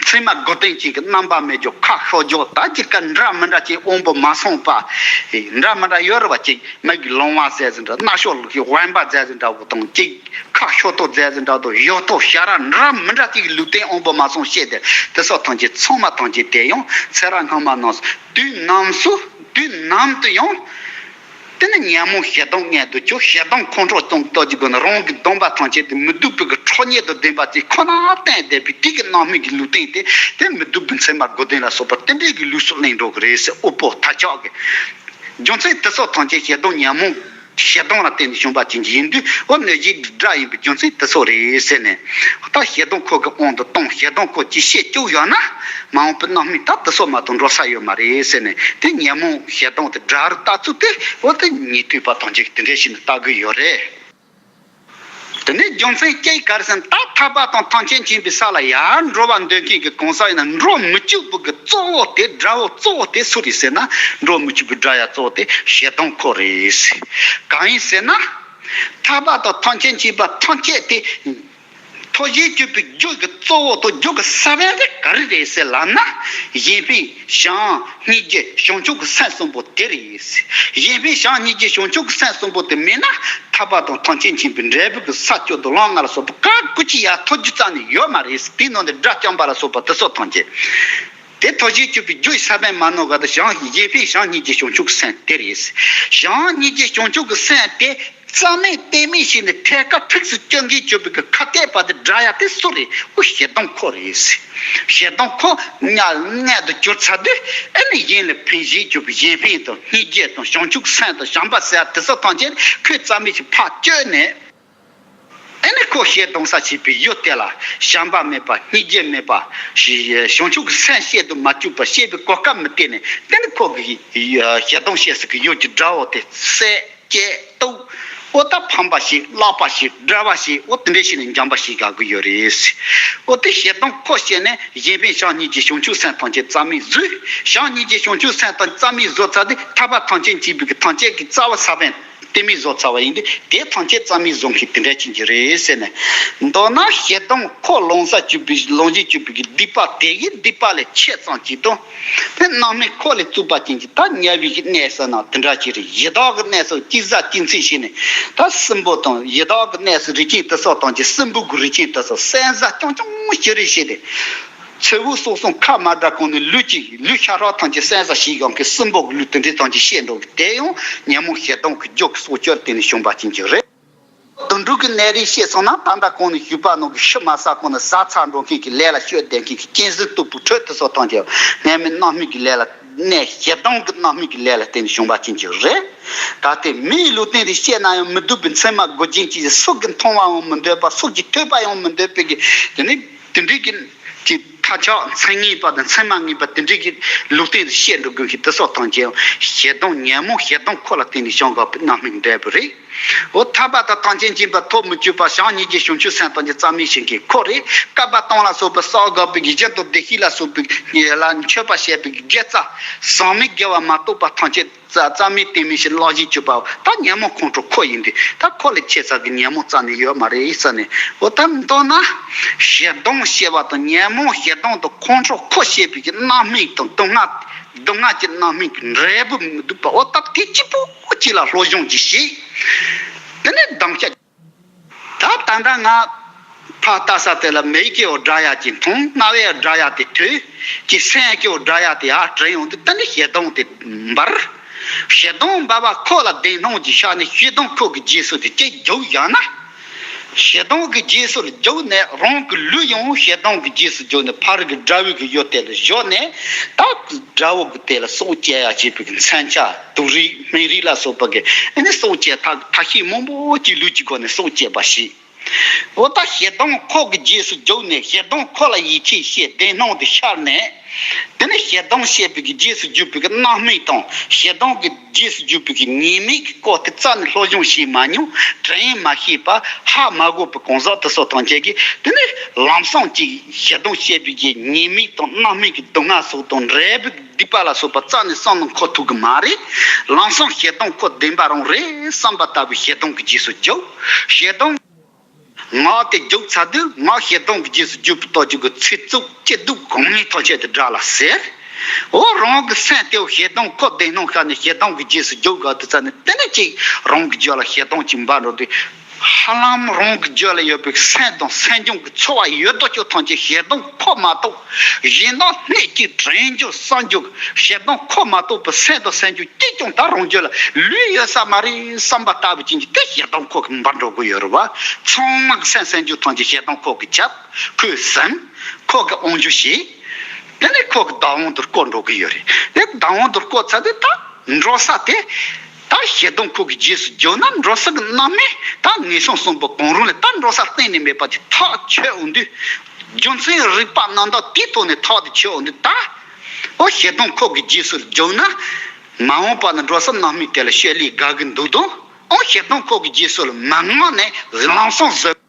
མཚན་མ་དགུ་ལྡན་ཅན་གྱི་རྣམ་པ་མེད་རྒྱུ་ཁ་ཤོར་རྒྱུ་ད་ཅིག་ག་འདྲ་མི་འདྲ་ཅིག་དབང་པོ་མ་སོང་པ། འདྲ་མི་འདྲ་ཡོད་རེད་བ། ཅིག་མིག་གི་ལོང་བ་ཟེར་ཟིན་འདྲ། རྣ་ཤོག་གི་དབེན་པ་ཟེར་ཟིན་འདྲ་བོ་དང་། ཅིག་ཁ་ཤོར་ཐོག་ཟེར་ཟིན་འདྲ་དང་། ཡོད་ཐོག་ཞ་ར་འདྲ་མི་འདྲ་ཅིག་གི་ལུས་རྟེན་དབང་པོ་མ་སོང་བཤད་དེ། དེ་སོགས་ཐམས་ཅད་ཚང་མ་ཐམས་ཅད་དེ་ཡང་ཚེ་རབས་སྔ་མ་རྣམས་སུ་དུས་ནམ་སུ་དུས་ནམ་དུ་ཡང་། དེ་ནི་ཉོན་མོངས་ཞེ་སྡང་ངན་དུ་གྱུར། ཞེ་སྡང་ཁོང་ཁྲོ་གཏོང་སྟོབས་ཀྱི་སྒོ་ནས་རང་གི་སྡོམ་པ་ཐམས་ཅད་དེ་མི་སྡུག་པའི་གི་ཁྲོ་གཉེར་དུ་ལྡན་པ་དེ་ཁོ་ན་བསྟན་བསྡད་པའི་དེ་གི་རྣམ་སྨིན་གྱི་ལུས་རྟེན་དེ་དེ་མི་སྡུག་པའི་མཚན་མ་དགུ་ལྡན་ལ་སོགས་པ་དེ་འདྲའི་གི་ལུས་སུ་ལེན་འགྲོ་གི་རེད་ཟེར། དབུལ་པོ་ཐ་ཆག་གི་རྒྱུ་མཚན་དེ་སོགས་ཐམས་ཅད་ཞེ་སྡང་ཉོན་མོངས་ ཞེ་སྡང་ལ་བརྟེན་ནས་བྱུང་བ་ཅན་གྱི་ཡིན་དུས། འོ་གནོད་བྱེད་ཀྱི་དགྲ་ཡིན་པའི་རྒྱུ་མཚན་དེ་ཚོ་རེད་ཟེར་ནས། ད་ཞེ་སྡང་ཁོ་གི་དབང་དུ་བཏང་། ཞེ་སྡང་ཁོ་ཅིག་ཤེས་བཅུག་ཡོད་ན། མ་འོངས་པའི་རྣམ་སྨིན་ད་དེ་ཚོ་མ་གཏོགས་འགྲོ་ས་ཡོད་མ་རེད་ཟེར་ནས། དེ་ཉོན་མོངས་ཞེ་སྡང་དེ་དགྲ་རུ་ལྟ་ཚུལ་དེ། འོ་དེ་ཉན་ཐོས་པ་ཐམས་ཅད་ཀྱིས་དེ་འདྲ་ཞིག་ནས་ལྟ་གི་ཡོད་རེད། དེ་ནས་རྒྱུ་མཚན་གཅིག་ག་རེ་ཟེར་ན། ད་ཐར་པ་དང་ཐམས་ཅད་མཁྱེན་པའི་ས་ལ་ཡར་འགྲོ་བར་འདོད་མཁན་གྱི་གང་ཟག་ཡིན་ན། འགྲོ་མི་བཅུག་པའི་གི་གཙོ་བོ་དེ། དགྲ་བོ་གཙོ་བོ་དེ་སུ་རེད་ཟེར་ན། འགྲོ་མི་བཅུག་པའི་དགྲ་ཡ་གཙོ་བོ་དེ་ཞེ་སྡང་ཁོ་རེད། གང་ཡིན་ཟེར་ན། ཐར་པ་དང་ཐམས་ཅད་མཁྱེན་པ་ཐམས་ཅད་དེ། ཐོབ་བྱའི་སྤྱོད་པའི་རྒྱུ་གི་གཙོ་བོ་དང་རྒྱུ་གི་ས་བོན་དེ་ག་རེ་རེད་ཟེར་ལབ་ན། གཞན་ཕན་བྱམས་སྙིང་རྗེ་བྱང་ཆུབ་ཀྱི་སེམས་གསུམ་པོ་དེ་རེད། གཞན་ཕན་བྱམས་སྙིང་རྗེ་བྱང་ཆུབ་ཀྱི་སེམས་གསུམ་པོ་དེ་མེད་ན། ཐར་པ་དང་ཐམས་ཅད་མཁྱེན་པའི་འབྲས་བུ་གི་ས་བཅུ་དང་ལམ་ལྔ་ལ་སོགས་པ་ག་གུ་ཅི་ཡ་ཐོབ་རྒྱུ་རྩ་ནས་ཡོད་མ་རེད། དེའི་ནང་ནས་དགྲ་བཅོམ་པ་ལ་སོགས་པ་དེ་ཚོ་ཐམས་ཅད། དེ་ཐོབ་བྱའི་སྤྱོད་པའི་རྒྱུ་ཡི་ས་བོན་མ་ནོར་ག་དུ་བྱམས། གཞན་ཕན་བྱམས་སྙིང་རྗེ་བྱང་ཆུབ་ཀྱི་སེམས་དེ་རེད། བྱམས་སྙིང་རྗེ་བྱང་ཆུབ་ཀྱི་སེམས་དེ། རྩ་མེད་གཏན་མེད་བྱས་ནས་ཐད་ཀར་ཕུགས་སུ་གྱུར་མཁན་གྱུར་པའི་གི་ཁ་གཏད་པ་དེ་དགྲ་ཡ་དེ་སུ་རེད། འོ་ཞེ་སྡང་ཁོ་རེད། ཞེ་སྡང་ཁོ་མངལ་མངལ་དུ་གྱུར་ཚར་དུས། ཨ་ནི་གཞན་ལ་ཕན་བྱེད་གྱུར་པའི་གཞན་ཕན་དང་སྙིང་རྗེ་དང་བྱང་ཆུབ་སེམས་དང་བྱམས་པ་ཟེར་ཡ་དེ་ཚོ་ཐམས་ཅད་ཁོས་རྩ་མེད་ཅིག་ཕར་གཅོད་ནས། ཨ་ནི་ཁོ་ཞེ་སྡང་ས་བྱེད་པའི་ཡུལ་དེ་ལ་བྱམས་པ་མེད་པ། སྙིང་རྗེ་མེད་པ། བྱང་ཆུབ་ཀྱི་སེམས་བསྐྱེད་དུ་མ་བཅུག་པ། བསྐྱེད་པའི་གོ་སྐབས་མི་སྟེར་ནས། དེ་ནི་ཁོ་གི་ཞེ་སྡང་བྱེད་སའི་གི་ཡུལ་གྱི་དགྲ་བོ་དེ་བསད། བཅད་གཏུབ། འོ་ད་ཕམ་པ་བྱེད། བརླག་པ་བྱེད། བསྒྲལ་བ་བྱེད། འོ་དེ་འདྲ་བྱས་ནས་འཇོམས་པ་བྱེད་དགའ་གི་ཡོད་རེད། འོ་དེ་ཞེ་སྡང་ཁོ་བྱས་ནས་གཞན་ཕན་བྱམས་སྙིང་རྗེ་བྱང་ཆུབ་སེམས་ཐམས་ཅད་རྩ་མེད་བཟོས། བྱམས་སྙིང་རྗེ་བྱང་ཆུབ་སེམས་ཐམས་ཅད་རྩ་མེད་བཟོས་ཚར་དུས། ཐར་པ་ཐམས་ཅད་མཁྱེན་པའི་གི་ཐམས་ཅད་ཀྱི་རྩ་བ་ས་བོན་གཏན་མེད་བཟོས་ཚར་བ་ཡིན་དུས། དེ་ཐམས་ཅད་རྩ་མེད་བཟོ་མཁན་དེ་འདྲ་ཅན་གྱི་རེད་ཟེར་ནས། མདོར་ན་ཞེ་སྡང་ཁོ་ལོང་ས་གྱུར་པའི། ལོང་བྱེད་གྱུར་པའི་གི་སྡིག་པ་དེ་གི་སྡིག་པ་ལས་ཆེ་ཙམ་ཅིག་དང་། དེ་རྣམ་སྨིན་ཁོ་ལས་བཙུགས་པ་ཅན་གྱི་ད་དམྱལ་བའི་གི་གནས་ཟེར་ན་དེ་འདྲ་ཅིག་རེད། ཡི་དྭགས་ཀྱི་གནས་སུ་སྐྱེ་ས་སྐྱེ་ཚུལ་བྱས་ནས། ད་སྲིན་པོ་དང་། ཡི་དྭགས་ཀྱི་གནས་སུ་རིགས་ཅན་དེ་ཚོ་དང་གཅིག་སྲིན་པོ་གི་རིགས་ཅན་དེ་ཚོ་བསད་ཟ་རྐྱང་རྐྱང་ཞིག་རེད་བྱས་ཏེ། ཚེ་འུ་སོག་སོང་ཁ་མ་བྲལ་གོང་ནས་ལུས་ཀྱི་ལུས་ཤ་ཁྲག་ཐམས་ཅད་བསད་ཟ་བྱེད་ཡོང་མཁན་སྲིན་པོ་གི་ལུས་དེ་འདྲ་ཐམས་ཅད་བཤད་འགྲོ་གི། དེ་ཡང་ཉོན་མོངས་ཞེ་སྡང་གི་རྒྱུ་གི་སྲོག་གཅོད་དེ་ནས་བྱུང་བ་ཅན་གྱི་རེད། དུད་འགྲོ་གི་གནས་རིགས་བཤད་སོང་ན། ད་ལྟ་གོང་ནས་ཞུས་པ་ནང་གི་ཤི་མ་ཚར་གོང་ནས་ཟ་ཚར་འགྲོ་མཁན་གྱི་ལས་ལ་སྤྱོད་བསྡད་མཁན་གྱི་གཅན་གཟན་གདུག་པའི་ཁྲོད་དེ་ཚོ་ཐམས་ཅད་སྔ་མའི་རྣམ་སྨིན་གྱི་ལས་ལ། གནས་ཞེ་སྡང་གི་རྣམ་སྨིན་གྱི་ལས་ལ་བརྟེན་ནས་བྱུང་བ་ཅན་གྱི་རེད། ད་ལྟའི་མིའི་ལུགས་བསྟན་དེ་བཤད་ན་ཡང་མི་སྡུག་པའི། མཚན་མ་དགོས་ཅན་གྱི། སུ་གིས་མཐོང་བའང་མི་འདོད་པ། སུ་གིས་ཐོས་པ་ཡང་མི་འདོད་པའི་གི། དེ་ནི་དེ་འདྲའི་གི་ཅིག་ཐ་ཆགས་མཚན་ངན་པ་དང་མཚན་མ་ངན་པ་དེ་འདྲའི་གི་ལུགས་བསྟན་དེ་བཤད་འགྲོ་དགོས་མཁན་དེ་ཚོ་ཐམས་ཅད་ཡང་ཞེ་སྡང་ཉོན་མོངས་ཞེ་སྡང་ཁོ་ལ་བརྟེན་ནས་བྱུང་དགོས་པའི་རྣམ་སྨིན་འབྲས་བུ་རེད། འོ་ཐར་པ་དང་ཐམས་ཅད་མཁྱེན་པ་ཐོབ་མི་བཅུག་པ། བྱམས་སྙིང་རྗེ་བྱང་ཆུབ་སེམས་ཐམས་ཅད་རྩ་མེད་བྱེད་མཁན་ཁོ་རེད། བསྐལ་པ་སྟོང་ལ་སོགས་པའི་བསགས་དགོས་པའི་གི་སྦྱིན་དང་བདེ་གཤེགས་ལ་སོགས་པའི་ལ་མཆོད་པ་བྱས་པའི་དགེ་རྩ་ཟག་མེད་དགེ་བ་མ་གཏོགས་པ་ཐམས་ཅད་རྩ་རྩ་མེད་གཏན་མེད་བྱས་བརླག་བྱེད་བཅུག་པ། ད་ཉོན་མོངས་ཁོང་ཁྲོ་ཁོ་ཡིན་ཏེ། ད་ཁོ་ལས་ཆེ་ས་གི་ཉོན་མོངས་རྩ་ནས་ཡོད་མ་རེད་ཟེར་ནས། འོ་ད་མདོར་ན་ཞེ་སྡང་ཞེས་པ་དང་ཉོན་མོངས་ཞེ་སྡང་དང་ཁོང་ཁྲོ་ཁོ་བྱེད་པའི་གི་རྣམ་སྨིན་དང་སྡུག་བསྔལ། སྡུག་བསྔལ་གྱི་རྣམ་སྨིན་གྱི་འབྲས་བུ་མི་སྡུག་པ། འོ་ད་དེ་གཅིག་པོ་གཅིག་ལ་སློབ་སྦྱོང་གཅིག་བྱས། དེ་ནས་སྡང་ཤ། ད་ད་ལྟ་ང་ཕར་ལྟ་ས་དེ་ལ་མིག་གིས་དགྲ་ཡ་ཅིག་མཐོང་། རྣ་བས་དགྲ་ཡ་དེ་ཐོས། ཀྱི་སེམས་ཀྱིས་དགྲ་ཡ་དེ་ཡར་དྲན་ཡོང་དུས། དེ་ནས་ཞེ་སྡང་དེ་འབར། ཞེ་སྡང་འབར་བ་ཁོ་ལ་བདེན་སྣང་གི་ཤར་ནས། ཞེ་སྡང་ཁོ་གི་རྗེས་སུ་དེ་ཅིག་རྒྱུགས་བཞག་ན། ཞེ་སྡང་གི་རྗེས་སུ་རྒྱུགས་ནས་རང་གི་ལུས་ཡང་ཞེ་སྡང་གི་རྗེས་སུ་རྒྱུགས་ནས་ཕ་རོལ་གྱི་དགྲ་བོའི་གི་ཡུལ་དེ་ལ་བཞག་ནས། ད་དགྲ་བོ་གི་དེ་ལ་སྲོག་བཅད་ཡ་བྱེད་པའི་གི་མཚོན་ཆ། དུག་རིགས་སྨན་རིགས་ལ་སོགས་པ་གི་ཨ་ནི་སྲོག་བཅད་ཐ་ཐ་ཤིང་མང་པོ་ཅིག་ལུས་ཀྱི་སྒོ་ནས་སྲོག་བཅད་པ་ཞིག་འོ་ད་ཞེ་སྡང་ཁོ་གི་རྗེས་སུ་རྒྱུགས་ནས། ཞེ་སྡང་ཁོ་ལ་ཡིད་ཆེས་བྱས། བདེན་སྣང་དེ་ཤར་ནས། དེ་ནས་ཞེ་སྡང་ཞེས་པའི་གི་རྗེས་སུ་རྒྱུག་པའི་གི་རྣམ་སྨིན་དང་། ཞེ་སྡང་གི་རྗེས་སུ་རྒྱུག་པའི་གི་ཉེས་དམིགས་ཀྱི་སྐོར་དེ་རྩ་ནས་སློབ་སྦྱོང་བྱས་མ་མྱོང་། དྲན་མ་ཤེས་པ། ཧ་མ་གོ་བའི་གང་ཟག་དེ་ཚོ་ཐམས་ཅད་ཀྱིས། དེ་ནས་ལམ་སང་ཅིག་ཞེ་སྡང་ཞེས་པའི་གི་ཉེས་དམིགས་དང་། རྣམ་སྨིན་གྱི་སྡུག་བསྔལ་སོགས་དང་། འབྲས་བུ་སྡིག་པ་ལ་སོགས་པ་རྩ་ནས་བསམ་བློ་འཁོར་ཐུབ་གི་མ་རེད། ལམ་སང་ཞེ་སྡང་ཁོ་བདེན་པ་རང་རེད་བསམ་པ་ལྟ་བུའི་ཞེ་སྡང་གི་རྗེས་སུ་རྒྱུག་ཞེ་སྡང་ངག་དེ་རྒྱུག་ཚར་དུས། ངག་ཞེ་སྡང་གི་རྗེས་སུ་རྒྱུག་པའི་སྟོབས་ཀྱིས་གི་ཚིག་རྩུབ་སྐྱིད་སྡུག་གང་མིན་ཐམས་ཅད་དེ་དགྲ་ལ་ཟེར། འོ་རང་གི་སེམས་དེའོ་ཞེ་སྡང་ཁོ་བདེན་སྣང་ཤར་ནས་ཞེ་སྡང་གི་རྗེས་སུ་རྒྱུག་ག་དུས་ཙ་ནས། དེ་ནས་ཅིག་རང་གི་རྒྱུད་ལ་ཞེ་སྡང་ཅིག་འབར་འགྲོ་དུས། ཧ་ལམ་རང་གི་རྒྱུད་ལ་ཡོད་པའི་སེམས་དང་སེམས་བྱུང་གི་ཚོར་བ་ཡོད་དོ་ཅོག་ཐམས་ཅད་ཞེ་སྡང་ཁོ་མ་གཏོགས། གཞན་དག་སྣེ་གཅིག་དྲན་རྒྱུ་བསམ་རྒྱུ། ཞེ་སྡང་ཁོ་མ་གཏོགས་པའི་སེམས་དང་སེམས་བྱུང་གཅིག་ཀྱང་ད་རང་རྒྱུད་ལ་ལུས་ཡོད་ས་མ་རེད་བསམ་པ་ལྟ་བུ་ཅན་གྱི་དེ་ཞེ་སྡང་ཁོ་གིས་འབར་འགྲོ་གི་ཡོད་རེད་བ། ཚང་མ་གི་སེམས་སེམས་བྱུང་ཐམས་ཅད་ཞེ་སྡང་ཁོ་གིས་ཁྱབ། ཁོས་ཟིན། ཁོ་གིས་དབང་བསྒྱུར་བྱས། དེ་ནས་ཁོ་གི་བདག་དབང་དུ་བསྐོར་འགྲོ་གི་ཡོད་རེད། དེ་བདག་དབང་དུ་བསྐོར་ཚར་དུས་ད་འགྲོ་ས་དེ། ད་ཞེ་སྡང་ཁོག་གི་རྗེས་སུ་འཇུག་ན་འགྲོ་ས་གི་རྣམ་སྨིན་ད་ངན་སོང་གསུམ་པོ་གང་རུང་ལས་ད་འགྲོ་ས་གཏན་ནས་མེད་པ་ཅིག་ཐག་ཆོད་འོང་དུས། རྒྱུ་མཚན་རིགས་པ་རྣམ་དག་དེའི་ཐོག་ནས་ཐག་དེ་ཆོད་འོང་དུས་ད། ཨོ་ཞེ་སྡང་ཁོག་གི་རྗེས་སུ་འཇུག་ན། མ་འོངས་པ་ན་འགྲོ་ས་རྣམ་སྨིན་དེ་ལ་ཤོད་ལས་དགའ་གི་འདུག་དང་། ཨོ་ཞེ་སྡང་ཁོག་གི་རྗེས་སུ་ལ་མ་མངགས་ནས་ལམ་སང་བཟོད།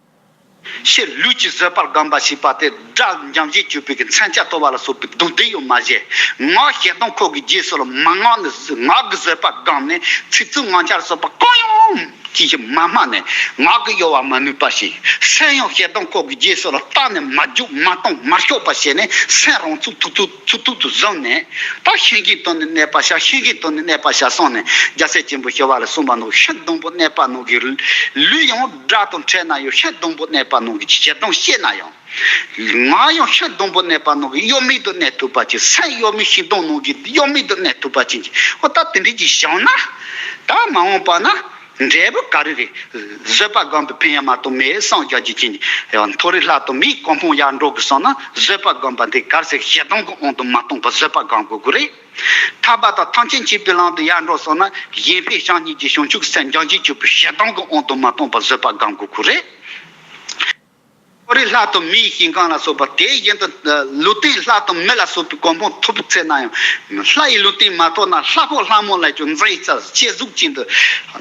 ཕྱིར་ལུས་ཀྱི་བཟོད་པར་སྒོམ་པ་ཞེས་པ་དེ་དགྲ་འཇོམས་བྱེད་སྤྱོད་པའི་གི་མཚོན་ཆ་ཐོབ་པ་ལ་སོགས་པའི་སྡུག་བསྔལ་ཡང་མ་བྱས། ངག་ཞེ་སྡང་ཁོག་གི་རྗེས་སུ་ལ་མ་མངགས་ནས་ངག་གི་བཟོད་པ་བསྒོམས་ནས་ཚིག་རྩུབ་ངག་འཁྱལ་སོགས་པ་གང་ཡང་ཅི་ཞིག་མ་སྨྲ་ནས་ངག་གི་གཡོ་བ་མ་ནུས་པ་བྱས། སེམས་ཡང་ཞེ་སྡང་ཁོག་གི་རྗེས་སུ་ལ་བལྟས་ནས་མ་རྒྱུག་མ་གཏོང་མ་སྐྱོག་པ་བྱས་ནས་སེམས་རང་ཚུགས་ཐུབ་ཐུབ་ཚུགས་ཐུབ་ཏུ་བཟུང་ནས། ད་ཤེས་བཞིན་དུ་ནི་གནས་པ་བྱ། ཤེས་བཞིན་དུ་ནི་གནས་པ་བྱ་གསུངས་ནས་རྒྱལ་སྲས་ཆེན་པོ་ཞི་བ་ལྷས་གསུངས་པ་ནང་ཤིན་སྡོང་པོ་གནས་པ་ནང་གི་ལུས་ཡང་དགྲ་དང་འཕྲད་ན་ཡང་ཤིན་སྡོང་པོ་གནས་པ་ནང་གི་ཞེ་སྡང་སྐྱེས་ན་ཡང་། ང་ཡང་ཤིན་སྡོང་པོ་གནས་པ་ནང་གི་གཡོ་མེད་དུ་གནས་ཐུབ་པ་ཅིག་སེམས་གཡོ་མེད་ཤིང་སྡོང་ནང་གི་གཡོ་མེད་དུ་གནས་ཐུབ་པ་ཅིག་འོ་ད་དེ་འདྲའི་ཅིག་བྱུང་ན། ད་མ་འོངས་པ་ན། འབྲས་བུ་ག་རེ་རེད། བཟོད་པ་སྒོམ་པའི་ཕན་ཡོན་མ་གཏོགས་མེད་བསམ་རྒྱག་རྒྱུ་ཅན། མཐོ་རིས་ལྷ་དང་མིའི་གོ་འཕང་ཡར་འགྲོ་དགོས་བསམ་ན་བཟོད་པ་སྒོམ་པ་འདི་གལ་སྲིད་ཞེ་སྡང་གི་དབང་དུ་མ་གཏོང་བར་བཟོད་པ་སྒོམ་དགོས་ཀྱི་རེད། ཐར་པ་དང་ཐམས་ཅད་མཁྱེན་པའི་ལམ་དུ་ཡར་འགྲོ་བསམ་ན་གཞན་ཕན་བྱམས་སྙིང་རྗེ་བྱང་ཆུབ་ཀྱི་སེམས་འཇོམས་བྱེད་སྤྱོད་པའི་ཞེ་སྡང་གི་དབང་དུ་མ་གཏོང་བར་བཟོད་པ་སྒོམ་དགོས་ཀྱི་རེད། ཁོ་རེ་ལྷ་དང་མིའི་ཞིང་ཁམས་ལ་སོགས་པ་དེ་བཞིན་དུ་ལུས་རྟེན་ལྷ་དང་མི་ལ་སོགས་པའི་གོ་འཕང་ཐོབ་ཚེ་ན་ཡང་ལྷ་ཡི་ལུས་རྟེན་མ་ཐོབ་ན་ལྷ་ཕོ་ལྷ་མོ་ལ་ཀྱང་མཛའ་ཡི་རྩ་ཆེ་གཟུགས་ཅན་དུ་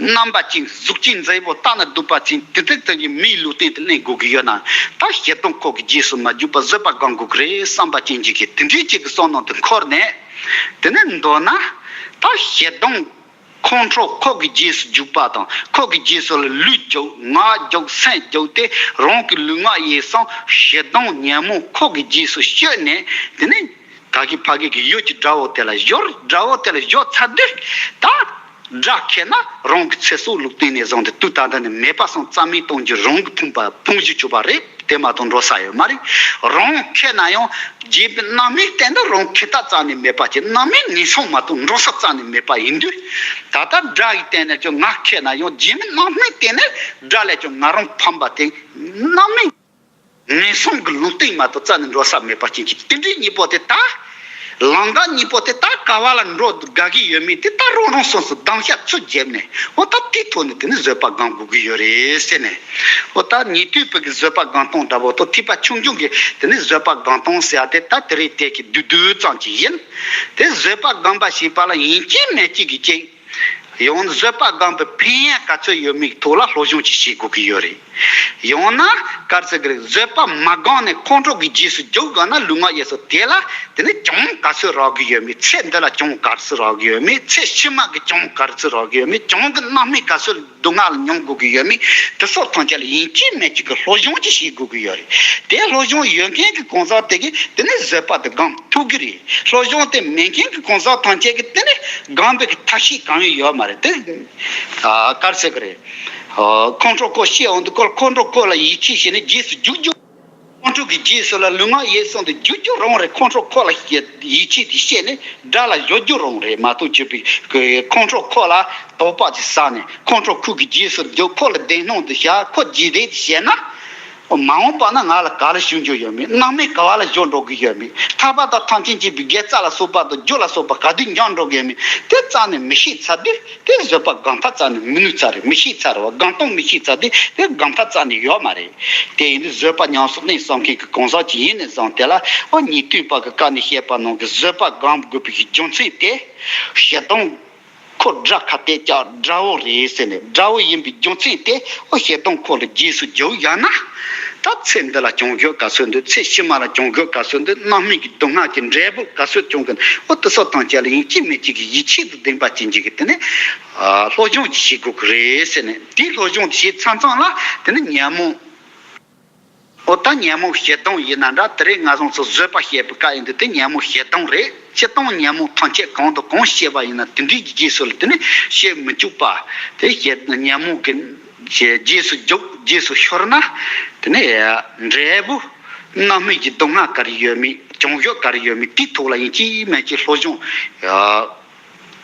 རྣམ་པ་ཅན་གཟུགས་ཅན་མཛེས་པོ་ལྟ་ན་སྡུག་པ་ཅན་དེ་དག་ཏུ་ཡང་མིའི་ལུས་རྟེན་དུ་ལེན་དགོས་ཀྱི་ཡོད་ན་ད་ཞེ་སྡང་ཁོག་གི་རྗེས་སུ་མ་རྒྱུག་པར་བཟོད་པ་སྒོམ་དགོས་ཀྱི་རེད་བསམ་པ་ཅན་གྱི་གི་དེ་འདྲའི་ཅིག་གི་བསམ་ནང་དུ་འཁོར་ནས་དེ་ནས་མདོར་ན་ད་ཞེ་སྡང་ཁོང་ཁྲོ་ཁོག་གི་རྗེས་སུ་རྒྱུག་པ་དང་ཁོག་གི་རྗེས་སུ་ལ་ལུས་རྒྱུག་ངག་རྒྱུག་སེམས་རྒྱུག་སྟེ་རང་གི་ལུས་ངག་ཡིད་གསུམ་ཞེ་སྡང་ཉོན་མོངས་ཁོག་གི་རྗེས་སུ་སྐྱོད་ནས་དེ་ནས་ག་གི་ཕ་གི་གི་ཡུལ་གྱི་དགྲ་བོ་དེ་ལ་སྦྱོར། དགྲ་བོ་དེ་ལ་སྦྱོར་ཚར་དུས་ད་དགྲ་ཁེ་ན་རང་གི་ཚེ་སྲོག་ལུགས་བསྟན་ནས་བཟུང་སྟེ་དུས་ད་ལྟ་ནས་མེད་པ་སོང་རྩ་མེད་གཏོང་རྒྱུ་རང་གི་ཕུང་པ་ཕུང་རྒྱུ་བཅུག་པ་རེད། དེ་མ་གཏོགས་འགྲོ་ས་ཡོད་མ་རེད། རང་ཁེ་ན་ཡང་རྗེས་པའི་རྣམ་སྨིན་བསྟན་ན་རང་ཁེ་ཐག་རྩ་ནས་མེད་པ་ཅིག་རྣམ་སྨིན་ངན་སོང་མ་གཏོགས་འགྲོ་ས་རྩ་ནས་མེད་པ་ཡིན་དུས། ད་ལྟ་དགྲ་ཡི་བསྟན་ན་ཀྱང་ང་ཁེ་ན་ཡང་རྗེས་མའི་རྣམ་སྨིན་བསྟན་ན་དགྲ་ལས་ཀྱང་ང་རང་ཕམ་པ་དེ་རྣམ་སྨིན་ངན་སོང་གི་ལུང་བསྟན་མ་གཏོགས་རྩ་ནས་འགྲོ་ས་མེད་པ་ཅན་གྱི་དེ་འདྲའི་གཉིས་པོ་དེ་ད། ལམ་ཁ་གཉིས་པོ་དེ་ད་ག་བ་ལ་འགྲོ་དགའ་གི་ཡོད་མེད་དེ་ད་རང་རང་སོ་སོ་གདམ་ཤ་ཚུར་བརྒྱབ་ནས་འོ་ད་དེའི་ཐོག་ནས་དེ་ནི་བཟོད་པ་སྒོམ་དགོས་ཀྱི་ཡོད་རེད་ཟེར་ནས། འོ་ད་ཉན་ཐོས་པའི་གི་བཟོད་པ་སྒོམ་སྟངས་འདྲ་བོ་དང་ཐེག་པ་ཆུང་ཆུང་གི་དེ་ནི་བཟོད་པ་སྒོམ་སྟངས་ཟེར་ཡ་དེ་ད་དེ་རིང་དེ་གི་བསྡུས་བསྡུས་ཙམ་ཅིག་ཡིན། དེ་བཟོད་པ་སྒོམ་པ་ཞེས་པ་ལ་ཡིན་གཅིག་མིན་གཅིག་གི་གཅིག་ཡང་ན་བཟོད་པ་སྒོམ་པའི་ཕན་ཡོན་ག་ཚོད་ཡོད་མེད་ཐོག་ལ་སློབ་སྦྱོང་ཅིག་བྱེད་དགོས་ཀྱི་ཡོད་རེད། ཡང་ན་ག་རེ་ཟེར་གི་རེད། བཟོད་པ་མ་སྒོམ་ནས་ཁོང་ཁྲོ་གི་རྗེས་སུ་རྒྱུག་དགོས་ན་ལུས་ངག་ཡིད་གསུམ་དེ་ལ་དེ་ནི་གྱོང་ག་ཚོད་རག་གི་ཡོད་མེད། ཚེ་འདི་ལ་གྱོང་ག་ཚོད་རག་གི་ཡོད་མེད། ཚེ་ཕྱི་མ་གི་གྱོང་ག་ཚོད་རག་གི་ཡོད་མེད། གྱོང་གི་རྣམ་སྨིན་ག་ཚོད་སྡུག་བསྔལ་མྱོང་དགོས་ཀྱི་ཡོད་མེད། དེ་སོགས་ཐམས་ཅད་ལ་ཡིན་གཅིག་མིན་གཅིག་གི་སློབ་སྦྱོང་ཅིག་བྱེད་དགོས་ཀྱི་ཡོད་རེད། དེ་སློབ་སྦྱོང་ཡོད་མཁན་གྱི་གང་ཟག་དེ་གིས་དེ་ནི་བཟོད་པ་དེ་སྒོམ་ཐུབ་ཀྱི་རེད། སློབ་སྦྱོང་དེ་མེད་མཁན་གྱི་གང་ཟག་ཐམས་ཅད་ཀྱིས་དེ་ནི་སྒོམ་པའི་གི་ཐབས་ཤེས་གང་ཡང་ཡོད་མ་རེད་དེ། ཨ་ག་རེ་ཟེར་གི་རེད། ཨ་ཁོང་ཁྲོ་ཁོ་ཤེས་འོང་དུས་ཁོ་ཁོང་ཁྲོ་ཁོ་ལ་ཡིད་ཆེས་བྱས་ནས་རྗེས་སུ་རྒྱུག་རྒྱུ། ཁོང་ཁྲོ་གི་རྗེས་སུ་ལ་ལུས་ངག་ཡིད་གསུམ་དུ་རྒྱུག་རྒྱུ་རང་རེད། ཁོང་ཁྲོ་ཁོ་ལ་ཡིད་ཆེས་དེ་བྱས་ནས་དགྲ་ལ་གཞོལ་རྒྱུ་རང་རེད་མ་གཏོགས་བྱེད་པའི་ཁོང་ཁྲོ་ཁོ་ལ་དོགས་པ་ཅིག་ཟ་ནས་ཁོང་ཁྲོ་ཁོ་གི་རྗེས་སུ་རྒྱུག་ཁོ་ལ་བདེན་སྣང་དུ་བཞག་ཁོ་རྗེས་དེད་དུ་བྱས་ན། མ་འོངས་པ་ན་ང་ལ་ག་ལ་ཞུ་རྒྱུ་ཡོད་མེད། རྣམ་སྨིན་ག་བ་ལ་སྦྱོར་འགྲོ་གི་ཡོད་མེད། ཐར་པ་དང་ཐམས་ཅད་མཁྱེན་པའི་དགེ་རྩ་ལ་སོགས་པ་དང་རྒྱུ་ལ་སོགས་པ་ག་དུས་འབྱོར་འགྲོ་གི་ཡོད་མེད་དེ་རྩ་ནས་མི་ཤེས་ཚར་དུས་དེ་བཟོད་པ་སྒོམ་ཐབས་རྩ་ནས་མི་ནུས་ཚར་རེད། མི་ཤེས་ཚར་རེད་བ། སྒོམ་སྟངས་མི་ཤེས་ཚར་དུས་དེ་སྒོམ་ཐབས་རྩ་ནས་ཡོད་མ་རེད། དེ་ཡིན་དུས་བཟོད་པ་ཉམས་སུ་ལེན་བསམ་མཁན་གྱི་གང་ཟག་ཅིག་ཡིན་ནས་བཟུང་དེ་ལ་ཨོ་ཉན་ཐོས་པ་གི་བཀའ་ནས་བཤད་པ་ནང་གི་བཟོད་པ་སྒོམ་དགོས་པའི་རྒྱུ་མཚན་དེ་ཞེ་སྡང་ཁོ་དགྲ་ཁ་གཏད་ཀྱང་དགྲ་བོ་རེད་ཟེར་ནས་དགྲ་བོ་ཡིན་པའི་རྒྱུ་མཚན་དེ་ཨོ་ཞེ་སྡང་ཁོ་ལ་རྗེས་སུ་རྒྱུག་ཡང་ན་ད་ཚེ་འདི་ལ་གྱོང་གོད་ག་ཚོད་འདུག་ཚེ་ཕྱི་མ་ལ་གྱོང་གོད་ག་ཚོད་འདུག་རྣམ་སྨིན་གྱི་སྡུག་བསྔལ་གྱི་འབྲས་བུ་ག་ཚོད་བྱུང་གི་ཨོ་དེ་སོགས་དང་བཅས་ལ་ཡིན་གཅིག་མིན་གཅིག་གི་ཡིད་ཆེས་དང་ལྡན་པ་ཅན་ཅིག་གིས་དེ་ནས་སློབ་སྦྱོང་ཅིག་བྱེད་དགོས་ཀྱི་རེད་ཟེར་ནས་དེའི་སློབ་སྦྱོང་དེ་བྱེད་མཚམས་མཚམས་ལ་དེ་ནས་ཉོན་མོངས། ཨོ་ད་ཉོན་མོངས་ཞེ་སྡང་ཡིན་ན་འདྲ། དེ་རིང་ང་ཚོ་ཚོ་བཟོད་པ་བཤད་པའི་སྐབས་ཡིན་དུས་དེ་ཉོན་མོངས་ཞེ་སྡང་རེད། སྤྱིར་བཏང་ཉོན་མོངས་ཐམས་ཅད་གང་དང་གང་བཤད་པ་ཡིན་ན་དེ་འདྲའི་རྗེས་སུ་ལ་དེ་ནི་བཤད་མི་བཅུག་པ། དེ་བཤད་ཉོན་མོངས་ཀྱི་རྗེས་སུ་རྒྱུག་རྗེས་སུ་ཤོར་ན་དེ་ནི་འབྲས་བུ་རྣམ་སྨིན་གྱི་སྡུག་བསྔལ་ག་རེ་ཡོད་མེད་གྱོང་གོད་ག་རེ་ཡོད་མེད་དེའི་ཐོག་ལ་ཡིན་གཅིག་མིན་གཅིག་སློབ་སྦྱོང་།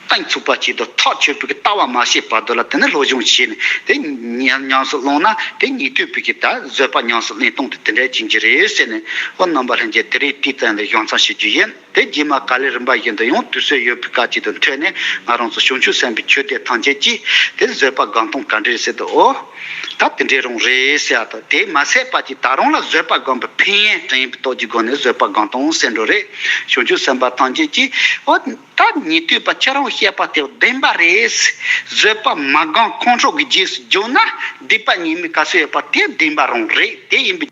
གཏན་ཚུགས་པ་ཆེད་དུ་ཐག་ཆོད་པའི་གི་ལྟ་བ་མ་བྱས་བར་དུ་ལ་དེ་ནི་སློབ་སྦྱོང་བྱས་ནས་དེ་ཉམས་ཉམས་སུ་བླངས་ན་དེ་ཉན་ཐོས་པའི་གི་ད་བཟོད་པ་ཉམས་སུ་ལེན་སྟངས་དེ་དེ་འདྲ་ཅན་གྱི་རེད་ཟེར་ནས། ཨོ་རྣམ་པ་ལྷན་རྒྱས་དེ་རིང་དེའི་སྟེང་ལ་ཞུ་མཚམས་ཞུ་རྒྱུ་ཡིན། དེ་རྗེས་མ་ག་ལེ་རིམ་པ་བཞིན་དུ་ཡང་དུས་ཚོད་ཡོད་པའི་སྐབས་ཅིག་ཏུ་ཐོན་ནས་ང་རང་ཚོ་བྱང་ཆུབ་སེམས་དཔའི་ཆོས་སྡེ་ཐམས་ཅད་ཀྱིས་དེ་བཟོད་པ་སྒོམ་སྟངས་ག་འདྲ་རེད་ཟེར་དུས། ཨོ་ད་དེ་འདྲའི་རང་རེད་ཟེར་ཡ་དང་། དེ་མ་ཟད་པ་ཅིག་ད་རུང་ལ་བཟོད་པ་སྒོམ་པའི་ཕན་ཡོན་དྲན་པའི་སྟོབས་ཀྱི་སྒོ་ནས་བཟོད་པ་སྒོམ་སྟངས་ཟེར་འགྲོ་རེད། བྱང་ཆུབ་སེམས་དཔའ་ཐམས་ཅད་ཀྱིས། ཨོ་ད་ཉན་ཐོས་པ་ཁྱེད་རང་བཤད་པ་དེ་བདེན་པ་རེད། བཟོད་པ་མ་སྒོམ་ཁོང་ཁྲོ་གི་རྗེས་སུ་འཇུག་ན་སྡིག་པ་ཉེས་དམིགས་ག་ཚོད་ཡོད་པ་དེ་བདེན་པ་རང་རེད། དེ་ཡིན་པའི་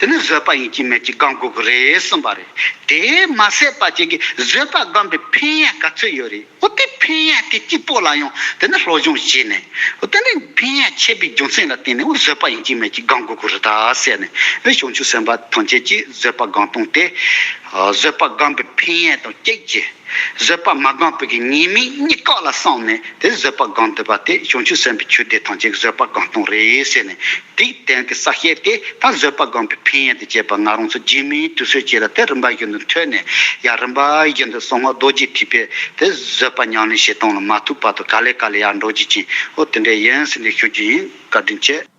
དེ་ནི་བཟོད་པ་ཡིན་གཅིག་མིན་གཅིག་སྒོམ་དགོས་ཀྱི་རེད་གསུངས་པ་རེད། དེ་མ་ཟད་པ་ཅིག་གིས་བཟོད་པ་སྒོམ་པའི་ཕན་ཡོན་ག་ཚོད་ཡོད་རེད། ཨོ་དེ་ཕན་ཡོན་དེ་གཅིག་པོ་ལ་ཡང་དེ་ནི་སློབ་སྦྱོང་བྱས་ནས། ཨོ་དེ་ནི་ཕན་ཡོན་ཆེ་བའི་རྒྱུ་མཚན་ལ་བརྟེན་ནས། ཨོ་བཟོད་པ་ཡིན་གཅིག་མིན་གཅིག་སྒོམ་དགོས་ཀྱི་རེད་ད་ཟེར་ནས། ཨེ་བྱང་ཆུབ་སེམས་དཔའ་ཐམས་ཅད་ཀྱིས་བཟོད་པ་སྒོམ་སྟངས་དེ། ཨ་བཟོད་པ་སྒོམ་པའི་ཕན་ཡོན་དང་གཅིག་གི། བཟོད་པ་མ་སྒོམ་པའི་གི་ཉེས་དམིགས་གཉིས་ཀ་ལ་བསམས་ནས་དེ་བཟོད་པ་སྒོམ་བསྡད་པ་དེ་བྱང་ཆུབ་སེམས་དཔའི་ཆོས་སྡེ་ཐམས་ཅད་ཀྱི་བཟོད་པ་སྒོམ་སྟངས་རེད་ཟེར་ནས། དེའི་སྟེང་གི་ས་བཤད་དེ་ད་བཟོད་པ་སྒོམ་པའི་ཕན་ཡོན་དང་བཅས་པ་ང་རང་ཚོ་རྗེས་མའི་དུས་ཚོད་ཅིག་ལ་དེ་རིམ་པ་བཞིན་དུ་ཐོན་ནས། ཡང་རིམ་པ་བཞིན་དུ་གསང་སྔགས་རྡོ་རྗེ་ཐེག་པའི་དེ་བཟོད་པ་ཉམས་ལེན་བྱེད་སྟངས་ལ་མ་ཐུག་བར་དུ་ག་ལེ་ག་ལེ་ཡར་འགྲོ་རྒྱུ་ཅིག། ཨོ་དེ་འདྲ་ཡིན་ཟེར་ནས་ཞུ་རྒྱུ་ཡིན། བཀའ་དྲིན་ཆེ།